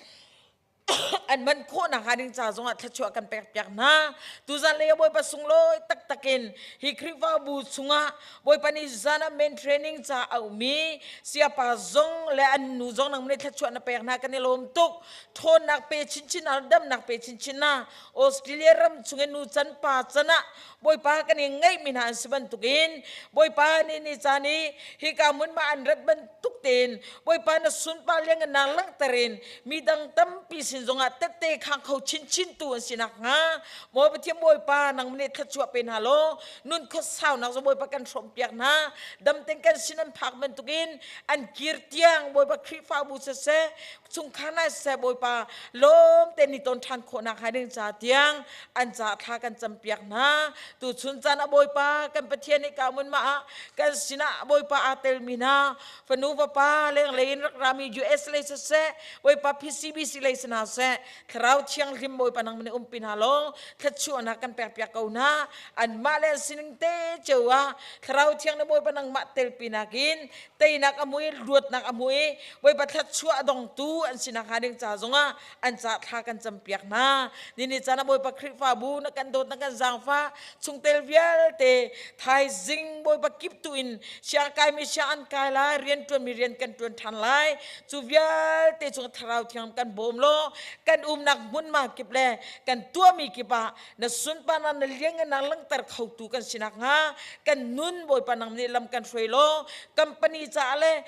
an man khawhnak hnga ding ca zongah thluachuah kan pekpiak hna. Tuzan lei ah Bawipa sunglawi taktak in hi Khrihfabu chungah Bawipa nih zan ah men training ca a ummi siapa zong le an nu zong nang nih thluachuah na pek hna kan i lawm tuk. Ṭhawnnak pe chinchin na, damnak pe chinchin na. Australia ram chungin nu can pa can ah Bawipa kan i ngeihmi hna an si bantukin Bawipa nih ni caan i hika hmun ma an rat bantuk tein Bawipa na sunpar liangngannak langhter in mi dang tampi sin zongah tette khang kho chinchin tu an si nakhnga Maw Pathian Bawipa nang nih thluachuah pe hna law nun khuasaunak zong Bawipa kan hrawmpiak hna. Damten kan sin an phak bantukin an kir tiang Bawipa Khrihfabu siseh chungkhar na siseh Bawipa lawm te ni ton ṭhan khawhnak hnga ding ca tiang an ca thla kan campiak hna. Tuchun caan ah Bawipa kan Pathian nih ka mun mah ah kan sinah Bawipa aa telmi hna fanu vapa lenglei in rak rami US lei siseh Bawipa PCBC lei si hna. hna seh. Thlarau Thianghlim Bawipa nang nih umpi hna law thluachuahnak kan pekpiak ko hna. Anmah le an sining te cio ah Thlarau Thiang nih Bawipa nangmah telpi nakin teinak a mui, luatnak a mui, Bawipa thluachuah a dongtu an sinak hnga ding ca zongah an ca thla kan campiak hna. Nini caan ah Bawipa Khrihfabu na kan dawt na kan zaangfah chungtel vialte thaizing Bawipa kip tu in siang kaimi siang an kai lai, rian ṭuanmi rian kan ṭuan ṭhan lai. Cu vialte chung Thlarau Thiang kan bawm law kan umnak hmunhma kip le kan tuahmi kip ah na sunparnak na lianngannak langhter khotu kan si nakhnga kan nun Bawipa nang nih lam kan hruai law company caah le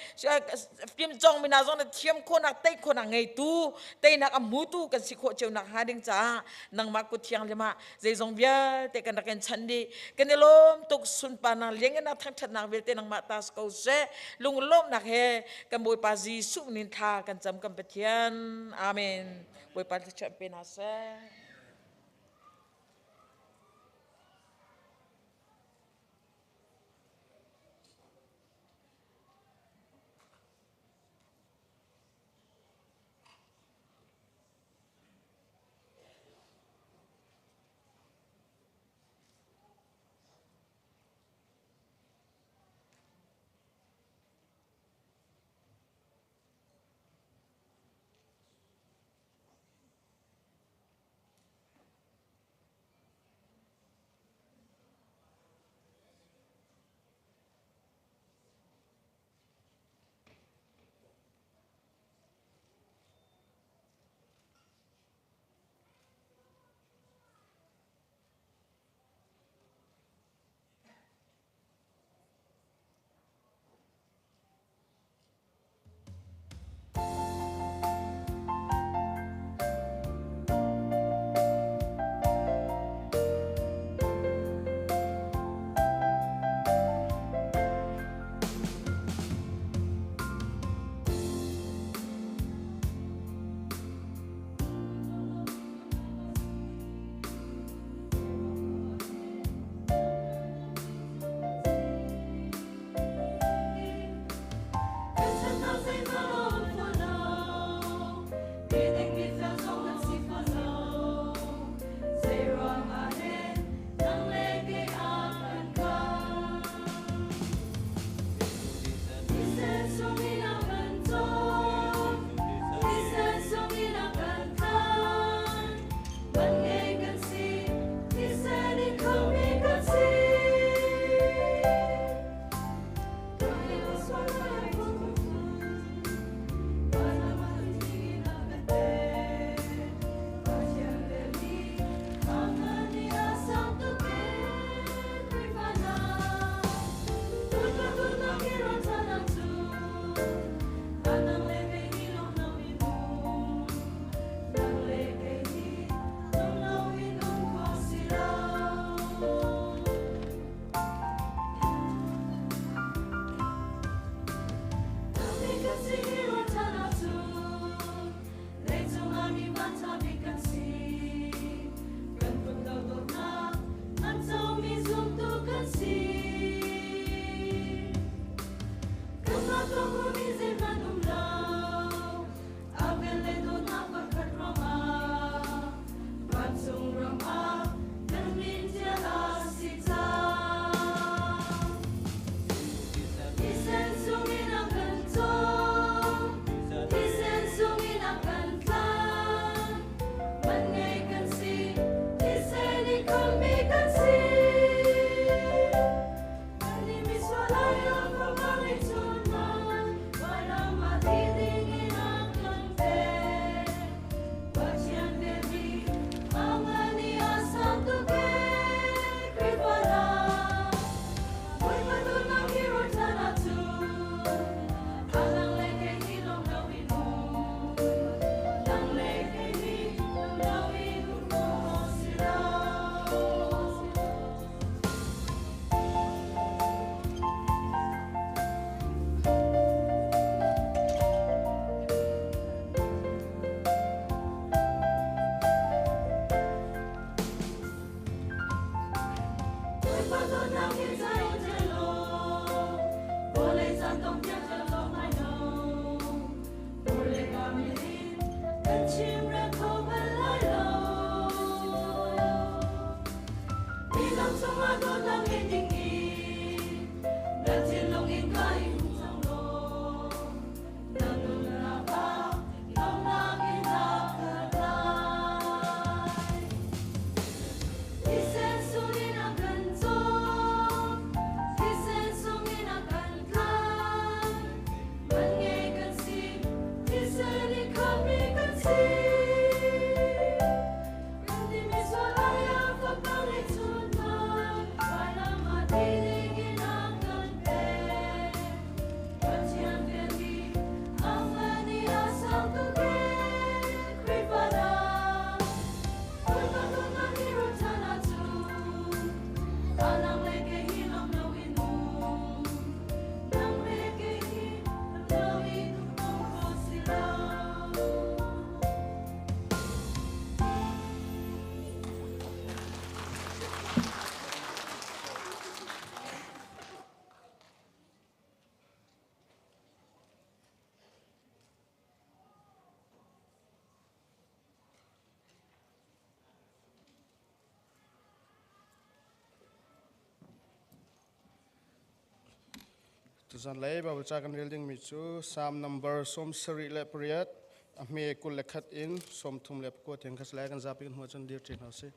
fimcawng mi hna zong na thiam khawhnak tei khawhnak ngeitu teinak a hmutu kan si khawh cio nak hnga ding caah nangmah kut thianghlim ah zeizong vialte kan rak in chan dih kan i lawm tuk sunparnak lianngannak thangṭhatnak vialte nangmah ta si ko seh lunglawmhnak he kan Bawipa Jesuh nin thla kan cam kan Pathian amen Bawipa thluachuah pe hna seh. Tuzanlei Baibal ca kan rel dingmi cu Psalm number 78 a hme 21 in 34 tiang kha si lai. Kan zapi kan hmuh ahcun dir ṭi hna usih.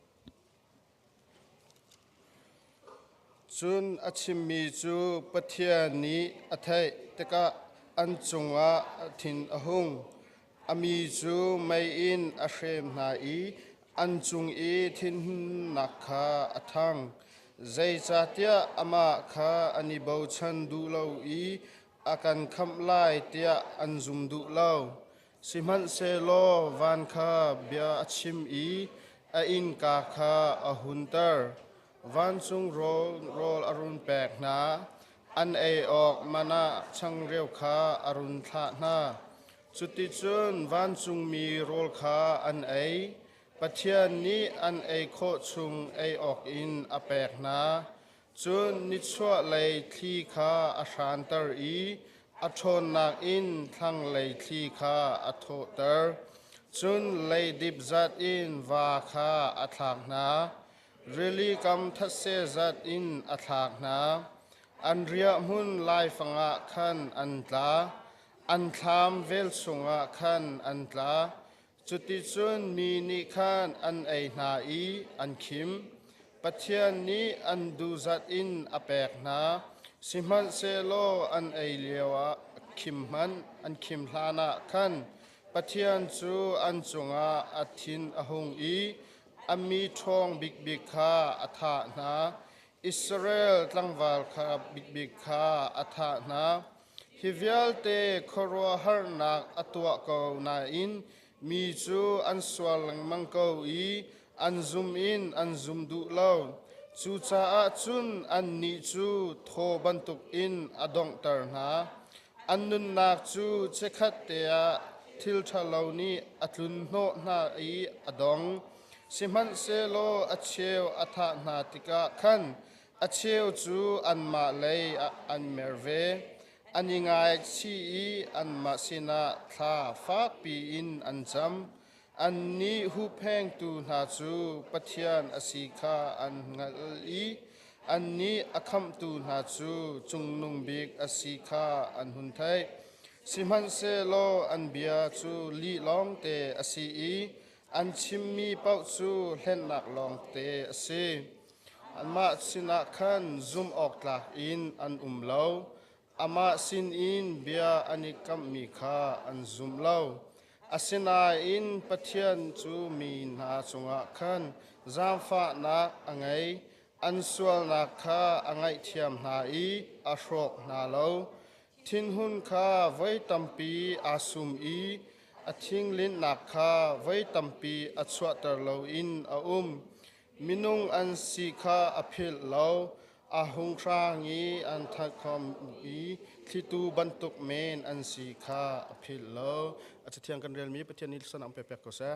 Cun a chimmi cu Pathian nih a theih tikah an cungah a thin a hung. A mi cu mei in a hrem hna i an cung i thinhunnak kha a ṭhang. Zeicahtiah amah kha an i bochan duh lo i a kan khamh lai tiah an zum duh lo. Sihmanhsehlaw van kha bia a chim i a innka kha a hunter. Vancung rawl a run pek hna, an ei awk man ah changreu kha a run thlah hna. Cuticun vancungmi rawl kha an ei. Pathian nih an ei khawh chung ei awkin a pek hna. Cun nichuahlei thli kha a hranter i a ṭhawnnak in thlanglei thli kha a thawhter. Cun leidip zat in va kha a thlak hna, rili kam thetse zat in a thlak hna. An riahhmun laifang ah khan an tla, an thlam velchum ah khan an tla. Cuticun mi nih khan an ei hna i an khim. Pathian nih an duhzat in a pek hna. Sihmanhsehlaw an ei lioah khim hmanh an khim hlanah khan Pathian cu an cungah a thin a hung i a mi ṭhawng bikbik kha a thah hna. Israel tlangval kha bikbik kha a thah hna. Hi vialte khuaruahharnak a tuah ko nain mi cu an sual lengmang ko i an zum in an zum duh lo. Cucaah cun annih cu thaw bantukin a donghter hna. An nunnak cu chikkhat te ah thil ṭhalo nih a tlunhnawh hna i a dong. Sihmanhsehlaw a cheu a thah hna tikah khan A cheu cu anmah lei ah an mer ve. An i ngaichih i anmah sinah thla fakpi in an cam. Annih huhphengtu hna cu Pathian a si kha an hngalh i annih a khamhtu hna cu Cungnung Bik a si kha an hun theih. Sihmanhsehlaw an bia cu lih lawngte a si i an chimmi paoh cu hlennak lawngte a si. Anmah sinah khan zumh awk tlak in an um lo. Amah sinin bia an i kamhmi kha an zum lo. Asinain Pathian cu mi hna cungah khan zaangfahnak a ngei. An sualnak kha a ngaihthiam hna i a hrawk hna lo. Thinhun kha voi tampi aa sum i a thinglinhnak kha voi tampi a chuahter loin a um. Minung an si kha a philh lo, a hung hrang i an thatkhom i thlitu bantuk men an si kha a philh lo. A cathiang kan relmi Pathian nih san am pek ko seh.